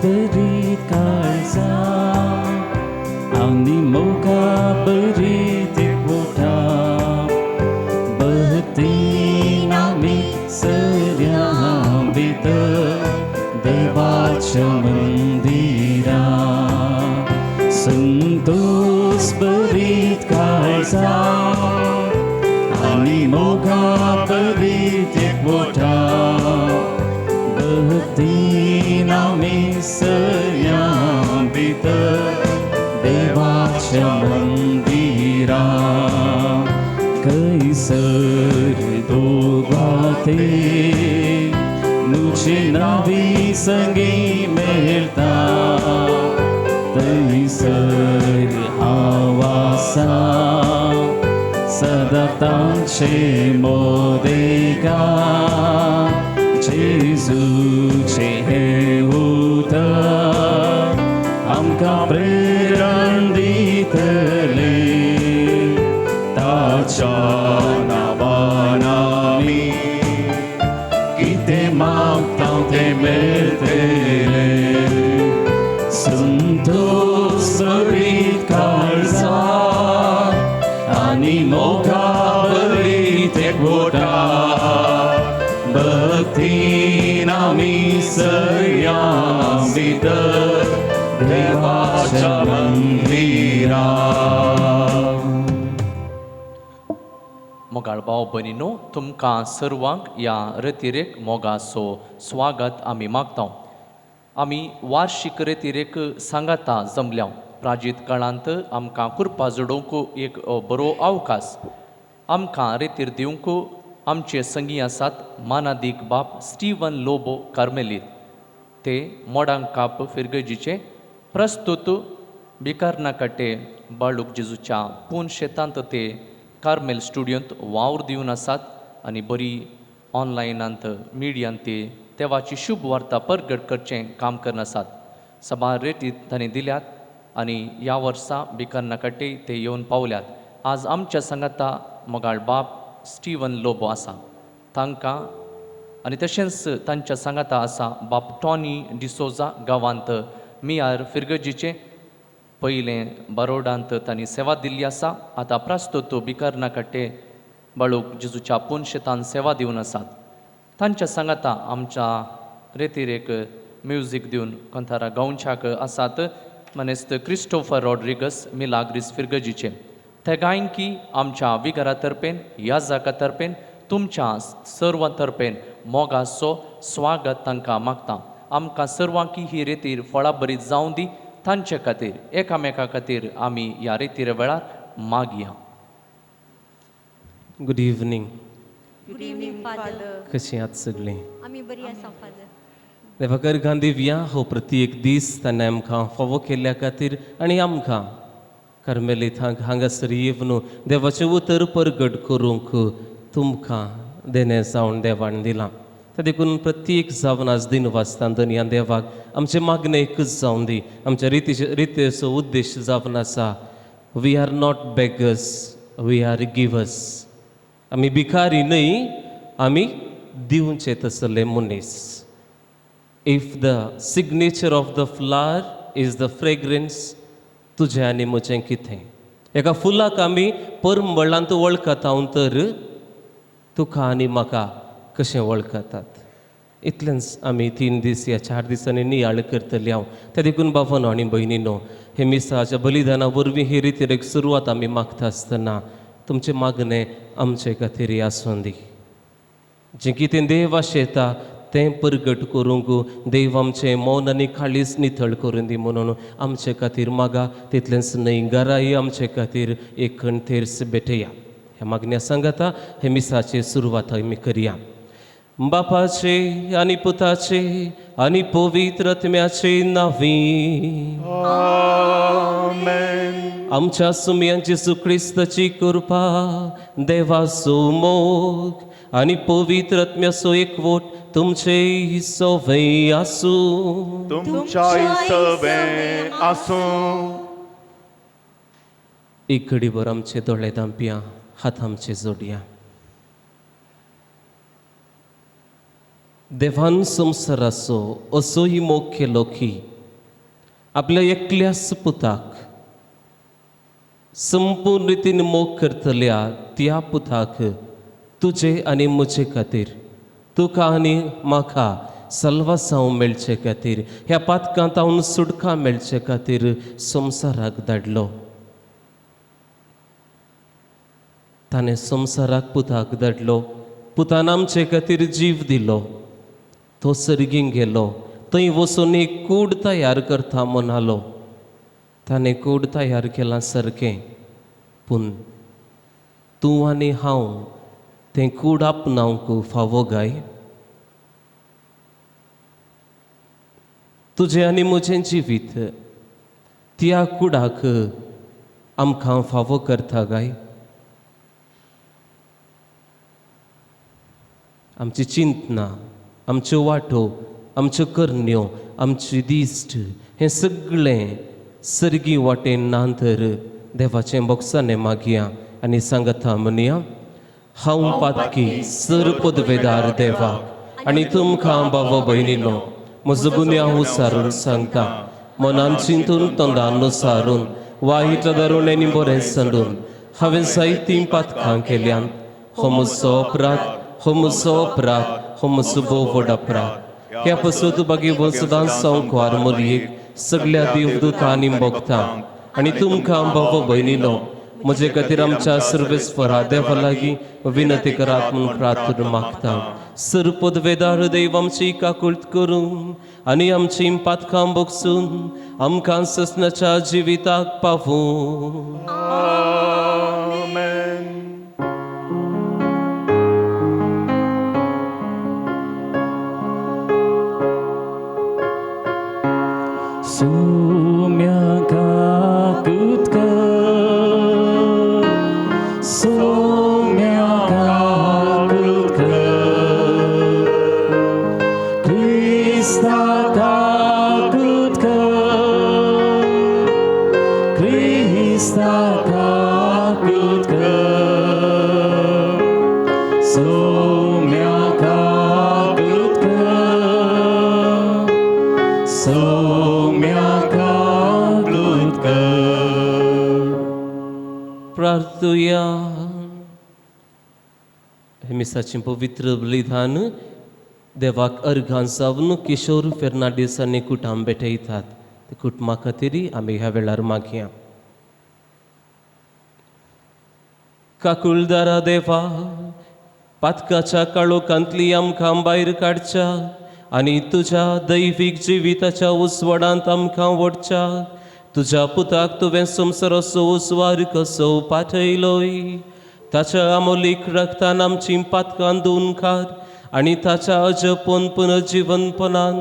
भरीत काळजा आनी मोगा भरीत एकवटा भक्तीन आमी सऱ्यां भितर देवाच्या मंदिरा संतोष भरीत काळजा आनी मोगा भरीत एकवटा भक्तीन आमी सऱ्यां भितर देवाच्या मंदिरा कैसर दोगाते मुझे नवी संगी मेळता थंयसर हांव आसा सदां तांचे मोदेका जेजूचें हें उतर आमकां प्रेरण दितलें ताच्या नांवान आमी कितें मागता तें मेळटलें संतोष भरीत काळजा आनी मोगा भरीत एकवटा भक्तीन आमी सऱ्यां भितर देवाच्या मंदिरा. मोगाळ भाव भयणीनो, तुमकां सर्वांक ह्या रेतिरेक मोगाचो स्वागत आमी मागता. आमी वार्षिक रेतिरेक सांगाता जमल्या. प्राजीत काळांत आमकां कृपा जोडूंक एक बरो अवकाश आमकां रेतीर दिवंक आमचे संगी आसात मानादीक बाप स्टीवन लोबो कार्मेलीत. ते मोडांकाप फिरगजीचे प्रस्तुत बिकारनाकाटे बाळूक जेजूच्या पून शेतांत ते कार्मेल स्टुडियोंत वावर दिवन आसात आनी बरी ऑनलायनांत मिडियांत ते देवाची शुभ वार्ता परगट करचें काम करून आसात. सभार रेटी तांणी दिल्यात आनी ह्या वर्सा बिकारनाकाटे ते येवन पावल्यात. आज आमच्या सांगाता मोगाळ बाप स्टीवन लोबो आसा तांकां आनी तशेंच तांच्या सांगाता आसा बाप टॉनी डिसोजा गांवांत मियार फिरगजीचे पयलें बारोडांत तांणी सेवा दिल्ली आसा. आतां प्रस्तुत बिकारनाकाटे बाळूक जेजूच्या पून शेतान सेवा दिवन आसात. तांच्या सांगाता आमच्या रेतिरेक म्युजीक दिवन कंतारा गांवच्याक आसात मानेस्त क्रिस्टोफर रॉड्रिगस मिलाग्रीस फिरगजीचे. ते गायनकी आमच्या विगारा तर्फेन याजाका तर्फेन तुमच्या सर्वां तर्फेन मोगाचो स्वागत तांकां मागता. आमकां सर्वांकी ही रेतीर फळाबरीत जावं दी. तांचे खातीर एकामेका खातीर आमी ह्या रेतीर वेळार मागया. Good evening. Good evening father. कशीं आहात सगळीं? आमी बरी आसा फादर. देवाकर गांधी हो प्रत्येक दीस ताणें आमकां फावो केल्ल्या खातीर आनी आमकां कार्मेलीत हांगासर येवन देवाचें उतर परगट करूंक तुमकां देणें जावन देवान दिलां. ते देखून प्रत्येक जावन आज दिन वाचता दनया देवाक आमचें मागणें एकूच जावन दी. आमच्या रितीचो उद्देश जावन आसा we are not beggars, we are givers. आमी भिकारी न्हय, आमी दिवचे तसले मनीस. If the signature of the flower is the fragrance, तुजें आनी म्हजें कितें? एका फुलाक आमी परमळांत वळखता तर तुका आनी म्हाका कशें वळखतात? इतलेंच आमी 3 दीस या 4 दिसांनी नियाळ करतली हांव. ते देखून बाबानो आनी भयणीनो, हे मिसाच्या बलिदाना वरवीं ही रितीक सुरवात आमी मागता आसतना तुमचें मागणें आमचे खातीर आसूं दी. जें कितें देव आशेता तें परगट करूंक देव आमचें मौन आनी काळीज नितळ करून दी म्हणून आमचे खातीर मागा. तितलेंच न्हय, घराय आमचे खातीर एक थेर्स भेटया. ह्या मागण्या सांगाता हे मिसाची सुरवात आमी करया. बापाचे आनी पुताचे आनी पवित्र आत्म्याचे नांवी आमेन. आमच्या सुमयां जेजू क्रिस्ताची कृपा, देवाचो मोग आनी पवित्र आत्म्याचो एकवट तुमचे सवय आसूं. तुमच्याय सवें आसूं. एक घडीभर आमचे दोळे धांपया, हात आमचे जोडया. देवान संवसाराचो असोय मोग केलो की आपल्या एकल्याच पुताक संपूर्ण रितीन मोग करतल्या त्या पुताक तुजे आनी म्हजे खातीर, तुका आनी म्हाका सल्वासांव मेळचे खातीर, ह्या पातकांत हांव सुटका मेळचे खातीर संवसाराक धाडलो. ताणें संवसाराक पुताक धाडलो, पुतान आमचे खातीर जीव दिलो. तो सर्गीं गेलो, थंय वचून एक कूड तयार करता म्हणालो. ताणें कूड तयार केलां सारकें, पूण तूं आनी हांव तें कूड आपणावंक फावो गाय? तुजें आनी म्हजें जिवीत त्या कुडाक आमकां फावो करता गाय? आमची चिंतना, आमच्यो वाटो, आमच्यो करण्यो, आमची दिश्ट हें सगळें सर्गी वाटेन ना तर देवाचें बोगसाणें मागया आनी सांगता म्हणया. हांव पातकी सर पदवेदार देवाक आनी तुमकां बाबा भयणीनो म्हजो गुन्यांव सारून सांगता. मनान चिंतून, तोंडान सारून, वायट धरून आनी बरें सांडून हांवें जायतीं पातकां केल्यान. हो म्हजो अपराध, हो म्हजो अपराध, हो म्हजो भोव व्हड अपराध. ह्या पसत बागी सदांच संकवार मोरयेक, सगळ्या देवदूतांनी भोगता आनी तुमकां बाबा भयणीनो म्हजे खातीर आमच्या सर्वेस्परा देवा लागीं विनंती करात म्हूण प्रार्थना मागता. सर पदवेदार देव आमची काकुळट करूं आनी आमची पातकां भोगसून आमकां ससनाच्या जिविताक पावूं. आमेन. सोम्या काकूत कर, सोम्या काकूत कर, क्रिस्ता काकूत कर, क्रिस्ता काकूत कर, सोम्या काकूत कर, सोम्या काकूत कर. प्रार्थुया. हे मिसाचें पवित्र बलिदान देवाक अर्घां जावन किशोर फेर्नांडीस आनी कुटाम भेटयतात. ते कुटुंबा खातीर आमी ह्या वेळार मागया. काकुळदारा देवा, पातकाच्या काळोखांतली आमकां भायर काडच्या आनी तुज्या दैवीक जिविताच्या उजवाडांत आमकां वडच्या तुज्या पुताक तुवें संवसाराचो उजवाड कसो पाठयलोय, ताच्या आमोलीक रक्तान आमची पातकां धुवन काड आनी ताच्या अजपन पुनर्जिवनपणान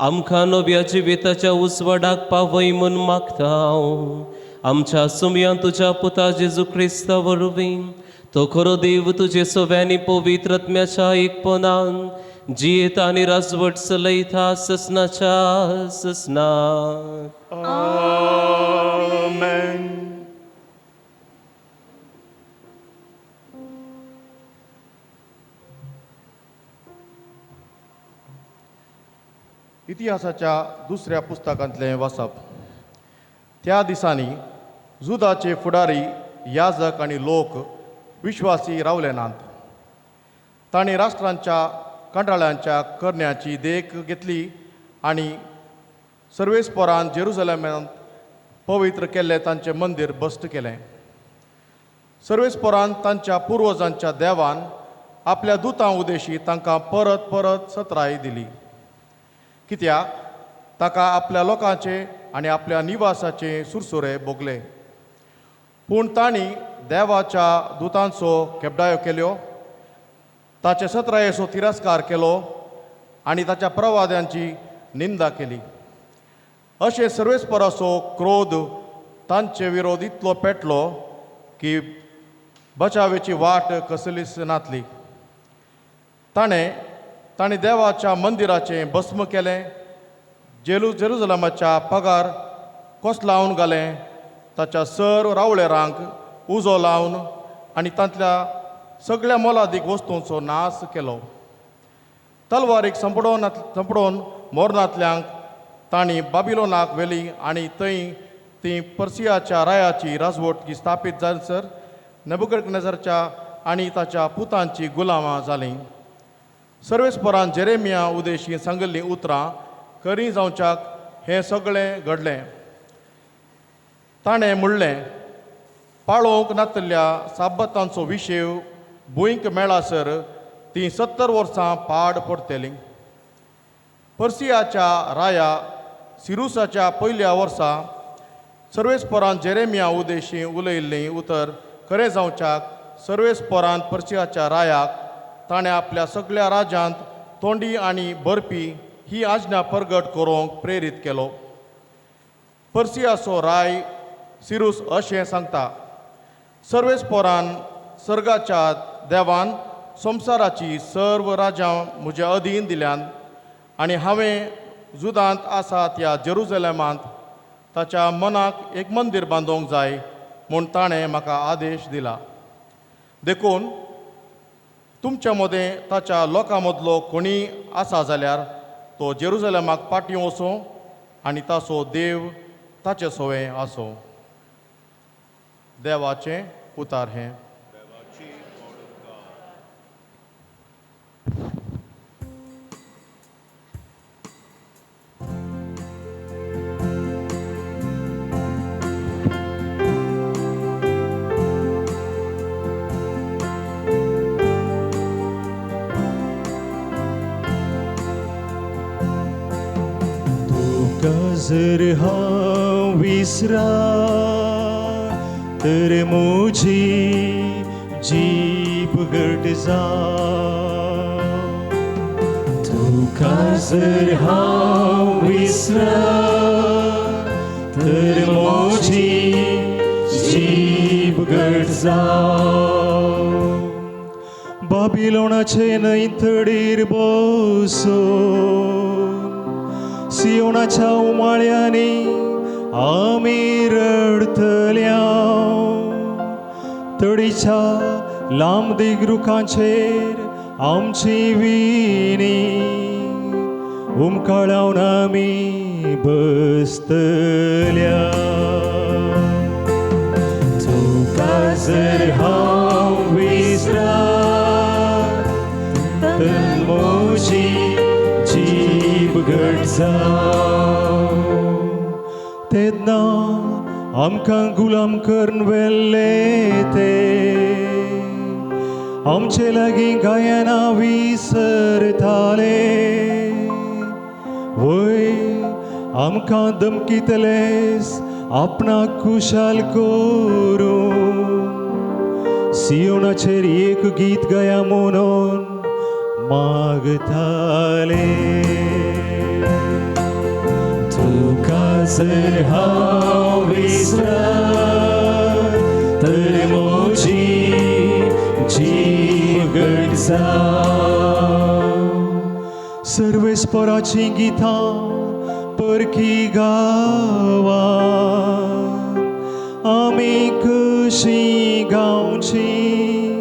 आमकां नव्या जिविताच्या उजवाडाक पावय म्हूण मागता हांव. आमच्या सुमयान तुज्या पुता जेजू क्रिस्ता वरवीं, तो खरो देव तुजे सव्यांनी पवित्र आत्म्याच्या एकपणान जियेता आनी राजवट चलयता ससनाच्या ससनात. आमेन. इतिहासाच्या दुसऱ्या पुस्तकांतलें वाचप. त्या दिसांनी जुदाचे फुडारी, याजक आनी लोक विश्वासी रावले नात. तांणी राष्ट्रांच्या कंटाळ्यांच्या करण्याची देख घेतली आनी सर्वेस्परान जेरुजलेमांत पवित्र केल्लें तांचें मंदीर भश्ट केलें. सर्वेस्परान तांच्या पुर्वजांच्या देवान आपल्या दुतां उदेशी तांकां परत परत सत्राय दिली, कित्याक ताका आपल्या लोकांचे आनी आपल्या निवासाचे सुरसुरे भोगले. पूण तांणी देवाच्या दुतांचो केपडायो केल्यो, ताचे सत्रायेचो तिरस्कार केलो आनी ताच्या प्रवाद्यांची निंदा केली. अशें सर्वेस्पराचो क्रोध तांचे विरोध इतलो पेटलो की बचावेची वाट कसलीच नातली. ताणें ताणें देवाच्या मंदिराचें भस्म केलें, जेरुजलमाच्या पगार कोसलावन घालें, ताच्या सर रावळेरांक उजो लावन आनी तांतल्या सगळ्या मोलादीक वस्तूंचो नाश केलो. तलवारीक संपडोवन मोरनांतल्यांक तांणी बाबिलोनाक व्हेली आनी थंय ती पर्सियाच्या रायाची राजवटकी स्थापीत जायसर नेबुकदनेझरच्या आनी ताच्या पुतांची गुलामां जालीं. सर्वेस्परान जेरेमिया उदेशी सांगिल्लीं उतरां खरीं जावच्याक हें सगळें घडलें. ताणें म्हणलें, पाळोवंक नातल्या साब्बतांचो विशेव भुंयक मेळासर तीं 70 वर्सां पाड पडटलीं. पर्सियाच्या राया सिरुसाच्या पयल्या वर्सा सर्वेस्परान जेरेमिया उदेशी उलयल्लीं उतर खरें जावच्याक सर्वेस्परान पर्सियाच्या रायाक ताणें आपल्या सगळ्या राज्यांत तोंडी आनी बरपी ही आज्ञा परगट करूंक प्रेरीत केलो. पर्सियाचो राय सिरूस अशें सांगता, सर्वेस्परान सर्गाच्या देवान संवसाराची सर्व राज्यां म्हज्या अधीन दिल्यान आनी हांवें जुदांत आसा त्या जेरुजलेमांत ताच्या मनाक एक मंदीर बांदूंक जाय म्हूण ताणें म्हाका आदेश दिला. देखून तुमच्या मदें ताच्या लोकां मदलो कोणीय आसा जाल्यार तो जेरुजलेमाक फाटीं वचूं आनी ताचो देव ताचे सवें आसूं. देवाचें उतार हें. तुका जर हांव विसरा तर म्हजी जीब घट जा. तुका जर हांव विसरा तर म्हजी जीब घट जा. बाबिलोनाचे न्हंय तडीर बसून सियोनाच्या उमाळ्यांनी आमी रडतल्या. तडीच्या लांब दीग रुखांचेर आमची विणी उमकाळावन आमी बसतल्या. तुका जर हांव विसरा तर म्हजी जीब घट जा. तेन्ना आमकां गुलाम करून व्हेल्ले ते आमचे लागीं गायना विसरताले. वय आमकां धमकीतलेस आपणाक खुशाल करूं सियोनाचेर एक गीत गाया म्हणून मागताले. तुका जर हांव विसरा तर म्हजी जीब घट जा. सर्वेस्पराचीं गितां परकी गांवां आमी कशीं गावचीं.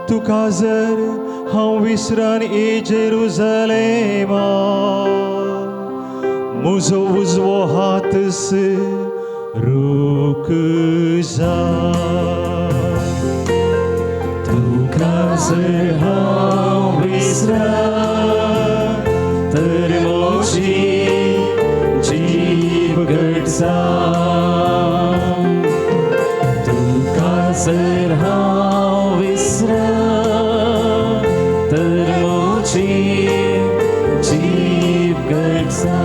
तुका जर हांव विसरान ए जेरुजलेमा म्हजो उजवो हात रूक जा. तुका जर हांव विसरा तर म्हजी जीब घट जा. तुका जर हांव विसरा तर म्हजी जीब घट जा.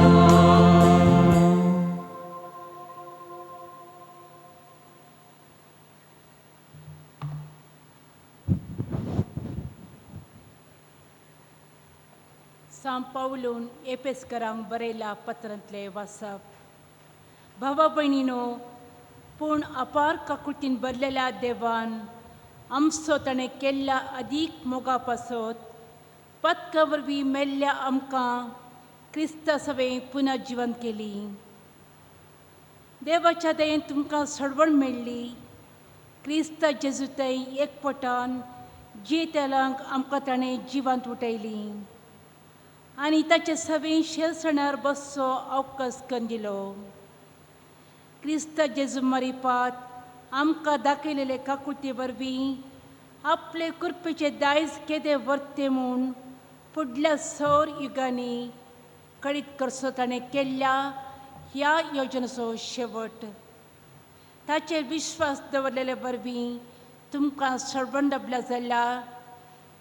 सां पावलून एपेसकरांक बरयल्या पत्रांतलें वाचप. भावा भयणीनो, पूण अपार काकुळतीन भरलेल्या देवान आमचो ताणें केल्ल्या अदीक मोगा पासत पत्का वरवीं मेल्ल्या आमकां क्रिस्ता सवें पुनर्जिवन केली. देवाच्या दयेन तुमकां सोडवण मेळ्ळी. क्रिस्ता जेजू थंय एकपटान जियेतल्यांक आमकां ताणें जिवांत उठयली. आनी ताचे सवें शेलसणार बसचो अवकाश करून दिलो. क्रिस्त जेजू मारिपात आमकां दाखयलेले काकुळते वरवीं आपले कृपेचे दायज केदे वर्ते म्हूण फुडल्या सौर युगांनी कळीत करचो ताणें केल्ल्या ह्या योजनेचो शेवट. ताचेर विश्वास दवरलेले वरवीं तुमकां सर्वण डबल्या जाल्यार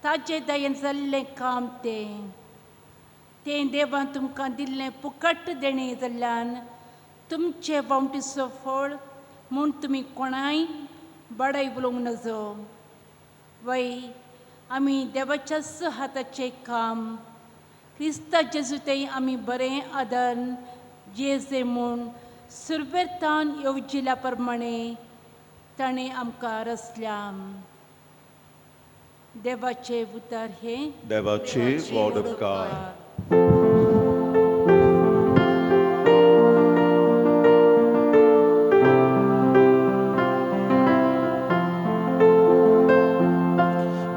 ताचे दयेन जाल्लें काम तें तें देवान तुमकां दिल्लें फुकट देणें जाल्ल्यान तुमचे वावटीचो फळ म्हूण तुमी कोणाय बडाय उलोवंक नजो. वय आमी देवाच्याच हाताचें काम क्रिस्ता जेजू तें आमी बरें आदार जेजे म्हूण सुरवेतान येवजिल्या प्रमाणे ताणें आमकां रचल्या. देवाचें उतर हें देवाचे व्हड उपकार.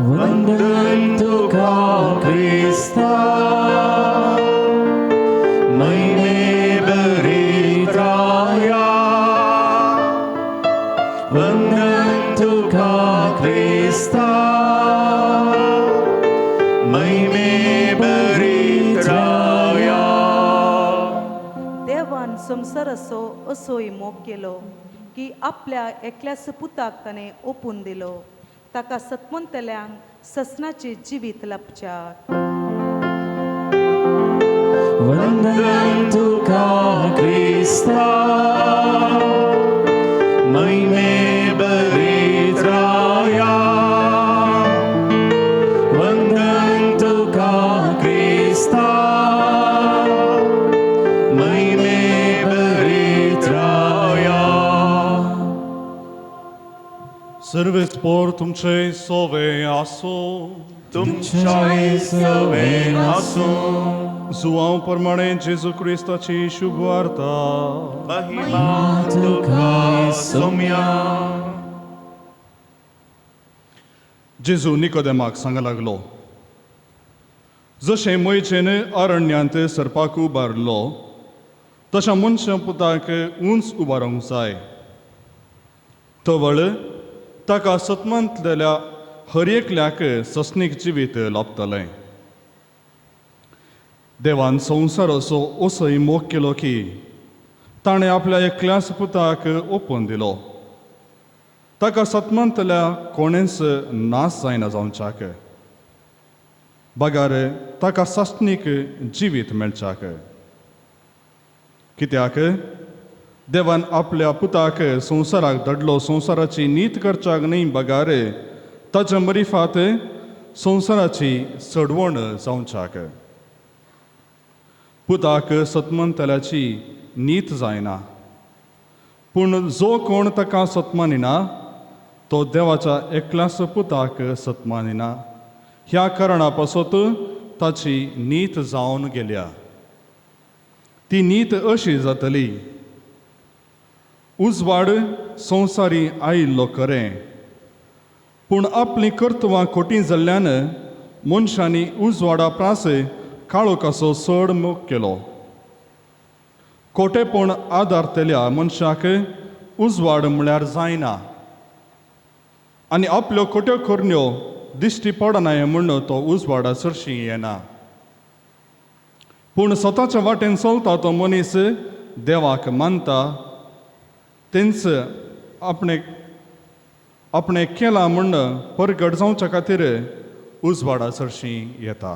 वंदन तुका क्रिस्ता महिमे भरीत राया. वंदन तुका क्रिस्ता महिमे भरीत राया. देवान संवसाराचो असोय मोग केलो की आपल्या एकल्याच पुताक ताणें ओपून दिलो, ताका सतमंतल्यांक ससनाचें जिवीत लाबच्याक. वंदन तुका क्रिस्ता महिमे भरीत राया. वंदन तुका क्रिस्ता महिमे भरीत राया. सर्वेस्पोर तुमचे सोवे आसो. तुमच्याय सवें आसूं. जुवांव प्रमाणे जेजू क्रिस्ताची शुभ वार्ता. महिमा तुका सोम्या. जेजू निकोदेमाक सांग लागलो, जशें मोयचेन अरण्यांत सरपाक उबारलो तशें मनशां पुताक उंच उबारूंक जाय. तवळ ताका सतमांतल्या हर एकल्याक सस्नीक जिवीत लाबतलें. देवान संवसाराचो असोय मोग केलो की ताणें आपल्या एकल्याच पुताक ओपून दिलो, ताका सतमांतल्या कोणेंच नाश जायना जावच्याक, बगार ताका सासणीक जिवीत मेळच्याक. कित्याक देवान आपल्या पुताक संवसाराक धाडलो संवसाराची नीत करच्याक न्हय, बगार ताच्या मरिफात संवसाराची सडवण जावच्याक. पुताक सतमंतल्याची नीत जायना, पूण जो कोण ताका सतमानिना तो देवाच्या एकल्याच पुताक सतमानिना. ह्या कारणा पासत ताची नीत जावन गेल्या. ती नीत अशी जातली, उजवाड संवसारी आयिल्लो खरें, पूण आपलीं कर्तवां खोटी जाल्ल्यान मनशांनी उजवाडा प्रास काळोखाचो चड मोग केलो. खोटेपण आदारतल्या मनशाक उजवाड म्हळ्यार जायना आनी आपल्यो खोट्यो करण्यो दिश्टी पडनाय म्हूण तो उजवाडा सरशी येना. पूण स्वताच्या वाटेन चलता तो मनीस देवाक मानता, तेंच आपणे आपणें केलां म्हूण परगट जावच्या खातीर उजवाडा सरशी येता.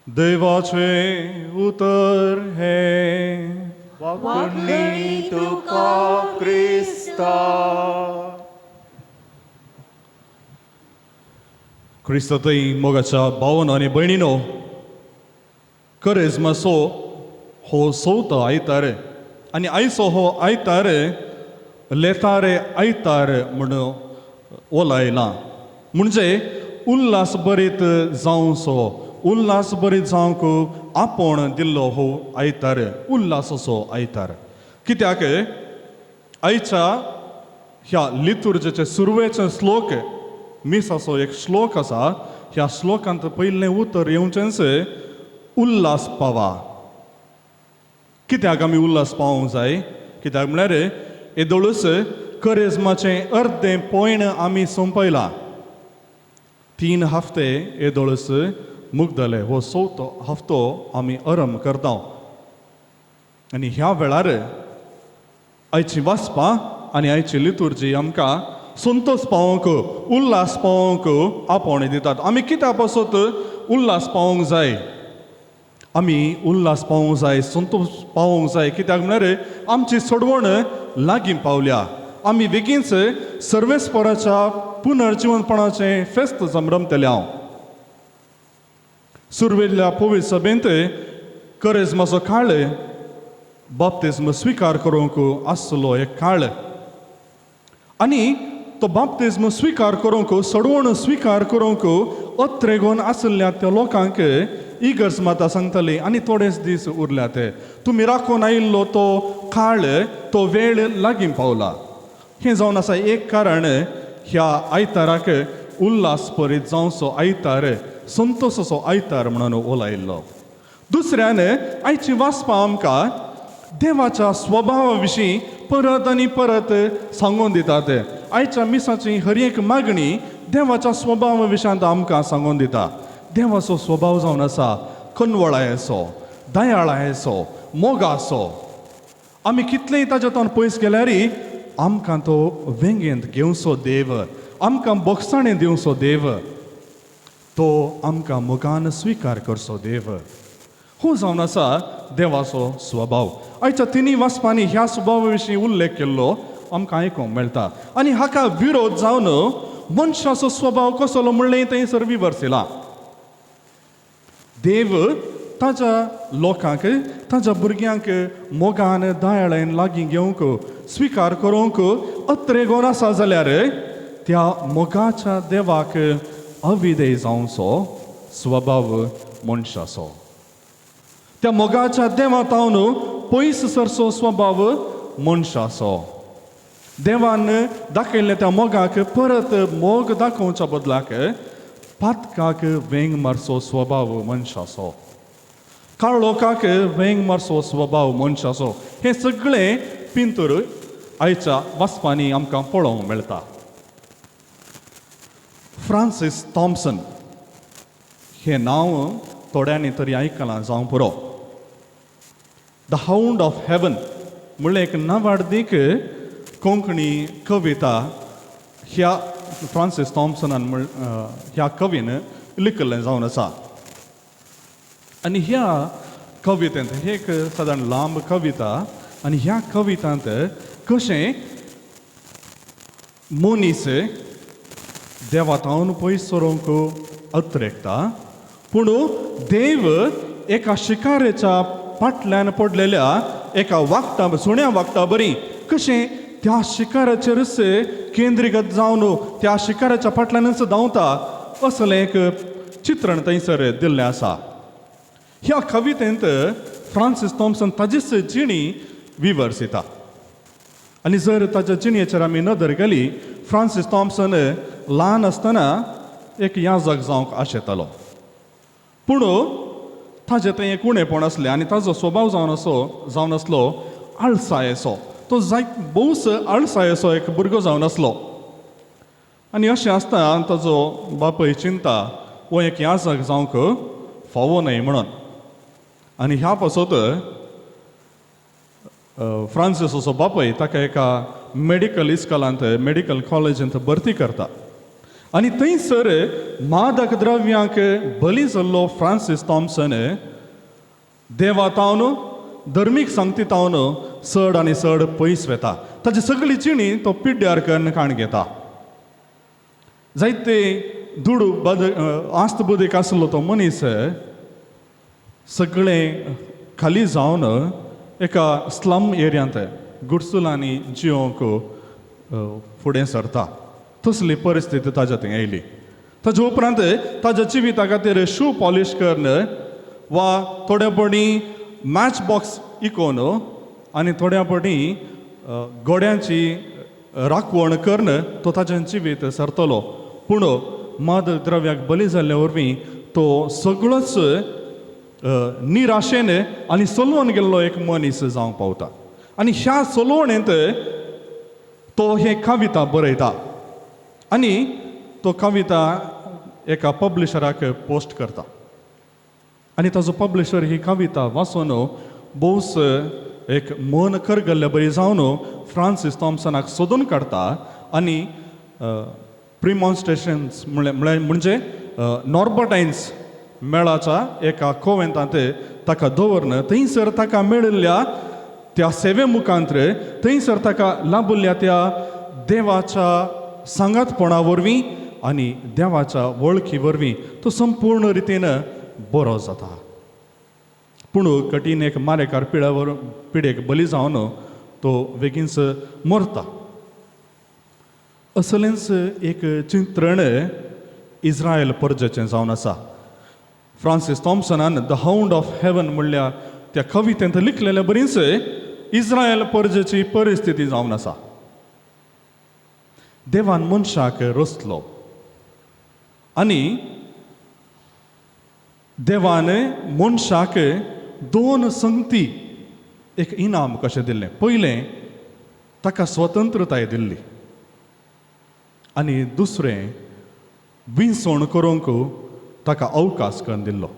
देवाचें उतर हें. वाखणी तुका क्रिस्ता. क्रिस्तांतय मोगाच्या भावन आनी भयणीनो, करेजमाचो हो चवथो आयतार आनी आयचो हो आयतार लेतारे आयतार म्हूण ओलायला, म्हणजे उल्हास भरीत जावचो, उल्हास भरीत जावंक आपोवन दिल्लो हो आयतार, उल्हासाचो आयतार. कित्याक आयच्या ह्या लितुर्जेचे सुरवेचे श्लोक, मिसाचो एक श्लोक आसा. ह्या श्लोकांत पयलें उतर येवचेंच उल्हास पावा. कित्याक आमी उल्हास पावोंक जाय? कित्याक म्हळ्यार येदोळूच करेज्माचें अर्दें पयण आमी सोंपयलां. 3 हफ्ते येदोळूच मुगदले, हो चवथो हफ्तो आमी आरंभ करता. आनी ह्या वेळार आयची वाचपां आनी आयची लितुर्जी आमकां संतोष पावोवंक, उल्हास पावोवंक आपोवणें दितात. आमी कित्या पासत उल्हास पावोवंक जाय? आमी उल्हास पावोवंक जाय, संतोष पावोवंक जाय, कित्याक म्हळ्यार आमची सोडवण लागीं पावल्या. आमी बेगीनच सर्वेस्पराच्या पुनर्जिवनपणाचें फेस्त संभ्रमतले. हांव सुरवेल्या पवित्र सभेंत करेज्माचो काळ, बाप्तिज्म स्विकार करूंक आसलो एक काळ. आनी तो बाप्तिज्म स्विकार करूंक, सोडवण स्विकार करूंक अत्रेगोन आशिल्ल्या त्या लोकांक इगर्ज माता सांगताली, आनी थोडेच दीस उरल्या ते तुमी राखून आयिल्लो तो काळ, तो वेळ लागीं पावला. हें जावन आसा एक कारण ह्या आयताराक उल्हास परीत जावचो आयतार, संतोसाचो आयतार म्हणून उलयल्लो. दुसऱ्यान आयची वाचपां आमकां देवाच्या स्वभावा विशीं परत आनी परत सांगून दितात. आयच्या मिसाची हर एक मागणी देवाच्या स्वभावा विशयांत आमकां सांगून दिता. देवाचो स्वभाव जावन आसा कनवळायेचो, दयाळायेचो, मोगाचो. आमी कितलेय ताज्या तावन पयस गेल्यार आमकां तो वेंगेंत घेवचो देव, आमकां बोगसाणें दिवचो देव, तो आमकां मोगान स्विकार करचो देव. हो जावन आसा देवाचो स्वभाव. आयच्या तिनूय वाचपांनी ह्या स्वभावा विशीं उल्लेख केल्लो आमकां आयकूंक मेळटा. आनी हाका विरोध जावन मनशाचो स्वभाव कसलो म्हणलें थंयसर विवर्सिला. देव ताज्या लोकांक, ताज्या भुरग्यांक मोगान दयाळेन लागीं घेवंक, स्विकार करूंक अत्रेगोन आसा जाल्यार त्या मोगाच्या देवाक अविधेय जावचो स्वभाव मनशाचो. त्या मोगाच्या देवा तावन पयस सरचो स्वभाव मनशाचो. देवान दाखयल्ल्या त्या मोगाक परत मोग दाखोवच्या बदलाक पातकाक वेंग मारचो स्वभाव मनशाचो, काळोखाक वेंग मारचो स्वभाव मनशाचो. हें सगळें पिंतूर आयच्या वाचपांनी आमकां पळोवंक मेळटा. फ्रांसीस थॉम्सन हें नांव थोड्यांनी तरी आयकलां जावं पुरो. The hound of heaven म्हणलें एक नावाडदीक कोंकणी कविता ह्या फ्रांसीस थॉम्सनान ह्या कवीन लिखिल्लें जावन आसा. आनी ह्या कवितेंत, ही एक सादारण लांब कविता, आनी ह्या कवितांत कशें मनीस देवा तावन पयस सरूंक अत्रेकता, पूण देव एका शिकारेच्या फाटल्यान पडलेल्या एका वागटा, सुण्या वागटा बरी कशें त्या शिकाराचेरच केंद्रीगत जावन त्या शिकाराच्या फाटल्यानच धांवता असलें एक चित्रण थंयसर दिल्लें आसा. ह्या कवितेंत फ्रांसीस थॉम्सन ताजीच जिणी विवर्सिता. आनी जर ताच्या जिणेचेर आमी नदर घाली, फ्रांसीस थॉम्सन ल्हान आसतना एक याजक जावंक आशेतालो, पूण ताजें थंय एक उणेपण आसलें आनी ताजो स्वभाव जावन आसलो आळसायेचो. तो जायत भोवच आळसायेचो एक भुरगो जावन आसलो. आनी अशें आसतना ताजो बापूय चिंता हो एक याजक जावंक फावो न्हय म्हणून. आनी ह्या पासत फ्रांसीसाचो बापूय ताका एका मेडिकल इस्कॉलांत, मेडिकल कॉलेजींत भरती करता. आनी थंयसर मादक द्रव्यांक बली जाल्लो फ्रांसीस थॉम्सन देवा तावन, धर्मीक सांगती तावन चड आनी चड पयस वेता. ताजी सगळी जिणी तो पिड्ड्यार करून काण घेता. जायते दुडू बद आस्त बुदीक आसलो तो मनीस सगळें खाली जावन एका स्लम एरियांत गुडसुलांनी जियोंक फुडें सरता. तसली परिस्थिती ताज्या थंय आयली. ताज्या उपरांत ताज्या जिविता खातीर शू पॉलीश करून वा थोड्या पणी मॅच बॉक्स इकोवन आनी थोड्या पणी घोड्यांची राखवण करून तो ताजें जिवीत सरतलो. पूण मादक द्रव्याक बली जाल्ल्या वरवीं तो सगळोच निराशेन आनी सलवण गेल्लो एक मनीस जावंक पावता. आनी ह्या सलवणेंत तो हे कविता बरयता आनी तो कविता एका पब्लिशराक पोस्ट करता. आनी ताजो पब्लिशर ही कविता वाचून भोवच एक मन करगल्ले बरी जावन फ्रांसीस थॉम्सनाक सोदून काडटा आनी प्रिमॉन्स्ट्रेशन्स म्हणल्यार म्हणजे नॉर्बटायन्स मेळाच्या एका कोवेंतांत ताका दवरन थंयसर ताका मेळिल्ल्या त्या सेवे मुखांत्र थंयसर ताका लाभिल्ल्या त्या देवाच्या सांगातपणा वरवीं आनी देवाच्या वळखी वरवीं तो संपूर्ण रितीन बरो जाता. पूण कठीण एक मारेकार पिड्यावर पिडेक बली जावन तो बेगीनच मरता. असलेंच एक चित्रण इस्रायल परजेचें जावन आसा. फ्रांसीस थॉम्सनान the hound of heaven म्हणल्या त्या कवितेंत लिखलेले बरीच इस्रायल परजेची परिस्थिती जावन आसा. देवान मनशाक रचलो आनी देवान मनशाक दोन संगती एक इनाम कशें दिल्लें. पयलें ताका स्वतंत्रताय दिल्ली आनी दुसरें विंचवण करूंक ताका अवकाश करून दिल्लो.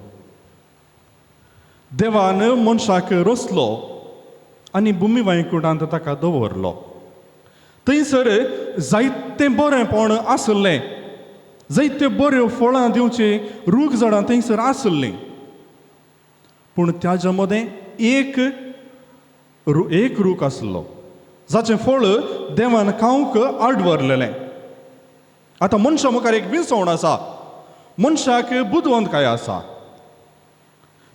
देवान मनशाक रचलो आनी भुमी वायकुटांत ताका दवरलो. थंयसर जायतें बरेंपण आसलें, जायत्यो बऱ्यो फळां दिवची रूख झाडां थंयसर आसलीं. पूण ताच्या मदें एक रूख आसलो जाचें फळ देवान खावंक आडवरलेलें. आतां मनशा मुखार एक विंचवण आसा. मनशाक बुदवंतकाय आसा,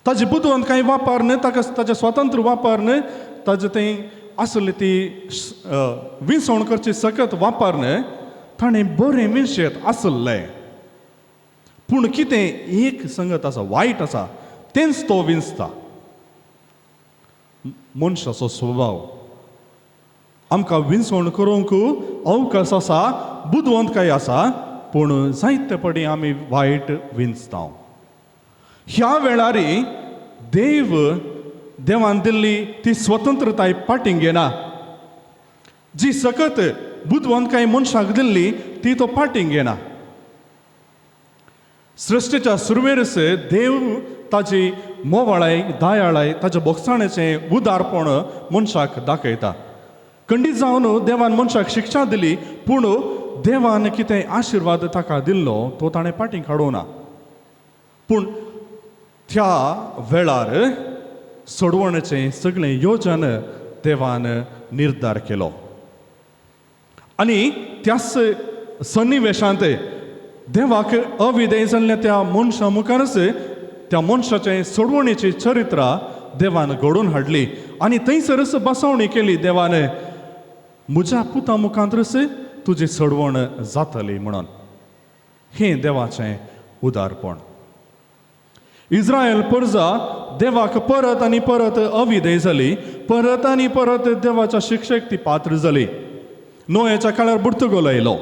ताजी बुदवंतकाय वापरन ताका ताजें स्वातंत्र्य वापरन ताजें थंय आसली ती विंचवण करची सकत वापरन ताणें बरें विंचयत आसलें. पूण कितें एक संगत आसा वायट आसा तेंच तो विंचता. मनशाचो स्वभाव आमकां विंचवण करूंक अवकाश आसा, बुदवंतकाय आसा, पूण जायते पडी आमी वायट विंचता. ह्या वेळार देव देवान दिल्ली ती स्वतंत्रताय फाटीं घेना. जी सकत बुदवंतकाय मनशाक दिल्ली ती तो फाटीं घेना. सृश्टीच्या सुरवेरच देव ताजी मोवाळाय दयाळाय ताच्या बोगसाणेचें उदारपण मनशाक दाखयता. खंडीत जावन देवान मनशाक शिक्षा दिली, पूण देवान कितें आशिर्वाद ताका दिल्लो तो ताणें फाटीं काडूना. पूण त्या वेळार सोडवणेचें सगळें योजन देवान निर्धार केलो आनी त्याच सन्निवेशांत देवाक अविधेय जाल्ल्या त्या मनशा मुखारच त्या मनशाचें सोडवणेची चरित्रा देवान घडोवन हाडली आनी थंयसरच बसवणी केली देवान, म्हज्या पुता मुखांतरच तुजी सोडवण जातली म्हणून. हें देवाचें उदारपण. इस्रायल परजा देवाक परत आनी परत अविधेय जाली, परत आनी परत देवाच्या शिक्षेक ती पात्र जाली. नोयाच्या काळार बुर्तुगोल आयलो,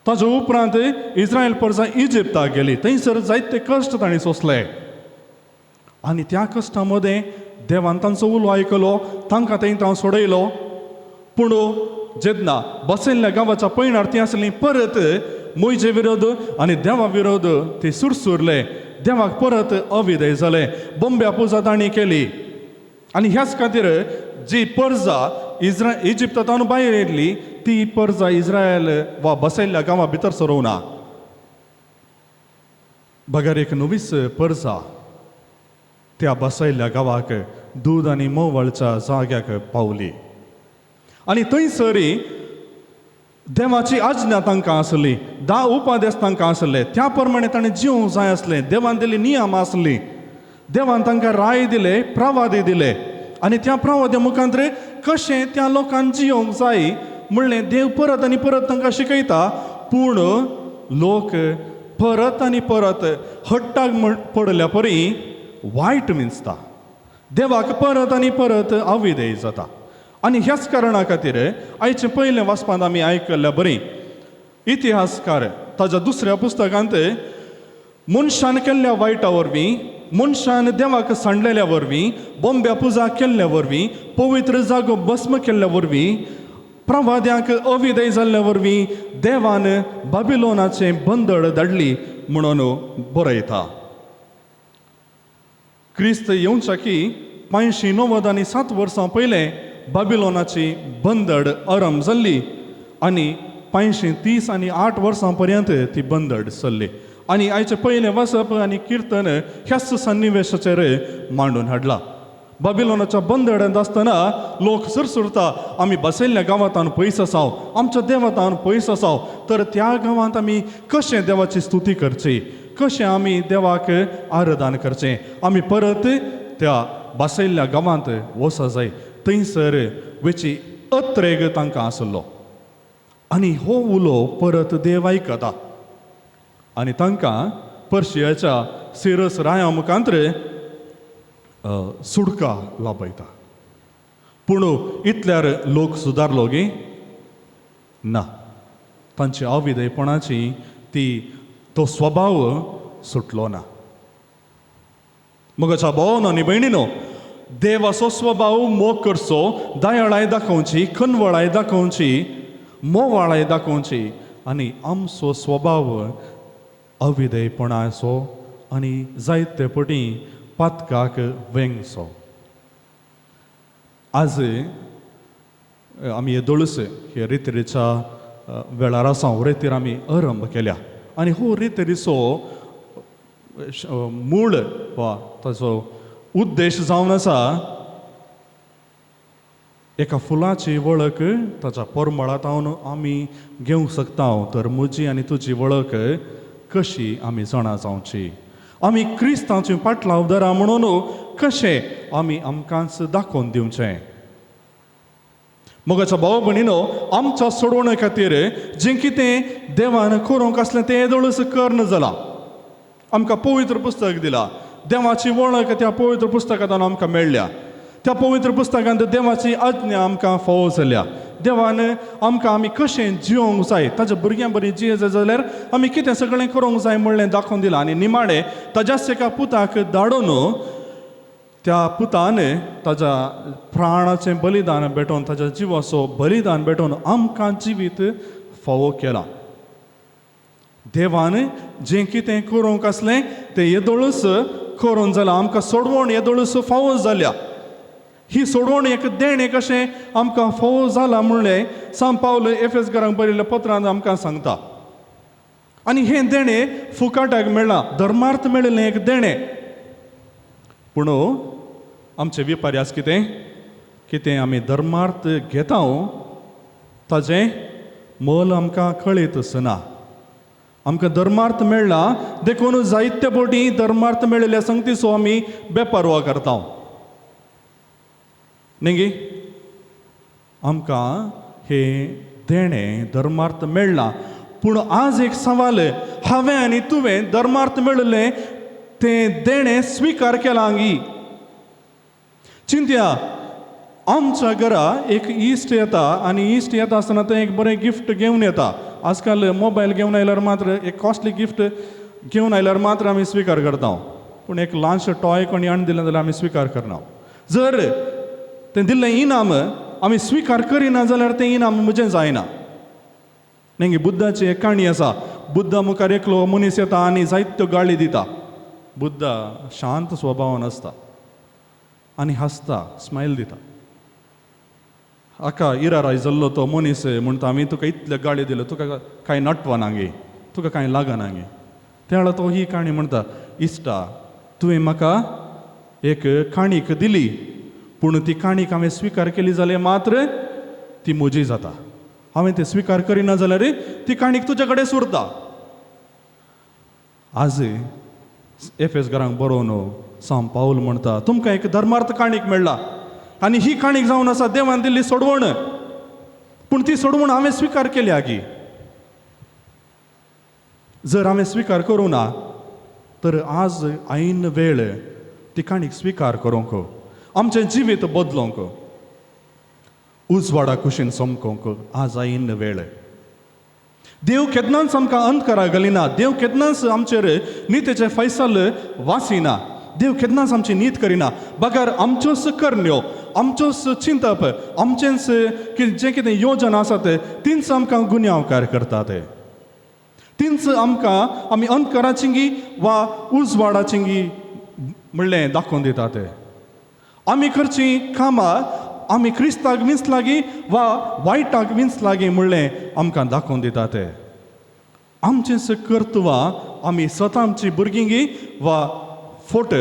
ताज्या उपरांत इस्रायल परजा इजिप्ताक गेली, थंयसर जायते कश्ट तांणी सोंसले आनी त्या कश्टां मदें देवान तांचो उलो आयकलो, तांकां थंय हांव सोडयलो. पूण जेन्ना बसयल्ल्या गांवाच्या पयणार ती आसली परत मोयजे विरोध आनी देवा विरोध ती सुरसुरले, देवाक परत अविधेय जाले, बोंब्या पुजा तांणी केली. आनी ह्याच खातीर जी परजा इजिप्तांतल्यान भायर येयल्ली ती परजा इस्रायल वा बसयल्ल्या गांवा भितर सरोवना, बगर एक नवीच परजा त्या बसयल्ल्या गांवाक दूद आनी मोवळच्या जाग्याक पावली. आनी थंयसरी देवाची आज्ञा तांकां आसली, 10 उपादेश तांकां आसले, त्या प्रमाणे ताणें जिवंक जाय आसलें. देवान दिल्ली नियम आसली, देवान तांकां राय दिले, प्रवादी दिले आनी त्या प्रवाद्या मुखांतरे कशें त्या लोकांक जिवंक जाय म्हणलें देव परत आनी परत तांकां शिकयता. पूण लोक परत आनी परत हट्टाक पडल्या परी वायट विंचता, देवाक परत आनी परत अविधेय जाता. आनी ह्याच कारणा खातीर आयचें पयलें वाचपांत आमी आयकल्ल्या बरी इतिहासकार ताच्या दुसऱ्या पुस्तकांत मनशान केल्ल्या वायटा वरवीं, मनशान देवाक सांडलेल्या वरवीं, बोंब्या पुजा केल्ल्या वरवीं, पवित्र जागो भस्म केल्ल्या वरवीं, प्रवाद्यांक अविधेय जाल्ल्या वरवीं देवान बाबिलोनाचें बंदड धाडली म्हणून बरयता. क्रिस्त येवच्या की 597 वर्सां पयलें बाबिलोनाची बंदड आरंभ जाल्ली आनी 530 आनी 8 वर्सां पर्यंत ती बंदड चल्ली. आनी आयचें पयलें वाचप आनी किर्तन ह्याच सन्निवेशाचेर मांडून हाडला. बाबिलोनाच्या बंदडांत आसतना लोक सुरसुरता, आमी बसयल्ल्या गांवांत पयस आसाव, आमच्या देवांत पयस आसाव, तर त्या गांवांत आमी कशें देवाची स्तुती करची, कशें आमी देवाक आराधन करचें, आमी परत त्या बसयल्ल्या गांवांत वचो जाय. थंयसर वेची अत्रेग तांकां आसलो आनी हो उलो परत देव आयकता आनी तांकां पर्शियाच्या सिरस राया मुखांत्र सुडका लाभयता. पूण इतल्यार लोक सुदारलो गी ना, तांची अविधेयपणाची ती तो स्वभाव सुटलो ना. मगच्या भावनो आनी भयणीनो, देवाचो स्वभाव मोग करचो, दयाळाय दाखोवची, कनवळाय दाखोवची, मोवाळाय दाखोवची आनी आमचो स्वभाव अविधेयपणाचो आनी जायते पटी पातकाक वेंगचो. आज आमी येदोळूच हे रितरीच्या वेळार आसा, रेतीर आमी आरंभ केल्या आनी हो रितरीचो मूळ वा ताचो उद्देश जावन आसा एका फुलाची वळख ताच्या परमळांत आमी घेवंक शकता, तर म्हजी आनी तुजी वळख कशी आमी जाणा जावची, आमी क्रिस्तांची पाटलावदारां म्हणून कशें आमी आमकांच दाखोवन दिवचें. मोगाच्या भाव भयणीनो, आमच्या सोडवणे खातीर जें कितें देवान करूंक आसलें तें येदोळूच कर्ण जालां. आमकां पवित्र पुस्तक दिलां, देवाची वळख त्या पवित्र पुस्तकांत आमकां मेळ्ळ्या, त्या पवित्र पुस्तकांत देवाची आज्ञा आमकां फावो जाल्या. देवान आमकां आमी कशें जिवंक जाय, ताच्या भुरग्यां बरी जिये जाय जाल्यार आमी कितें सगळें करूंक जाय म्हणलें दाखोवन दिलां. आनी निमाणें ताज्याच एका पुताक धाडून त्या पुतान ताज्या प्राणाचें बलिदान भेटोवन, ताज्या जिवाचो बलिदान भेटोवन आमकां जिवीत फावो केलां. देवान जें कितें करूंक आसलें तें येदोळूच करून जालां, आमकां सोडवण येदोळूच फावो जाल्या. ही सोडवण एक देणें कशें आमकां फावो जालां म्हणलें सांत पावल एफेस घरांक बरयल्ल्या पत्रान आमकां सांगता. आनी हें देणें फुकाटाक मेळ्ळां, धर्मार्थ मेळिल्लें एक देणें. पूण आमचे विपर्यास कितें कितें आमी धर्मार्थ घेता ताजें मोल आमकां कळीत आसना. आमकां धर्मार्थ मेळ्ळा देखून जायते बोटी धर्मार्थ मेळिल्ल्या संगतीचो आमी बेपारवा करता न्ही गी. आमकां हें देणें धर्मार्थ मेळ्ळां, पूण आज एक सवाल, हांवें आनी तुवें धर्मार्थ मेळिल्लें तें देणें स्विकार केलां गी. चिंत्या, आमच्या घरा एक इश्ट येता आनी इश्ट येता आसतना तें एक बरें गिफ्ट घेवन येता. आजकाल मोबायल घेवन आयल्यार मात्र, एक कॉस्टली गिफ्ट घेवन आयल्यार मात्र आमी स्विकार करता, पूण एक ल्हानशें टॉय कोणी हाडून दिलें जाल्यार आमी स्विकार करना. जर तें दिल्लें इनाम आमी स्विकार करिना जाल्यार तें इनाम म्हजें जायना. न्ही, बुद्धाची एक काणी आसा. बुद्धा मुखार एकलो मनीस येता आनी जायत्यो गाळी दिता. बुद्धा शांत स्वभावान आसता आनी हांसता, स्मायल दिता. हाका इराराय जाल्लो तो मनीस म्हणटा, आमी तुका इतले गाळी दिल्यो, तुका कांय नटवना गे, तुका कांय लागना गे. त्या वेळार तो ही काणी म्हणटा, इश्टा तुवें म्हाका एक काणीक दिली, पूण ती काणीक हांवें स्विकार केली जाल्यार मात्र ती म्हजी जाता. हांवें ती स्विकार करिना जाल्यार ती काणीक तुजे कडेन उरता. आज एफेस घरांक बरोवन सांत पावल म्हणटा, तुमकां एक धर्मार्थ काणीक मेळ्ळा आनी ही काणीक जावन आसा देवान दिल्ली सोडवण, पूण ती सोडवण हांवें स्विकार केल्या गी. जर हांवें स्विकार करूं ना तर आज ऐन वेळ ती काणीक स्विकार करूंक, आमचें जिवीत बदलोंक. उजवाडा कुशीन समकोंक आज आयिन्न वेळ. देव केन्नाच आमकां अंधकारा घालिना, देव केन्नाच आमचेर नितेचें फैसल वासिना, देव केन्नाच आमची नीत करिना, बगर आमच्योच करण्यो, आमच्योच चिंतप, आमचेंच जें कितें योजना आसात तींच आमकां गुन्यांवकार करतात, तींच आमकां आमी अंधकाराचिंगी वा उजवाडाचिंगी म्हणलें दाखोवन दितात. आमी करचीं कामां आमी क्रिस्ताक विंच लागीं वा वायटाक विंच लागीं म्हणलें आमकां दाखोवन दितात. आमचेंच कर्तुवां आमी स्वता आमची भुरगीं वा फोट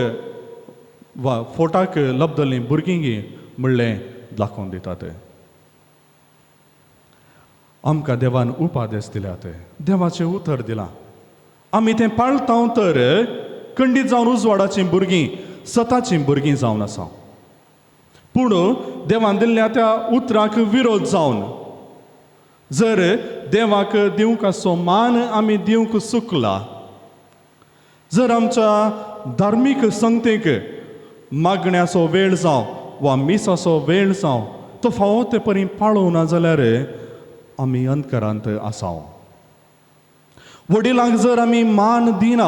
वा फोटाक लब्दलीं भुरगीं म्हणलें दाखोवन दितात. आमकां देवान उपादेश दिल्यात, देवाचें उतर दिलां, आमी तें पाळता तर खंडीत जावन उजवाडाचीं भुरगीं, सताचीं भुरगीं जावन आसा. पूण देवान दिल्ल्या त्या उतराक विरोध जावन जर देवाक दिवंक आसचो मान आमी दिवंक चुकला, जर आमच्या धार्मीक संगतेक मागण्याचो वेळ जावं वा मिसाचो वेळ जावं तो फावो ते परी पाळोवना जाल्यार आमी अंधकारांत आसाव. वडिलांक जर आमी मान दिना,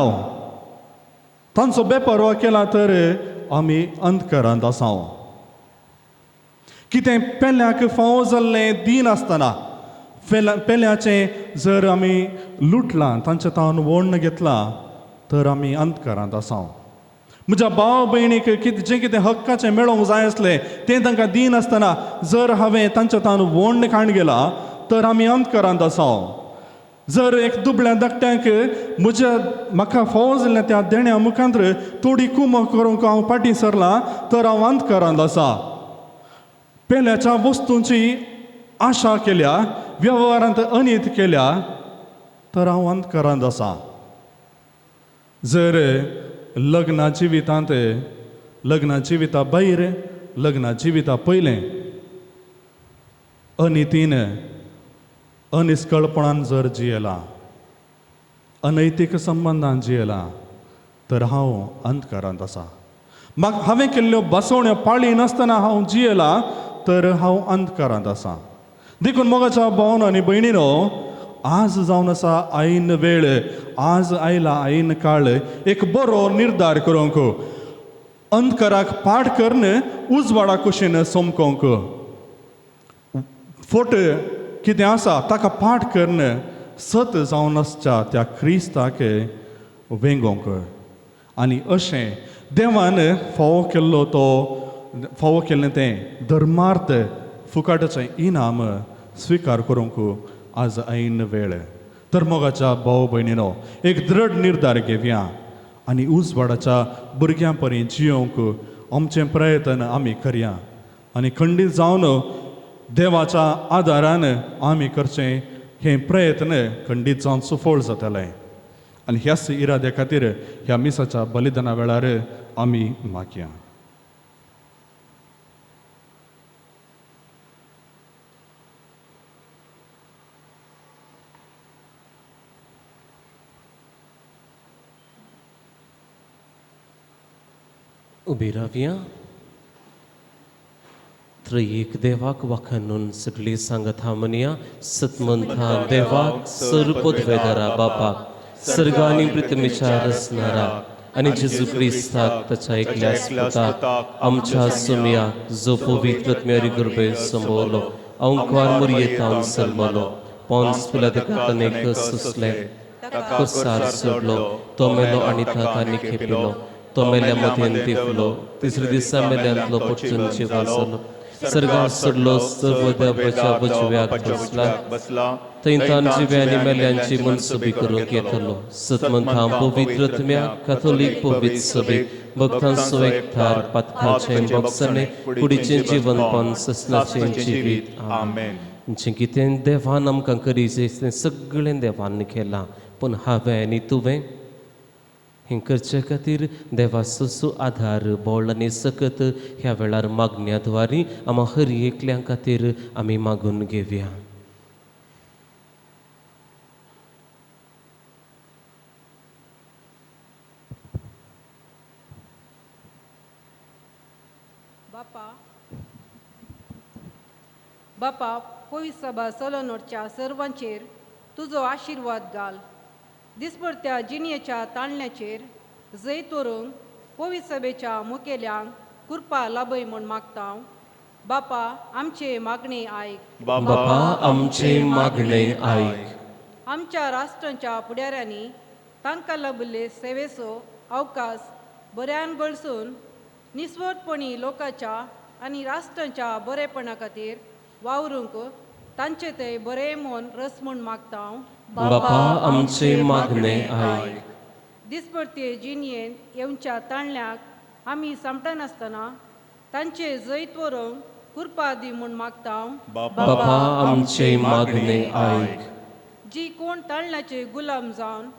तांचो बेपर्वा केला तर आमी अंधकारांत आसाव. कितें पेल्याक फावो जाल्लें दिनासतना पेल्याचें जर आमी लुटलां, तांच्या तावन वोण्ण घेतलां तर आमी अंधकारांत आसाव. म्हज्या भाव भयणीक कितें जें कितें हक्काचें मेळोंक जाय आसलें तें तांकां दिनासतना जर हांवें तांच्या तावन वोण्ण काण गेला तर आमी अंधकारांत आसाव. जर एक दुबळ्या धाकट्यांक म्हज्या म्हाका फावो जाल्ल्या त्या देण्या मुखांत थोडी कुमक करूंक हांव फाटीं सरलां तर हांव अंधकारांत आसा. पेल्याच्या वस्तूंची आशा केल्या, वेव्हारांत अनीत केल्या तर हांव अंधकारांत आसा. जर लग्ना जिवितांत, लग्ना जिविता भायर, लग्ना जिविता पयलें अनितीन अनिस्कळपणान जर जियेला, अनैतीक संबंदान जियेला तर हांव अंधकारांत आसा. म्हाका हांवें केल्ल्यो बसवण्यो पाळी नासतना हांव जियेला तर हांव अंधकारांत आसा. देखून मोगाच्या भावन आनी भयणीनो, आज जावन आसा आयन वेळ, आज आयला आयन काळ एक बरो निर्धार करूंक, अंधकाराक पाठ करून उजवाडा कुशीन समकोंक, फोट कितें आसा ताका पाठ करून सत जावन आसच्या त्या क्रिस्ताक वेंगोवंक. आनी अशें देवान फावो केल्लो तो फावो केल्लें तें धर्मार्थ फुकाटाचें इनाम स्विकार करूंक आज ऐन वेळ. तर मोगाच्या भाव भयणीनो, एक दृढ निर्धार घेवया आनी उजवाडाच्या भुरग्यां परी जियोवंक आमचें प्रयत्न आमी करया आनी खंडीत जावन देवाच्या आदारान आमी करचें हें प्रयत्न खंडीत जावन सुफळ जातलें. आनी ह्याच इराद्या खातीर ह्या मिसाच्या बलिदाना वेळार आमी मागया. उबी रावया. त्रयेक देवाक वाखानून सगळी सांगता म्हणया. सतमंथा देवाक सर पदवेदारा बापाक सर्ग आनी पृथ्वीच्या रचणारा आनी जेजू क्रिस्ताक ताच्या एकल्या पुताक आमच्या सुमयाक जो पवित्र आत्म्यारी गर्भे संभवलो, अंकार मुरयेतावन सल्मलो, पोन्स पिलात अनेक सुसले, कोसार सोडलो, तो मेलो आनी ताका निखेपिलो, तो मेल्या मदेन दिफलो, तिसऱ्या दिसा मेल्यांतलो परतून जिवन जालो, सर्गार सोडलो, सर्व देवाच्या उजव्याक बसला, थंय तान जिव्या आनी मेल्यांची मनसुबी करूंक येतलो. सतमंथा पवित्र आत्म्या कॅथोलीक पवित्र सभेक भक्तांचो एकठार, पातकांचें भोगसणें, कुडीचें जिवनपण, ससनाचें जिवीत. आमेन. जें कितें देवान आमकां करीत तें सगळें देवान केलां, पूण हांवें आनी तुवें हें करचे खातीर देवाचो आधार, बळ आनी सकत ह्या वेळार मागण्या द्वारी आमा हर एकल्या खातीर आमी मागून घेवया. बापा, बापा, पवित्र सभा सलोनोरच्या सर्वांचेर तुजो आशिर्वाद घाल. दिसभरत्या जिणयेच्या ताणल्याचेर जैत व्हरूंक पवित्र सभेच्या मुखेल्यांक कृपा लाभय म्हूण मागता. बापा, आमचे मागणे आयक. बापा, आमचे मागणे आयक. आमच्या राष्ट्रांच्या फुडाऱ्यांनी तांकां लाभिल्ले सेवेचो अवकाश बऱ्यान गळसून निस्वार्थपणी लोकांच्या आनी राष्ट्रांच्या बरेपणा खातीर वावरूंक तांचे ते बरें मन रस म्हूण मागता. बापा, आमचे मागणे आयक. दिसपडते जिणयेन येवच्या ताणल्याक आमी सांपडनासतना तांचे जैत व्हरूंक कृपा दी म्हूण मागता. बापा, आमचे मागणे आयक. जी कोण ताळण्याचे गुलाम जावन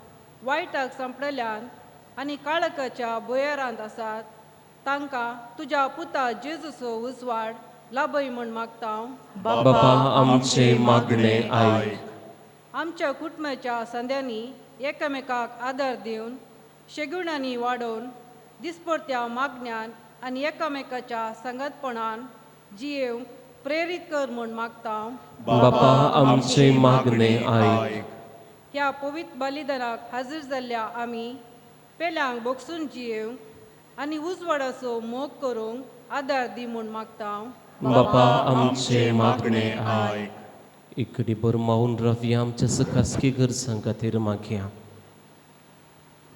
वायटाक सांपडल्यान आनी काळखाच्या भुंयारांत आसात तांकां तुज्या पुता जेजूचो उजवाड लाभय म्हूण मागता. बापा, आमचे मागणे आयक. आमच्या कुटुंबाच्या संद्यांनी एकामेकाक आदार दिवन शेगुणांनी वाडोवन दिसपडत्या मागण्यान आनी एकामेकाच्या सांगातपणान जियेवंक प्रेरीत कर म्हूण मागता. बापा, आमचे मागणे आयक. ह्या पवित्र बलिदानाक हाजीर जाल्ल्या आमी पेल्यांक भोगसून जियेवंक आनी उजवाडाचो मोग करूंक आदार दी म्हूण मागता. बापा, आमचे मागणे आयक. इकडे बर मावून रावया. आमच्या खासगी गरजां खातीर मागया.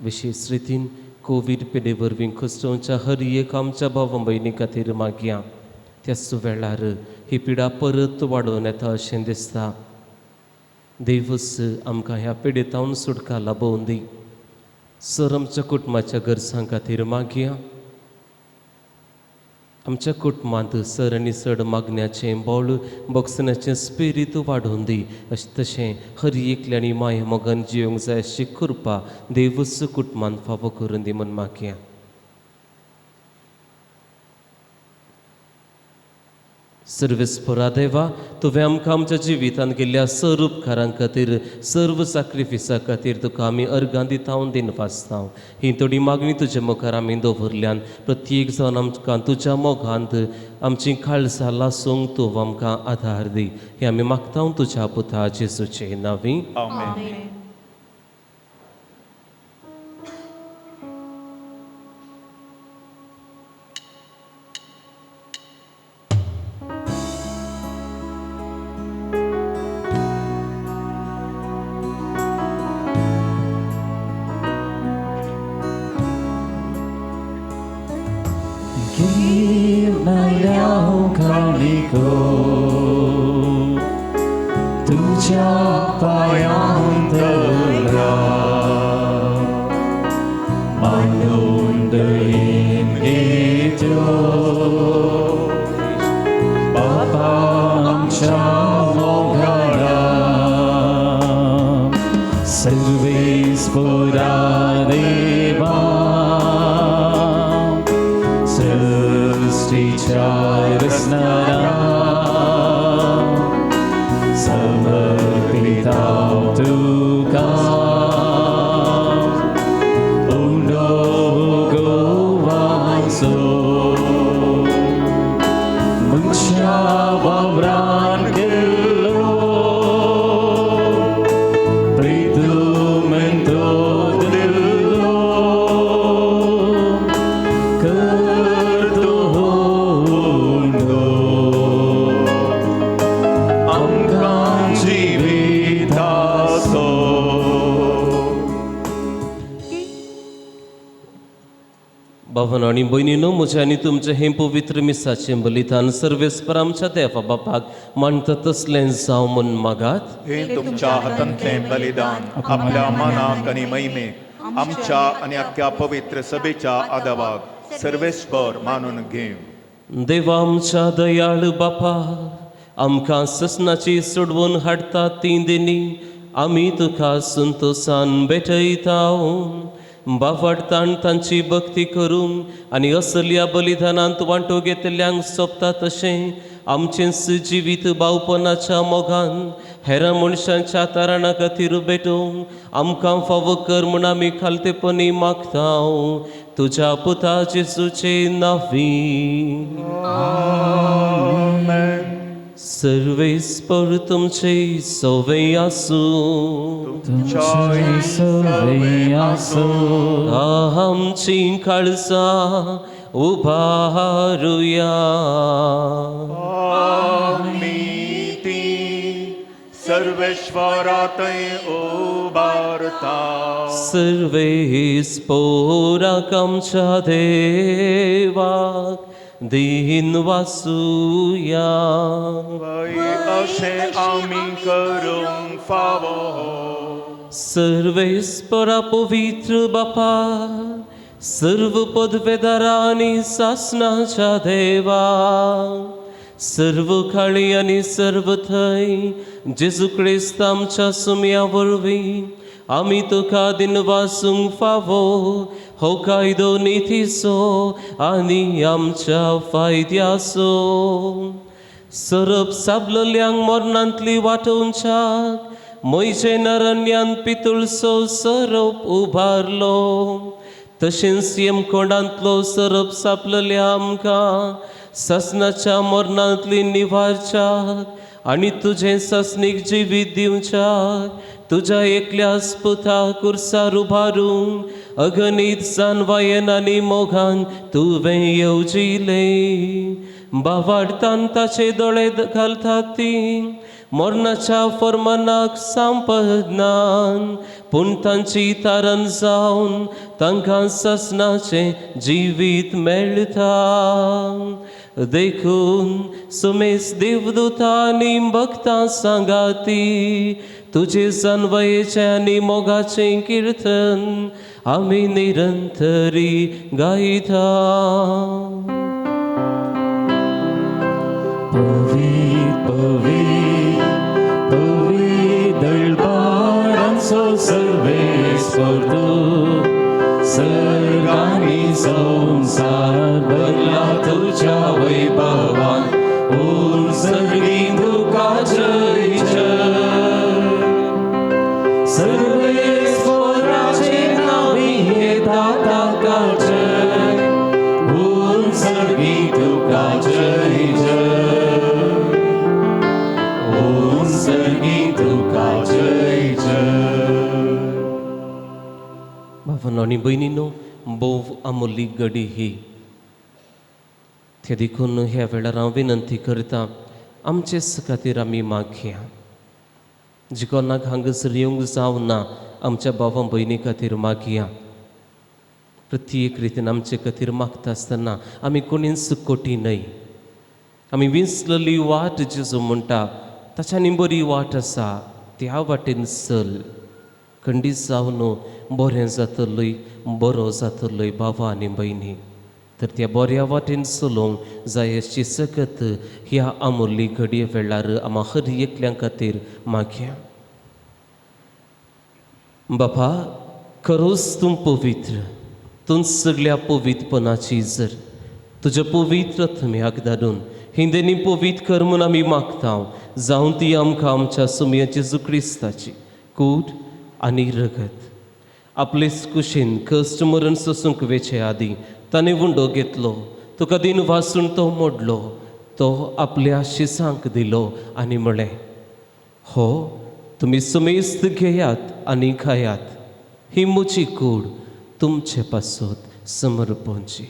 विशेश रितीन कोवीड पिडे वरवीं खसोवच्या हर एक आमच्या भाव भयणी खातीर मागया. त्याच वेळार ही पिडा परत वाडोवन येता अशें दिसता. देवूच आमकां ह्या पिडेतावन सुटका लाभोवन दी. सर आमच्या कुटुंबाच्या गरजां खातीर मागया. आमच्या कुटुंबांत सर आनी चड मागण्याचें बोळ बक्षण्याचें स्पिरीत वाडोवन दी. अशें तशें हर एकल्यानी माया मोगान जियोंक जाय अशी कृपा देवूच कुटुंबान फावो करून दी म्हूण मागया. सर्वेस्परा देवा, तुवें आमकां आमच्या जिवितांत केल्ल्या सर्व उपकारां खातीर, सर्व साक्रिफिसा खातीर तुका आमी अर्गां दिता दिन वाचता. ही थोडी मागणी तुजे मुखार आमी दवरल्यान प्रत्येक जावन आमकां तुज्या मोगांत आमची काळजां लासूंक तूं आमकां आदार दी. हें आमी मागता तुज्या पुता जेजूचे नांवी. आमेन. तुझ्या पायांतल्या मांडून दयेन घेत्यो बापा आमच्या मोगाळा. सर्वेस्परा देवा, सृष्टीच्या रचणारा, समर्पिता तुका उंडो गोवाचो. मनशा वावरान केल्लो प्रीतुमेंतो दिल्लो करतो उंडो आमकां जिविताचो. भावानो आनी भयणीनो, म्हजें आनी तुमचें हें पवित्र मिसाचें बलिदान सर्वेस्पर आमच्या देवा बापाक मानता तसलें जावं म्हूण मागात. हे तुमच्या हातांतलें बलिदान आपल्या मानाक आनी महिमेक आमच्या आनी अख्ख्या पवित्र सभेच्या आदावाक सर्वेस्पर मानून घेवं. देवा आमच्या दयाळ बापा, आमकां ससनाची सोडवून हाडटा ती दिनी आमी तुका संतोसान भेटयता. बावडतान तांची भक्ती करूंक आनी असल्या बलिदानांत वांटो घेतल्यांक सोंपता तशें आमचेंच जिवीत भावपणाच्या मोगान हेर मनशांच्या तारणा खातीर भेटोवंक आमकां फावो कर म्हूण आमी खालतेपणी मागता तुज्या पुता जेजूचे नांवी. सर्वेस्पर तुमचे सवे आसूं. तुमचेय सवे आसूं. आमची काळजां उबारुया. आमी ती सर्वेश्वरातय उबारता. सर्वेस्पोराक आमच्या देवाक दीन वासुया. वय अशें आमी करूंक फावो. सर्वेस्परा पवित्र बापा, सर्व पदवेदारांनी सासनाच्या देवा, सर्व काळी आनी सर्व थंय जेजू क्रिस्त आमच्या सुमया वरवीं आमी तुका दिनवासूंक फावो. हो कायदो नितीचो आनी आमच्या फायद्याचो. सरप साबलल्यांक मरणांतली वाटोवच्याक म्हयचे नरण्यान पितुळसो सरप उबारलो, तशेंच येमकोंडांतलो सरप सापलल्या आमकां ससनाच्या मरणांतली निवारच्याक आनी तुजें ससनीक जिवीत दिवच्याक तुज्या एकल्या पुता कुर्सार उबारूंक अगणीत जानवायेन आनी मोगान तुवें येवजिलें. बावाडतान ताचे दोळे घालतात ती मरणाच्या फर्मानाक सांपडनान, पूण तांची तारण जावन तांकां ससनाचें जिवीत मेळटा. देखून सुमेस देवदूतांनी भक्तां सांगाती तुजे जानवयेचें आनी मोगाचें किर्तन आमी निरंतरी गायता. पवित्र पवित्र पवित्र दळबारांचो सर्वेस्पर तूं, सर्गांनी संवसार भरला तुज्या वैभवान. ऊन सर्गी तुका जय जय. सर्वेस्पराचे नांवी येता ताका जय. ऊन सर्गी तुका जय जय. ऊन सर्गी तुका जय जय. भावांनो आनी भयणीनो, भोव अमूल्य घडी ही. ते देखून ह्या वेळार हांव विनंती करता, आमचेच खातीर आमी मागया. जी कोणाक हांगासर येवंक जावना आमच्या भावां भयणी खातीर मागया. प्रत्येक रितीन आमचे खातीर मागता आसतना आमी कोणीच कोटी न्हय. आमी विंचलेली वाट जेजू म्हणटा ताच्यानी बरी वाट आसा, त्या वाटेन चल. खंडीत जावन बरें जातलोय, बरो जातलोय भावा आनी भयणी. तर त्या बऱ्या वाटेन चलोवंक जाय अशी सकत ह्या अमूल्य घडये वेळार आमा हर एकल्या खातीर मागया. बापा, खरोच तूं पवित्र, तूं सगळ्या पवित्रपणाची जर तुज्या पवित्र आत्म्याक धाडून हिंदेनी पवित्र कर म्हूण आमी मागता. जावं ती आमकां आमच्या सुमया जेजू क्रिस्ताची कूड आनी रगत. आपलेच कुशीन कश्ट मरण सोसूंक वेचे आदीं ताणें उंडो घेतलो, तुका दिन वासून तो मोडलो, तो आपल्या शिसांक दिलो आनी म्हळें, हो तुमी सुमेस्त घेयात आनी खायात, ही म्हजी कूड तुमचे पासत समर्पणची.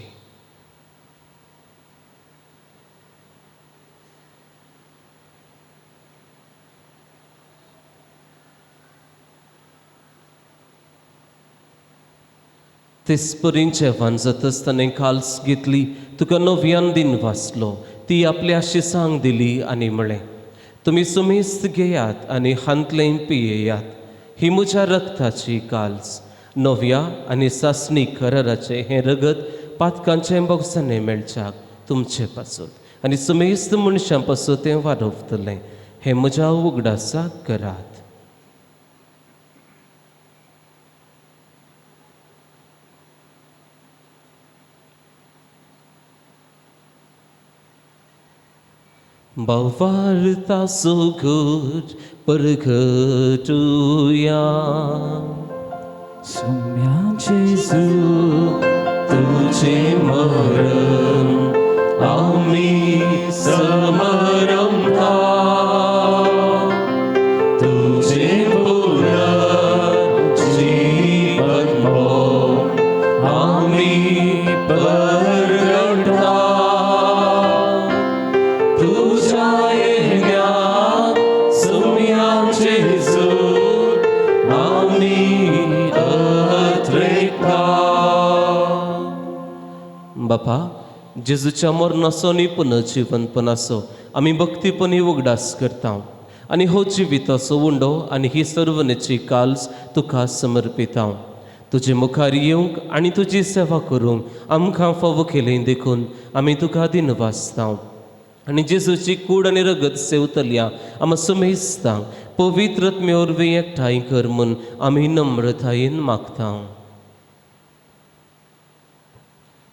तेच जेवण जातच ताणें काल्स घेतली, तुका नव्यान दिन वाचलो, ती आपल्या शिसांक दिली आनी म्हळें, तुमी सुमेस्त घेयात आनी हांतलें पियेयात, ही म्हज्या रक्ताची काल्स, नव्या आनी सासणी कराराचें हें रगत पातकांचें बोगसाणें मेळच्याक तुमचे पासत आनी सुमेस्त मनशां पासत तें वाडवतलें. हें म्हज्या उगडासाक करात. भावार्था सुगूर परगटुया. सुम्या जेजू तुझे मरण आम्ही समरंभा. परगटा तुझ्या येण्याक सुम्या जेजू आमी अत्रेकता. बापा, जेजूच्या मरणाचो आनी पुनर्जिवनपणाचो आमी भक्तीपणी उगडास करता आनी हो जिविताचो उंडो आनी ही सर्वनेची काल्स तुका समर्पिता. तुजे मुखार येवंक आनी तुजी सेवा करूंक आमकां फावो केलें देखून आमी तुका दिनवासता. आनी जेजूची कूड आनी रगत सेवतल्या आमा सुमेस्तांक पवित्र आत्मे वरवीं एकठांय कर म्हूण आमी नम्रतायेन मागता.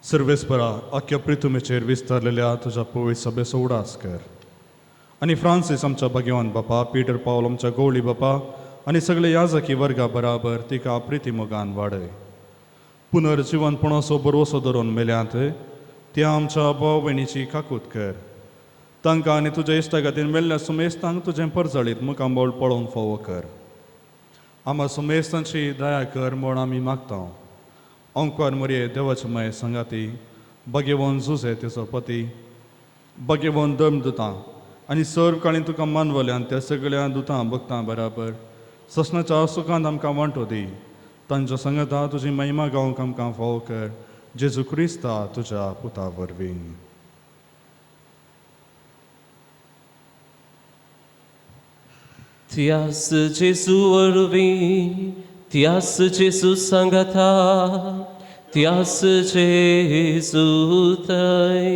सर्वेस्परा, आख्या प्रिथुमेचेर विस्तारलेल्या तुज्या पवित्र सभेचो उडास कर आनी फ्रांसीस आमच्या भाग्यवान बापा, पीटर पावल आमच्या गवळी बापा आनी सगळे याजकी वर्गा बराबर तिका प्रिती मोगान वाडय. पुनर्जिवनपणाचो बरोसो धरून मेल्यांत त्या आमच्या भाव भयणीची काकूत कर. तांकां आनी तुज्या इश्टा खातीर मेल्ल्या सुमेस्तांक तुजें परजळीत मुखामळ पळोवंक फावो कर. आमा सुमेस्तांची दया कर म्हूण आमी मागता. अंकार मोरये देवाचे माये संगाती, भाग्यवान जुजे तेचो पती, भाग्यवान धर्म दुतां आनी सर्व काळी तुका मानवल्यान त्या सगळ्या दुतां भक्तां बराबर ससनाच्या सुखांत आमकां वांटो दी. तांच्या संगता तुजी महिमा गावंक आमकां फावो कर, जेजू क्रिस्ता तुज्या पुता वरवीं. त्यास जेजू वरवीं, त्यास जेजू सांगाता, त्यास जेजू थंय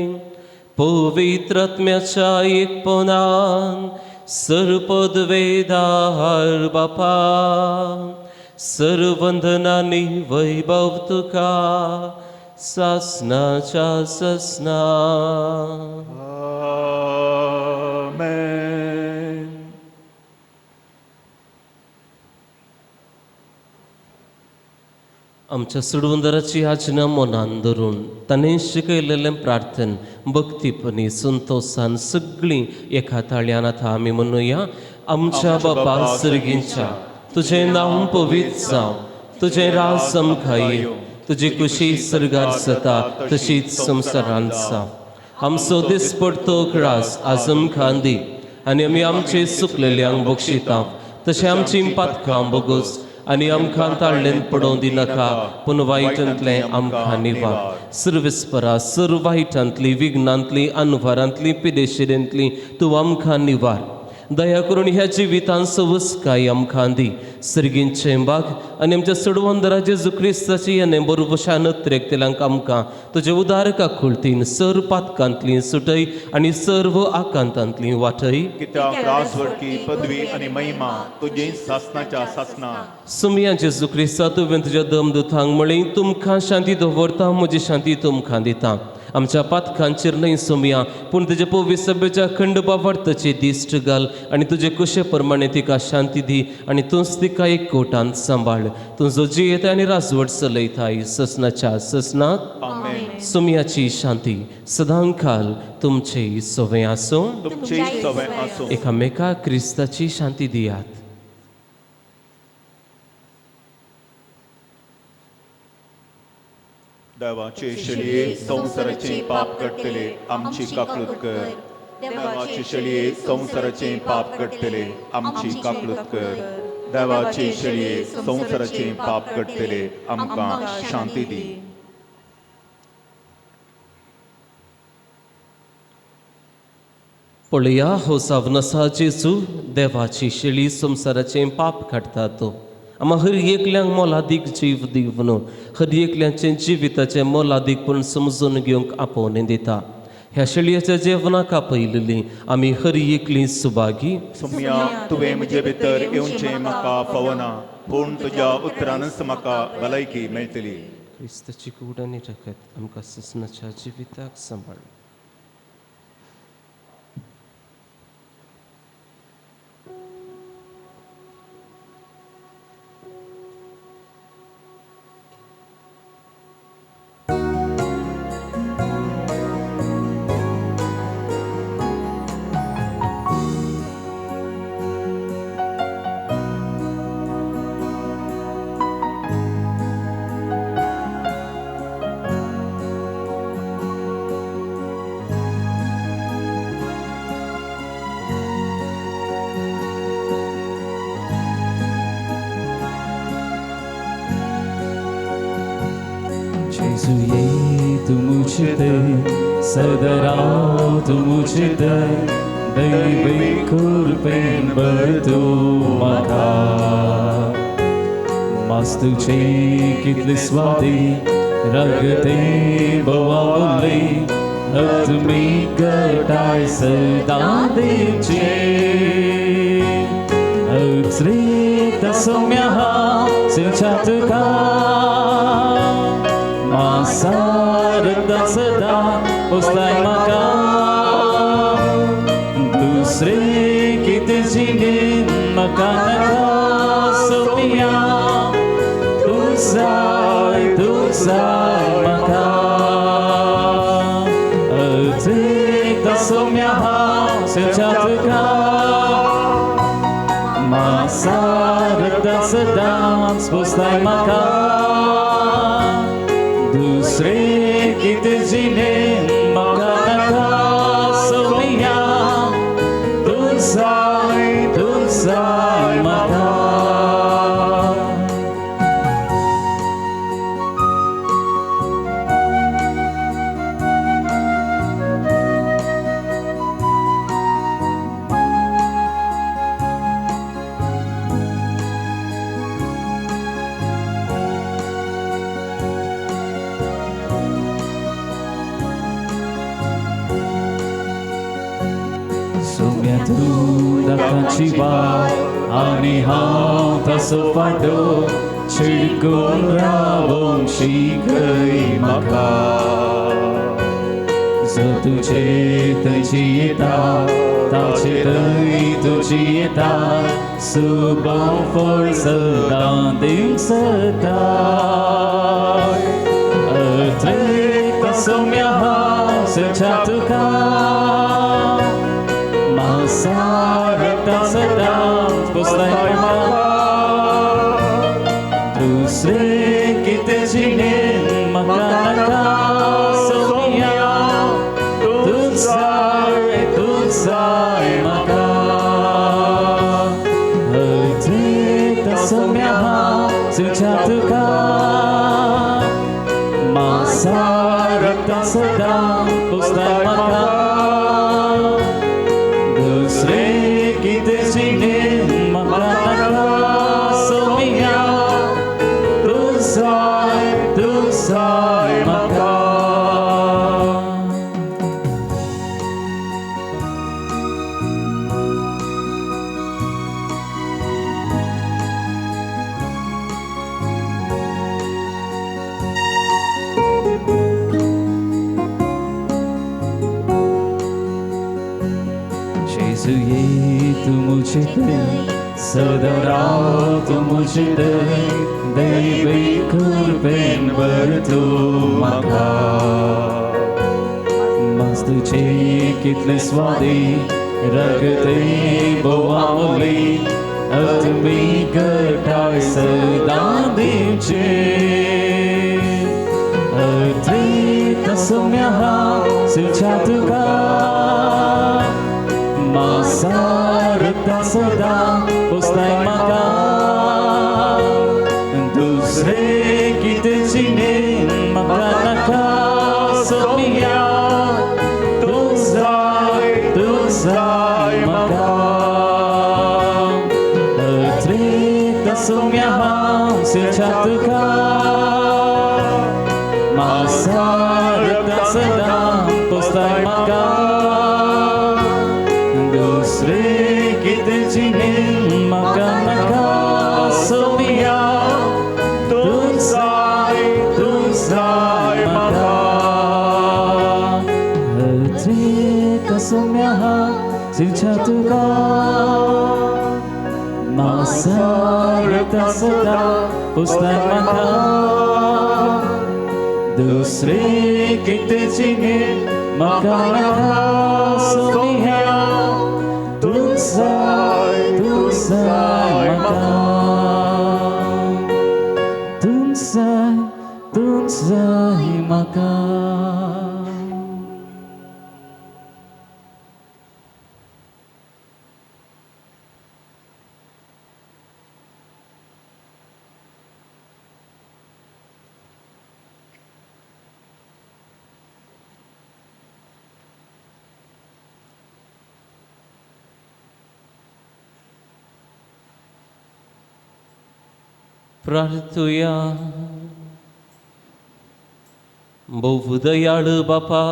पवित्र आत्म्याच्या एकपणान सर्पदवेदार बापा, सर्वंदनानी वैभव तुका सासनाच्या ससना. आमेन. आमच्या सुडवंदराची आज्ञा मनान धरून ताणें शिकयलेलें प्रार्थन भक्तीपणी संतोशान सगळीं एका ताळ्यान आतां आमी म्हणुया. आमच्या बापा सर्गींच्या, तुजें नांव पवित्र जावं, तुजें राज आमकां येवं, तुजी कुशी सर्गार जाता तशीच संवसारांत जावं. आमचो दिसपडतो ग्रास आज आमकां दी आनी आमी आमचे चुकलेल्यांक बक्षिता तशें आमची पातकां बोगोस आनी आमकां ताळ्ळेन पडोवं दिनाका, पूण वायटांतलें आमकां निवार. सर्वेस्परा, सर्व वायटांतली, विघ्नांतली, अनवारांतली, पिदेशिरेंतली तूं आमकां निवार. दया करून ह्या जिवितान सवस्काय आमकां दी. सर्गींचें बाग आनी आमच्या सडवंदरा जेजू क्रिस्ताची येणे बरोबशान अत्रेकतेल्यांक आमकां तुजे उदार काकुळतीन सर पातकांतली सुटय आनी सर्व आकांतांतली वाटय. कित्याक राजवटकी, पदवी आनी महिमा तुजी सासनाच्या सासना. सुमया जेजू क्रिस्ता, तुवें तुज्या दमदुतांक म्हळें, तुमकां शांती दवरता, म्हजी शांती तुमकां दिता. आमच्या पातकांचेर न्हय सोमया, पूण तुजे पवित्र सभेच्या अखंड बावार्थाची दिश्ट घाल आनी तुजे कुशे प्रमाणे तिका शांती दी आनी तूंच तिका एक कोटांत सांबाळ. तूं जो जियेता आनी राजवट चलयताय ससनाच्या ससनात. आमेन. सोमयाची शांती सदांकाल तुमचे सवय आसूं. तुमची सवय आसूं. एकामेका क्रिस्ताची शांती दियात. देवाचे शळये, संवसाराचे पाप काडटले, आमची काकळूत कर. देवाचे शळये, संवसाराचे पाप काडटले, आमची काकळूत कर. देवाचे शळये, संवसाराचे पाप काडटले, आमकां शांती दी. पळया हो सावनसा जेजू, देवाची शेळी, संवसाराचें पाप काडटा तो. आमा हर एकल्यांक मोलादीक जीव दिवन हर एकल्याचें जिविताचें मोलादीकपण समजून घेवंक आपोवणें दिता. ह्या शेळयेच्या जेवणाक आपयलेली आमी हर एकली सुभागी. सुम्या, तुवें म्हजे भितर येवचें म्हाका फावना, पूण तुज्या उतरानच म्हाका भलायकी मेळटली. क्रिस्ताची कूड आनी रगत आमकां ससनाच्या जिविताक सांबाळ. मुझे दे सदा राव तूं मुझे दे दैवी कृपेन भर तूं म्हाका मास तुझे कितले स्वादी रगते बोवावले तुमी गटाय सदां दिवचे अत्रित सौम्य सिंचा तुका मासारता सदा पोसताय म्हाका दुसरे कितें जिणेन म्हाका नाका सोम्या तूं जाय म्हाका अत्रित सौम्य सिंचा तुका मासारता सदांच पोसताय म्हाका दुसरे कितें जिणेन म्हाका नाका सोम्या तूं जाय म्हाका. सोम्या तूं दाकाची वाट आनी हांव ताचो फाटो चिडकून रावोंक शिकय म्हाका जो तुजे थंय जियेता ताचे थंय तूं जियेता सुबों फळ सदां दिवंक सताय अत्रिक्त सौम्य हांव सच्या तुका मासारता सदांच पोसताय म्हाका दुसरे कितें जिणेन म्हाका नाका सोम्या तूं जाय म्हाका अत्रिक्त सौम्य हांव तुज्या तुका मासारता सदांच पोसताय म्हाका दुसरे कितें जिणेन म्हाका नाका सोम्या तूं जाय म्हाका. जेजू ये तूं मुझे दे सदा राव तूं मुझे दे दैवी कृपेन भर तूं म्हाका मास तुझे कितले स्वादी रगते बोवावली तुमी गटाय सदां दिवचे अत्रिक्त सौम्य हांव तुज्या तुका मासारता सदां पोसताय म्हाका दुसरे कितें जिणेन म्हाका नाका सोम्या तूं जाय म्हाका अत्रिक्त सौम्य हांव तुज्या तुका मासारता सदां पोसताय म्हाका दुसरे कितें जिणेन म्हाका नाका सोम्या तूं जाय म्हाका अत्रिक्त सौम्य हांव तुज्या तुका मासारता सदां पोसताय म्हाका दुसरे कितें जिणेन म्हाका नाका सोम्या तूं जाय म्हाका तूं जाय म्हाका. प्रार्थुया. भोव दयाळ बापा,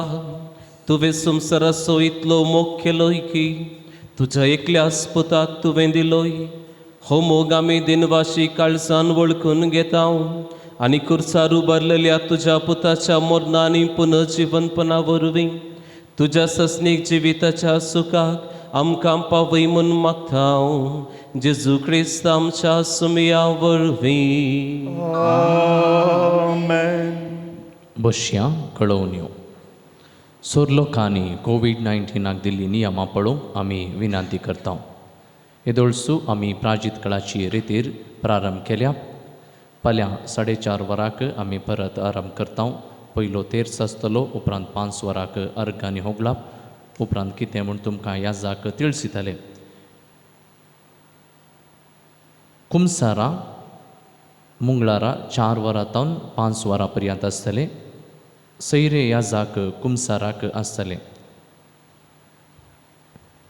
तुवें संवसाराचो इतलो मोग केलोय की तुज्या एकल्याच पुताक तुवें दिलोय. हो मोग आमी दिनवाशी काळजान वळखून घेता आनी कुर्सार उबारलेल्या तुज्या पुताच्या मरणा आनी पुनर्जिवनपणा वरवीं तुज्या सस्नीक जिविताच्या सुखाक आमकां पावय म्हूण मागता, जेजू क्रिस्त आमच्या सुमया वरवीं. आमेन. बशया कळोवन्यो. सोर लोकांनी कोवीड 19 दिल्ली नियमां पळोवंक आमी विनंती करता. येदोळसू आमी प्राजीत कळाची रितीर प्रारंभ केल्या. फाल्यां 4:30 वरांक आमी परत आरंभ करता. पयलो तेर्स आसतलो, उपरांत 5 वरांक अर्गांनी होगलाप, उपरांत कितें म्हूण तुमकां याजाक तिळसितले. कुमसारां मंगळारा 4 वरां तावन 5 वरां पर्यंत आसतले. सैरे याजाक कुमसाराक आसतले.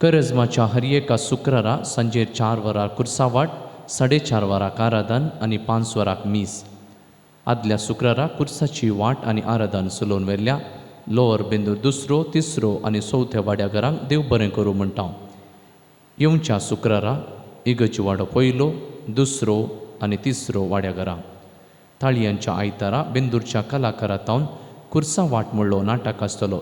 करजमाच्या हर एका शुक्रारा सांजेर 4 वरां कुर्सावाट, 4:30 वरांक आराधन आनी 5 वरांक मीस. आदल्या शुक्रारा कुर्साची वाट आनी आराधन चलोवन व्हेल्ल्या लोअर बेंदूर दुसरो, तिसरो आनी चवथ्या वाड्या घरांक देव बरें करूं म्हणटा. येवच्या शुक्रारा इगर्जी वाडो पयलो, दुसरो आनी तिसरो वाड्या घरांक. ताळयांच्या आयतारा बेंदूरच्या कलाकारा तावन कुर्सा वाट म्हणलो नाटक आसतलो.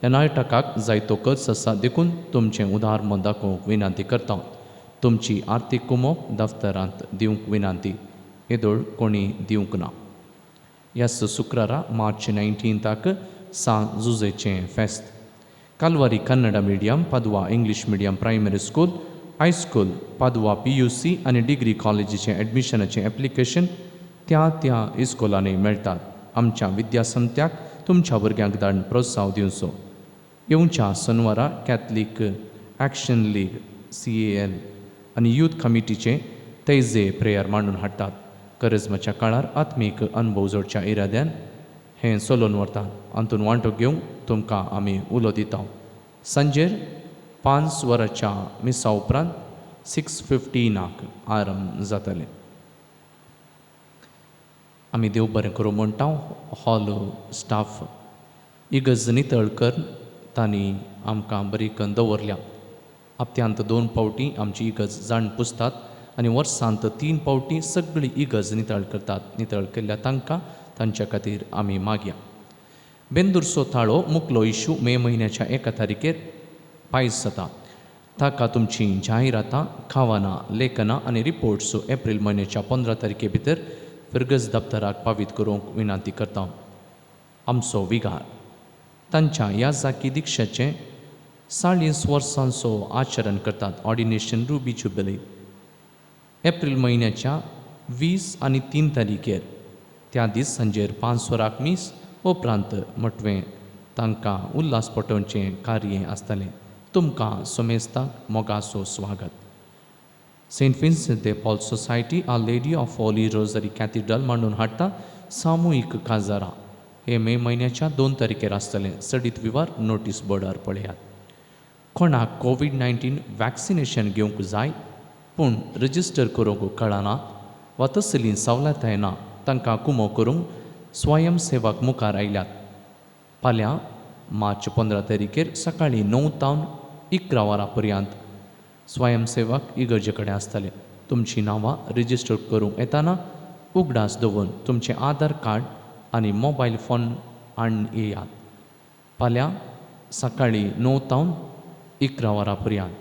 ह्या नाटकाक जायतो खर्च आसा, देखून तुमचें उदार मन दाखोवंक विनंती करता. तुमची आर्थीक कुमोक दफ्तरांत दिवंक विनंती. येदोळ कोणी दिवंक ना. ह्याच शुक्रारा मार्च 19 सांत जुजेचें फेस्त. Calvary Kannada medium, Padua English medium primary school, high school, Padua PUC आनी डिग्री कॉलेजीचें एडमिशनाचें एप्लिकेशन त्या त्या इस्कोलांनी मेळटात. आमच्या विद्यासमत्याक तुमच्या भुरग्यांक धाडून प्रोत्साहन दिवचो. येवच्या शनवारा कॅथलीक एक्शन लीग CAL आनी यूथ कमिटीचे तैजे प्रेयर मांडून हाडटात. करजमाच्या काळार आत्मीक अनुभव जोडच्या इराद्यान हें चलोवन व्हरतात. हातूंत वांटो घेवंक तुमकां आमी उलो दिता. सांजेर 5 वरांच्या मिसा उपरांत 6:15 आरंभ जातलें. आमी देव बरें करूं म्हणटा. हॉल स्टाफ इगर्ज नितळ कर तांणी आमकां बरी करून दवरल्या. हप्त्यांत 2 फावटी आमची इगर्ज जाण पुसतात आनी वर्सांत 3 फावटी सगळी इगर्ज नितळ करतात. नितळ केल्ल्या तांकां तांच्या खातीर आमी मागया. बेंदूरचो थाळो मुकलो इशू मे म्हयन्याच्या 1 तारखेर पायस जाता. ताका तुमची जाहिरातां, खावनां, लेखनां आनी रिपोर्ट्स एप्रील म्हयन्याच्या 15 तारखे भितर फिरगज दप्तराक पावीत करूंक विनंती करता. आमचो विगार तांच्या ह्या जाकी दिक्षाचें 40 वर्सांचो आचरण करतात. ऑर्डिनेशन रुबी जुबली एप्रील म्हयन्याच्या 20 आनी 3 तारखेर त्या दीस सांजेर 5 वरांक मीस उपरांत मटवें तांकां उल्हास पटोवचें कार्य आसतलें. तुमकां समेस्तांक मोगाचो स्वागत. Saint Vincent de Paul Society Our Lady of Holy Rosary Cathedral मांडून हाडटा सामुहीक काजारां. हे मे म्हयन्याच्या 2 तारखेर आसतलें. चडीत विवर नोटीस बोर्डार पळयात. कोणाक कोवीड-19 वॅक्सिनेशन घेवंक जाय पूण रजिस्टर करूंक कळना वा तसली सवलताय ना, तांकां कुमो करूंक स्वयंसेवक मुखार आयल्यात. फाल्यां मार्च 15 तारखेर सकाळीं 9 तावन 11 वरां पर्यंत स्वयंसेवक इगर्जे कडेन आसतले. तुमचीं नांवां रजिस्टर करूंक येताना उगडास दवरून तुमचें आधार कार्ड आनी मोबायल फोन हाडून येयात. फाल्यां सकाळीं 9 तावन 11 वरां पर्यंत.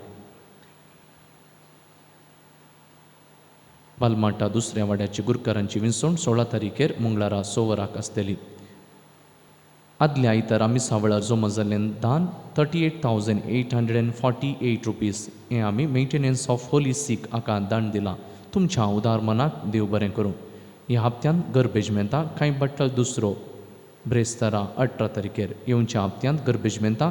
बालमाटा दुसऱ्या वाड्याची गुरकारांची विंचवण 16 तारखेर मंगळारा 6 वरांक आसतली. आदल्या आयतारा मिसा वेळार जमा जाल्लें दान 38,848 रुपीज हें आमी मेंटेनन्स ऑफ होली सीक हाका दान दिलां. तुमच्या उदार मनाक देव बरें करूं. ह्या हप्त्यांत गर्बेज मेंता कांय बट्टल दुसरो ब्रेस्तारा 18 तारखेर. येवच्या हप्त्यांत गर्बेज मेंता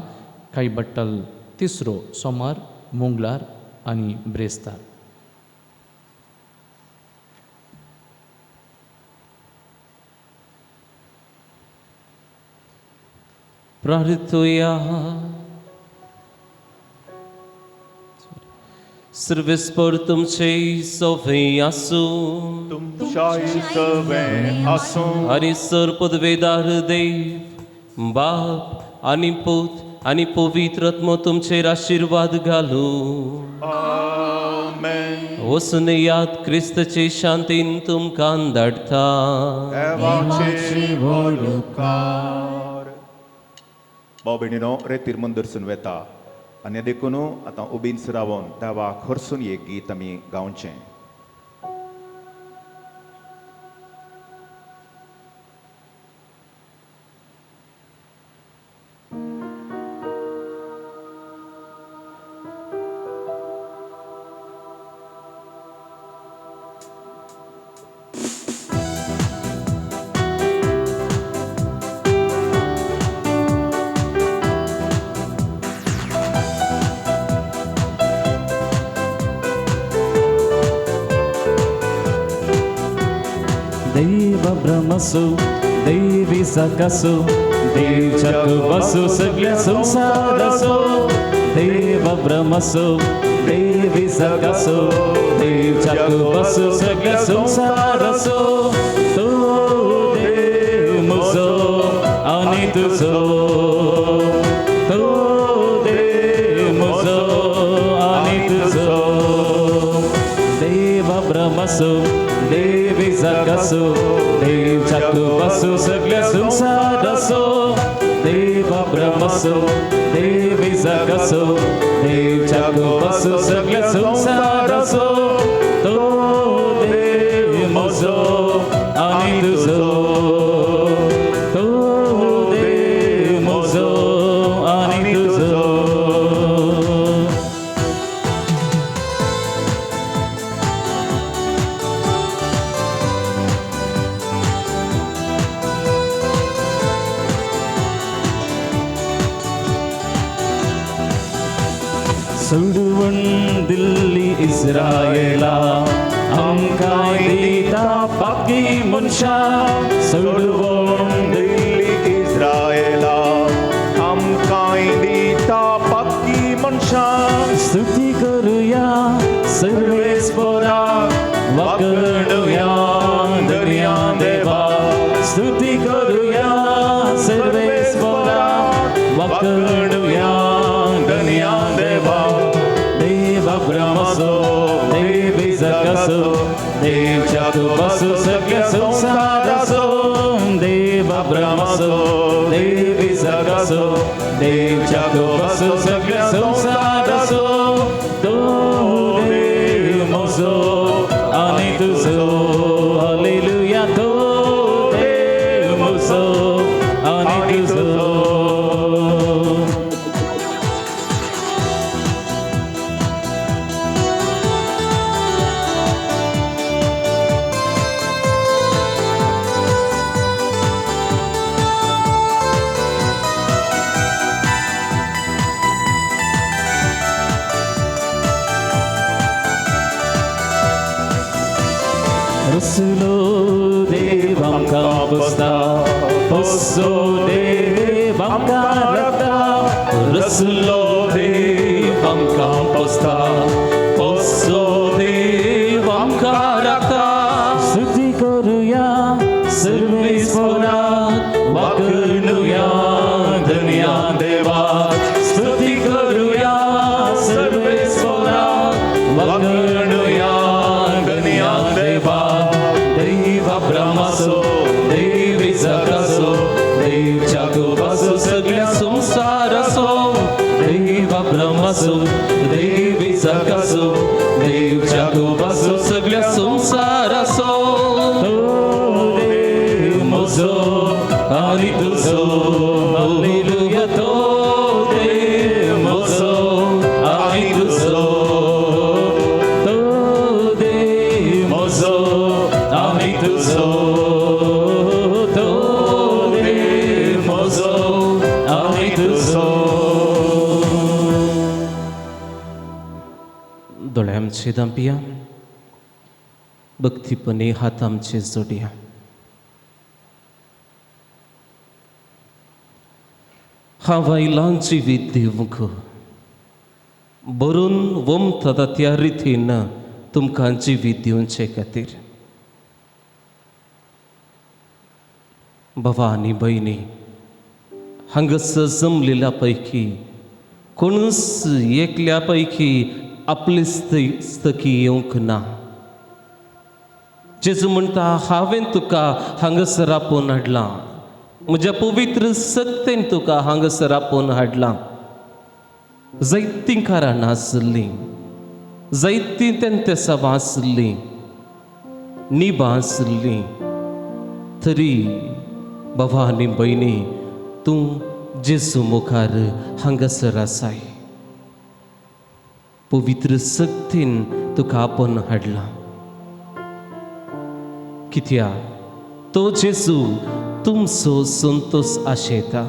कांय बट्टल तिसरो सोमार, मंगळार आनी ब्रेस्तार. प्रार्थुया. सर्वेस्पर तुमचे सोफे आसूं. तुमच्याय सवें आसूं. आनी सर पदवेदार देव बाप आनी पूत आनी पवित्र आत्मो तुमचेर आशिर्वाद घालूं. आमेन. वचून याद, क्रिस्तचे शांतीन तुमकां धाडटा. देवाचे व्हड उपकार. भाव भयणीनो, रेतीर मंदरसून वेता आनी देखून आतां उबींच रावन देवाक हरसून एक गीत आमी गावचें. देव ब्रह्मसो, देवी सकसो, देव जगवसो, सगळ्या संसारासो. देव ब्रह्मसो, देवी सकसो, देव जगवसो, सगळ्या संसारासो. तो देव म्हजो आनी तुजो, तो देव म्हजो आनी तुजो. देव ब्रह्मसो, देवी जगसो, देव जगवसो, सगळ्या संसारासो. देव ब्रह्मसो, देवी जगसो, देव जगवसो, सगळ्या संसारासो. तो देव म्हजो आनी तुजो, तो देव म्हजो आनी तुजो. सोडवण दिल्ली इस्रायला, आमकां दिता पापी मनशां. सोडवण दिल्ली इस्रायला, आमकां दिता पापी मनशां. स्तुती करुया सर्वेस्परा, वाकडुया दर्या देवा. स्तुती करुया सर्वेस्परा, वाकडुया दर्या देवा. देव ब्रह्मसो, देवी जगसो, देव जगवसो, सगळ्या संसारासो. देव ब्रह्मसो, देवी जगसो, देव जगवसो, सगळ्या संसारासो. तो देव म्हजो आनी तुजो, हालेलुया. तो देव म्हजो आनी तुजो. रसलो देव आमकां पोसता, पोसो देव आमकां राखता. रसलो देव आमकां पोसता, पोसो देव आमकां राखता. स्तुती करुया सर्वेस्पराक, वाकडुया धन्या देवाक. स्तुती करुया सर्वेस्पराक, वाकडुया धन्या देवाक. देव ब्रह्मसो, देवी जगसो, देव जगवसो, सगळ्या संसारासो. देव ब्रह्मसो, देवी जगसो, देव जगवसो, सगळ्या संसारासो. तो देव म्हजो आनी तुजो, हालेलुया. तो देव म्हजो आनी तुजो, तो देव म्हजो आनी तुजो, तो देव म्हजो आनी तुजो. दोळे आमचे धांपया, भक्तीपणे हात आमचे जोडया. हांव आयलां जिवीत दिवंक. भरून वमता त्या रितीन तुमकां जिवीत दिवचे खातीर. बाबा आनी भयणी, हांगासर जमलेल्या पैकी कोणूच एकल्या पैकी आपली स्थकी येवंक ना. जेजू म्हणटा, हांवें तुका हांगासर आपोवन हाडलां, म्हज्या पवित्र सक्तेन तुका हांगासर आपोवन हाडलां. जायतीं कारणां आसलीं, जायतीं तेंतेसांवां आसलीं, निबां आसलीं, तरी बाबा आनी भयणी तूं जेजू मुखार हांगासर आसाय. पवित्र सक्तीन तुका आपोवन हाडलां. कित्याक तो जेजू तुमचो संतोश आशेता.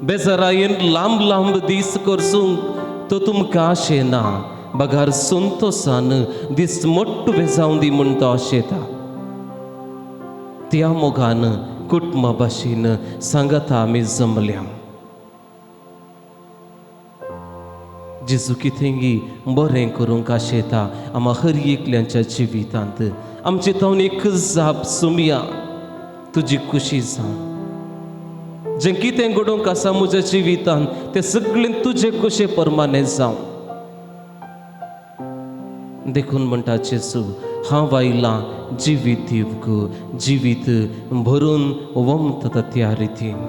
बेजारायेन लांब लांब दीस करसूंक तो तुमकां आशेना, बगार संतोशान दीस मोट्ट जावं दी म्हूण तो आशेता. त्या मोगान कुटुंबा भाशेन सांगाता आमी जमल्या. जेजू कितेंगी बरें करूंक आशेता आमा हर एकल्यांच्या जिवितांत. आमचे तावन एक जाप सुमया, तुजी खुशी जावं. जें कितें घडोवंक आसा म्हज्या जिवितांत तें सगळें तुजे खुशे प्रमाणें जावं. देखून म्हणटा जेजू, हांव आयलां जिवीत दिवंक, जिवीत भरून वमता त्या रितीन.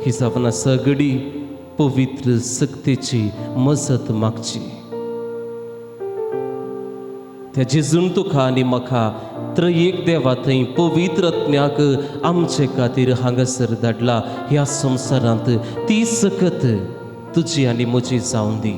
ही जावन सगळी पवित्र सक्तेची मजत मागची. त्या जेजून तुका आनी म्हाका त्रयेक देवा थंय पवित्र आत्म्याक आमचे खातीर हांगासर धाडला ह्या संवसारांत. ती सकत तुजी आनी म्हजी जावन दी.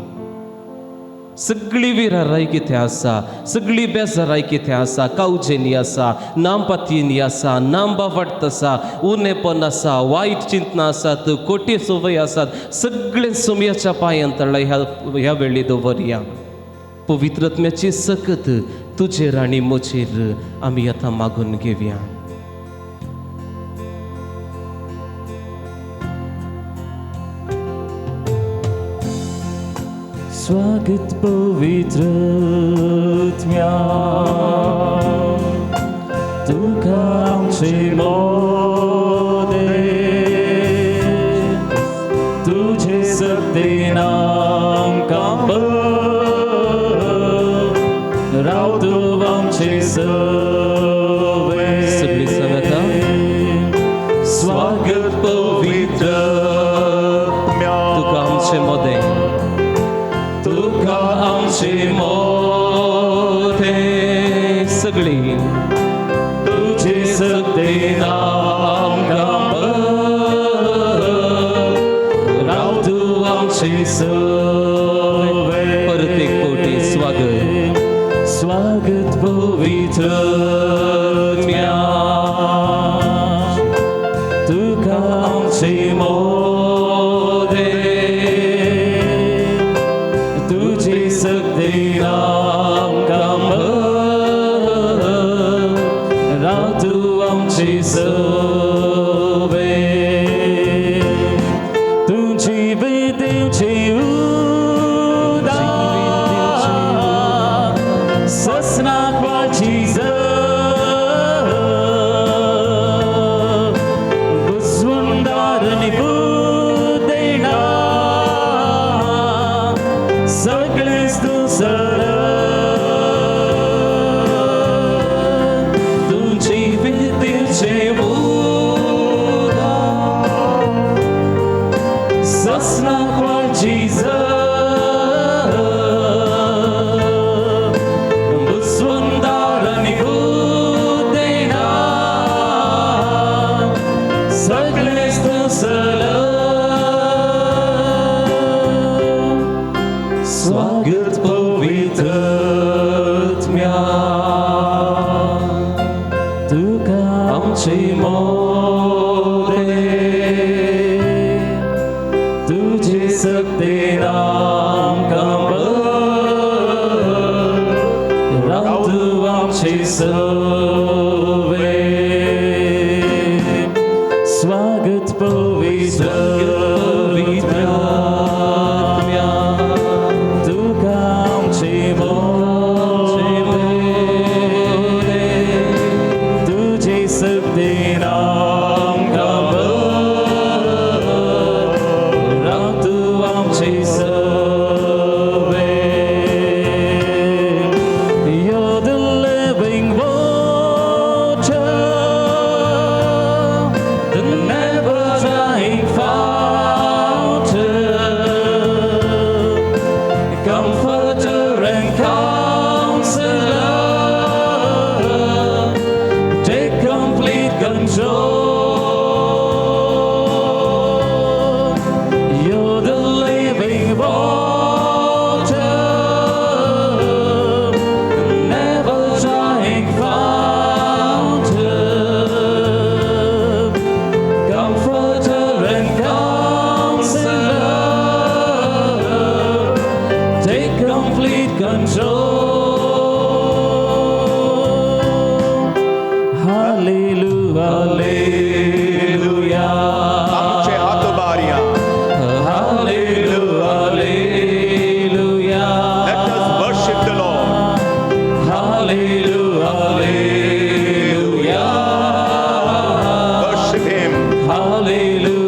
सगळी विराराय कितें आसा, सगळी बेजाराय कितें आसा, कावजेनी आसा, नामपातयेनी आसा, नामबावाट आसा, उणेपण आसा, वायट चिंतना आसात, खोटी संवय आसात, सगळें सुमयाच्या पांयांत तळ्ळा ह्या वेळी दवरया. पवित्र आत्म्याची सकत तुजेर आनी म्हजेर आमी आतां मागून घेवया. स्वागत पवित्र आत्म्या, तुका आमचे मोदे, तुझे सक्तेन आमकां राव तूं आमचे सवे. सगळीं सांगाता. स्वागत पवित्र आत्म्या, तुका आमचे मोदे, तुका आमचे मोदे, सगळी तुझे सक्तेन आमकां राव तूं आमचे सवे. परत एक फावटी स्वागत. स्वागत पवित्र आत्म्या, तुका आमचे मोदे, तुझे सक्तेन आमकां राव तूं आमचे सवे. तुझी दिवचे उदार ससनाक वाची बुजवंदार निबुदेना सगळेच तूं सर. तुझी दिवचे उदार ससनाक वाची बुजवंदार निबुदेना सगळेच तूं सर. स्वागत पवित्र आत्म्या, तुका आमचे मोदे, तुझे सक्तेन आमकां राव तूं आमचे सवे. स्वागत पवित्र आत्म्या,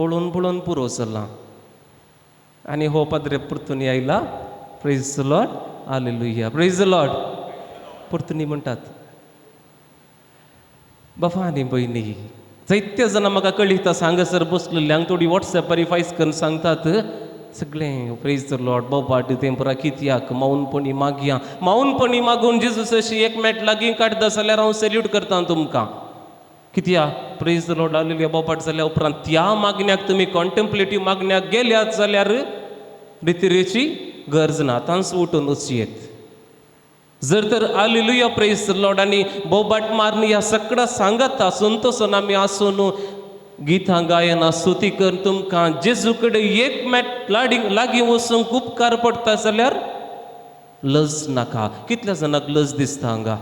पळोवन पळोवन पुरो जालां. आनी हो पाद्रे परतून आयला. Praise the Lord, hallelujah, praise the Lord. परतून म्हणटात. बाबा आनी भयणी, जायते जाणां म्हाका कळीत आसा हांगासर बसलेल्यांक थोडी वॉट्सॅपार फायस करून सांगतात सगळें प्रेज the Lord बोबाट तें पुरा कित्याक मौनपणी मागया. मौनपणी मागून जेजूस अशी एक मेट लागीं काडटा जाल्यार हांव सॅल्यूट करता तुमकां. कित्याक प्रेज the Lord hallelujah बोबाट जाल्या उपरांत त्या मागण्याक तुमी कॉन्टेम्पलेटीव मागण्याक गेल्यात जाल्यार रितिरेची गरज ना, आतांच उठून वचयेत. जर तर हालेलुया प्रेज the Lord आनी बोबाट मारून ह्या सगळ्या सांगता संतोषान आमी आसून गितां गायना स्तुती करून तुमकां जेजू कडेन एक मेट लागीं वचूंक उपकार पडटा जाल्यार लज नाका. कितल्या जाणांक लज दिसता हांगा?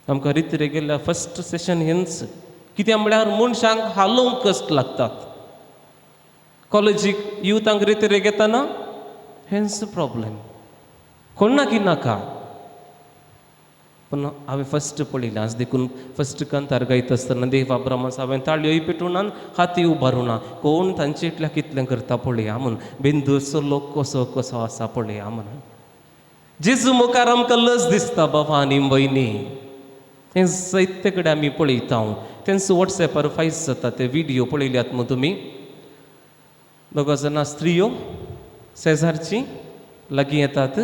आमकां रितरे गेल्ल्या फस्ट सेशन हेंच. कित्याक म्हळ्यार मनशांक हालोवंक कश्ट लागतात. कॉलेजीक युथांक रितरे घेतना हेंच प्रॉब्लेम, कोणाकी नाका. पूण हांवें फस्ट पळयलें आज देखून फस्ट कांतार गायता आसतना देवा ब्रह्मास हांवें ताळयोय पेटूना हाती उबारूना. कोण तांचे इतल्या कितलें करता पळया म्हूण, बेंदूरचो लोक कसो कसो आसा पळया म्हणून. जेजू मुखार आमकां लज दिसता बाबा आनी भयणी. तें जायते कडेन आमी पळयता. तेंच वॉट्सॅपार फायस जाता ते व्हिडियो पळयल्यात मू तुमी. दोगां जाणां स्त्रियो शेजारची लागीं येतात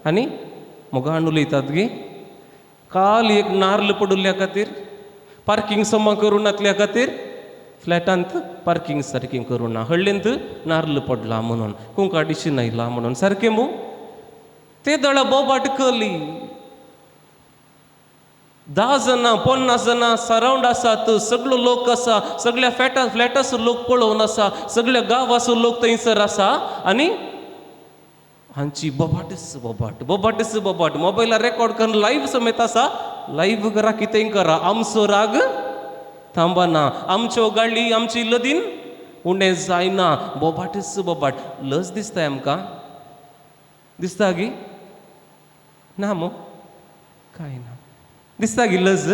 आनी मोगान उलयतात गे. काल एक नार्ल पडिल्ल्या खातीर पार्कींग समा करूं नातल्या खातीर फ्लॅटांत पार्कींग सारकें करूं ना, हळ्ळेंत नार्ल पडला म्हणून कुंकाडिशी आयला म्हणून सारकें मू. ते दळा बोबाट कली 10 जाणां 50 जाणां सरावंड आसात, सगळो लोक आसा, सगळ्या फ्लॅटाचो लोक पळोवन आसा, सगळ्या गांवाचो लोक थंयसर आसा आनी हांची बोबाटच बोबाट बोबाटच बोबाट. मोबायलार रेकॉर्ड करून लायव्ह समेत आसा. लायव्ह करा कितेंय करा, आमचो राग थांबना, आमच्यो गाळी आमची लदीन उणें जायना. बोबाटच बोबाट. लज दिसता आमकां? दिसता गी ना मो? कांय ना. दिसता गी लज?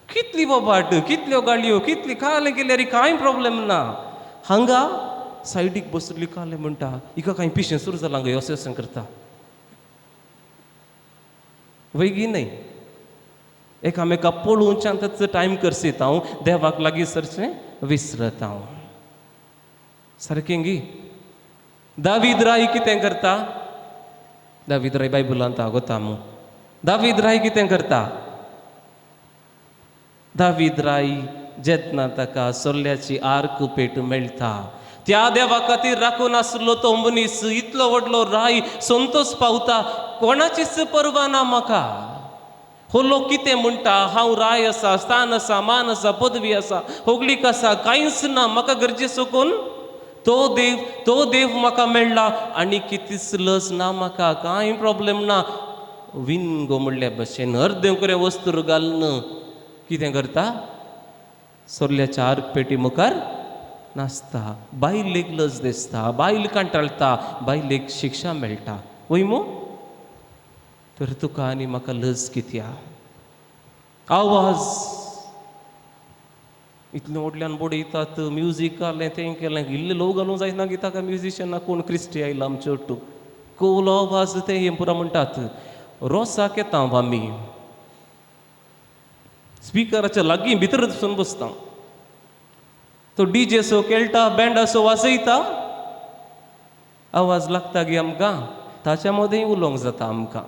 कितली बोबाट, कितल्यो गाळयो, कितली कालें केल्यार कांय प्रॉब्लेम ना. हांगा सायडीक बसली कालें म्हणटा हिका कांय पिशें सुरू जालां गो, अशें अशें करता वैगी न्हय. एकामेका पळोवच्यान ताचो टायम करसीत हांव देवाक लागीं सरचें विसरत हांव. सारकें गी? दावीद राय कितें करता? दावीद राय बायबलांत आगोता मू. दावीद राय कितें करता? दावीद राय जेतना ताका सोल्ल्याची आर्क पेट मेळटा. त्या देवा खातीर राखून आसलो तो मनीस इतलो व्हडलो राय संतोष पावता. कोणाचीच पर्वा ना म्हाका. हो लोक कितें म्हणटा, हांव राय आसा, स्थान आसा, मान आसा, पदवी आसा, होगळीक आसा, कांयच ना म्हाका गरजेचो कोण? तो देव, तो देव म्हाका मेळ्ळा आनी कितेंच लज ना म्हाका, कांय प्रॉब्लेम ना. विन गो म्हणल्या भशेन अर्दें कडेन वस्तूर घालून कितें करता? सोरल्याच्या आर्क पेटी मुखार नाचता. बायलेक लज दिसता, बायल कांटाळटा, बायलेक शिक्षा मेळटा. वय मू? तर तुका आनी म्हाका लज कित्याक? आवाज इतलें व्हडल्यान बडयतात, म्युजीक घालें, तें केलें, इल्लें लोव घालूंक जायना कित्याक ताका म्युजिशनाक कोण क्रिस्टी आयला आमचे ओट्टू कोलो आवाज तें हें पुरा म्हणटात. रोसाक येता आमी स्पिकराच्या लागीं भितर वचून बसता. तो डीजे सो खेळटा, बँडासो वाजयता, आवाज लागता गी आमकां, ताच्या मदें उलोवंक जाता आमकां.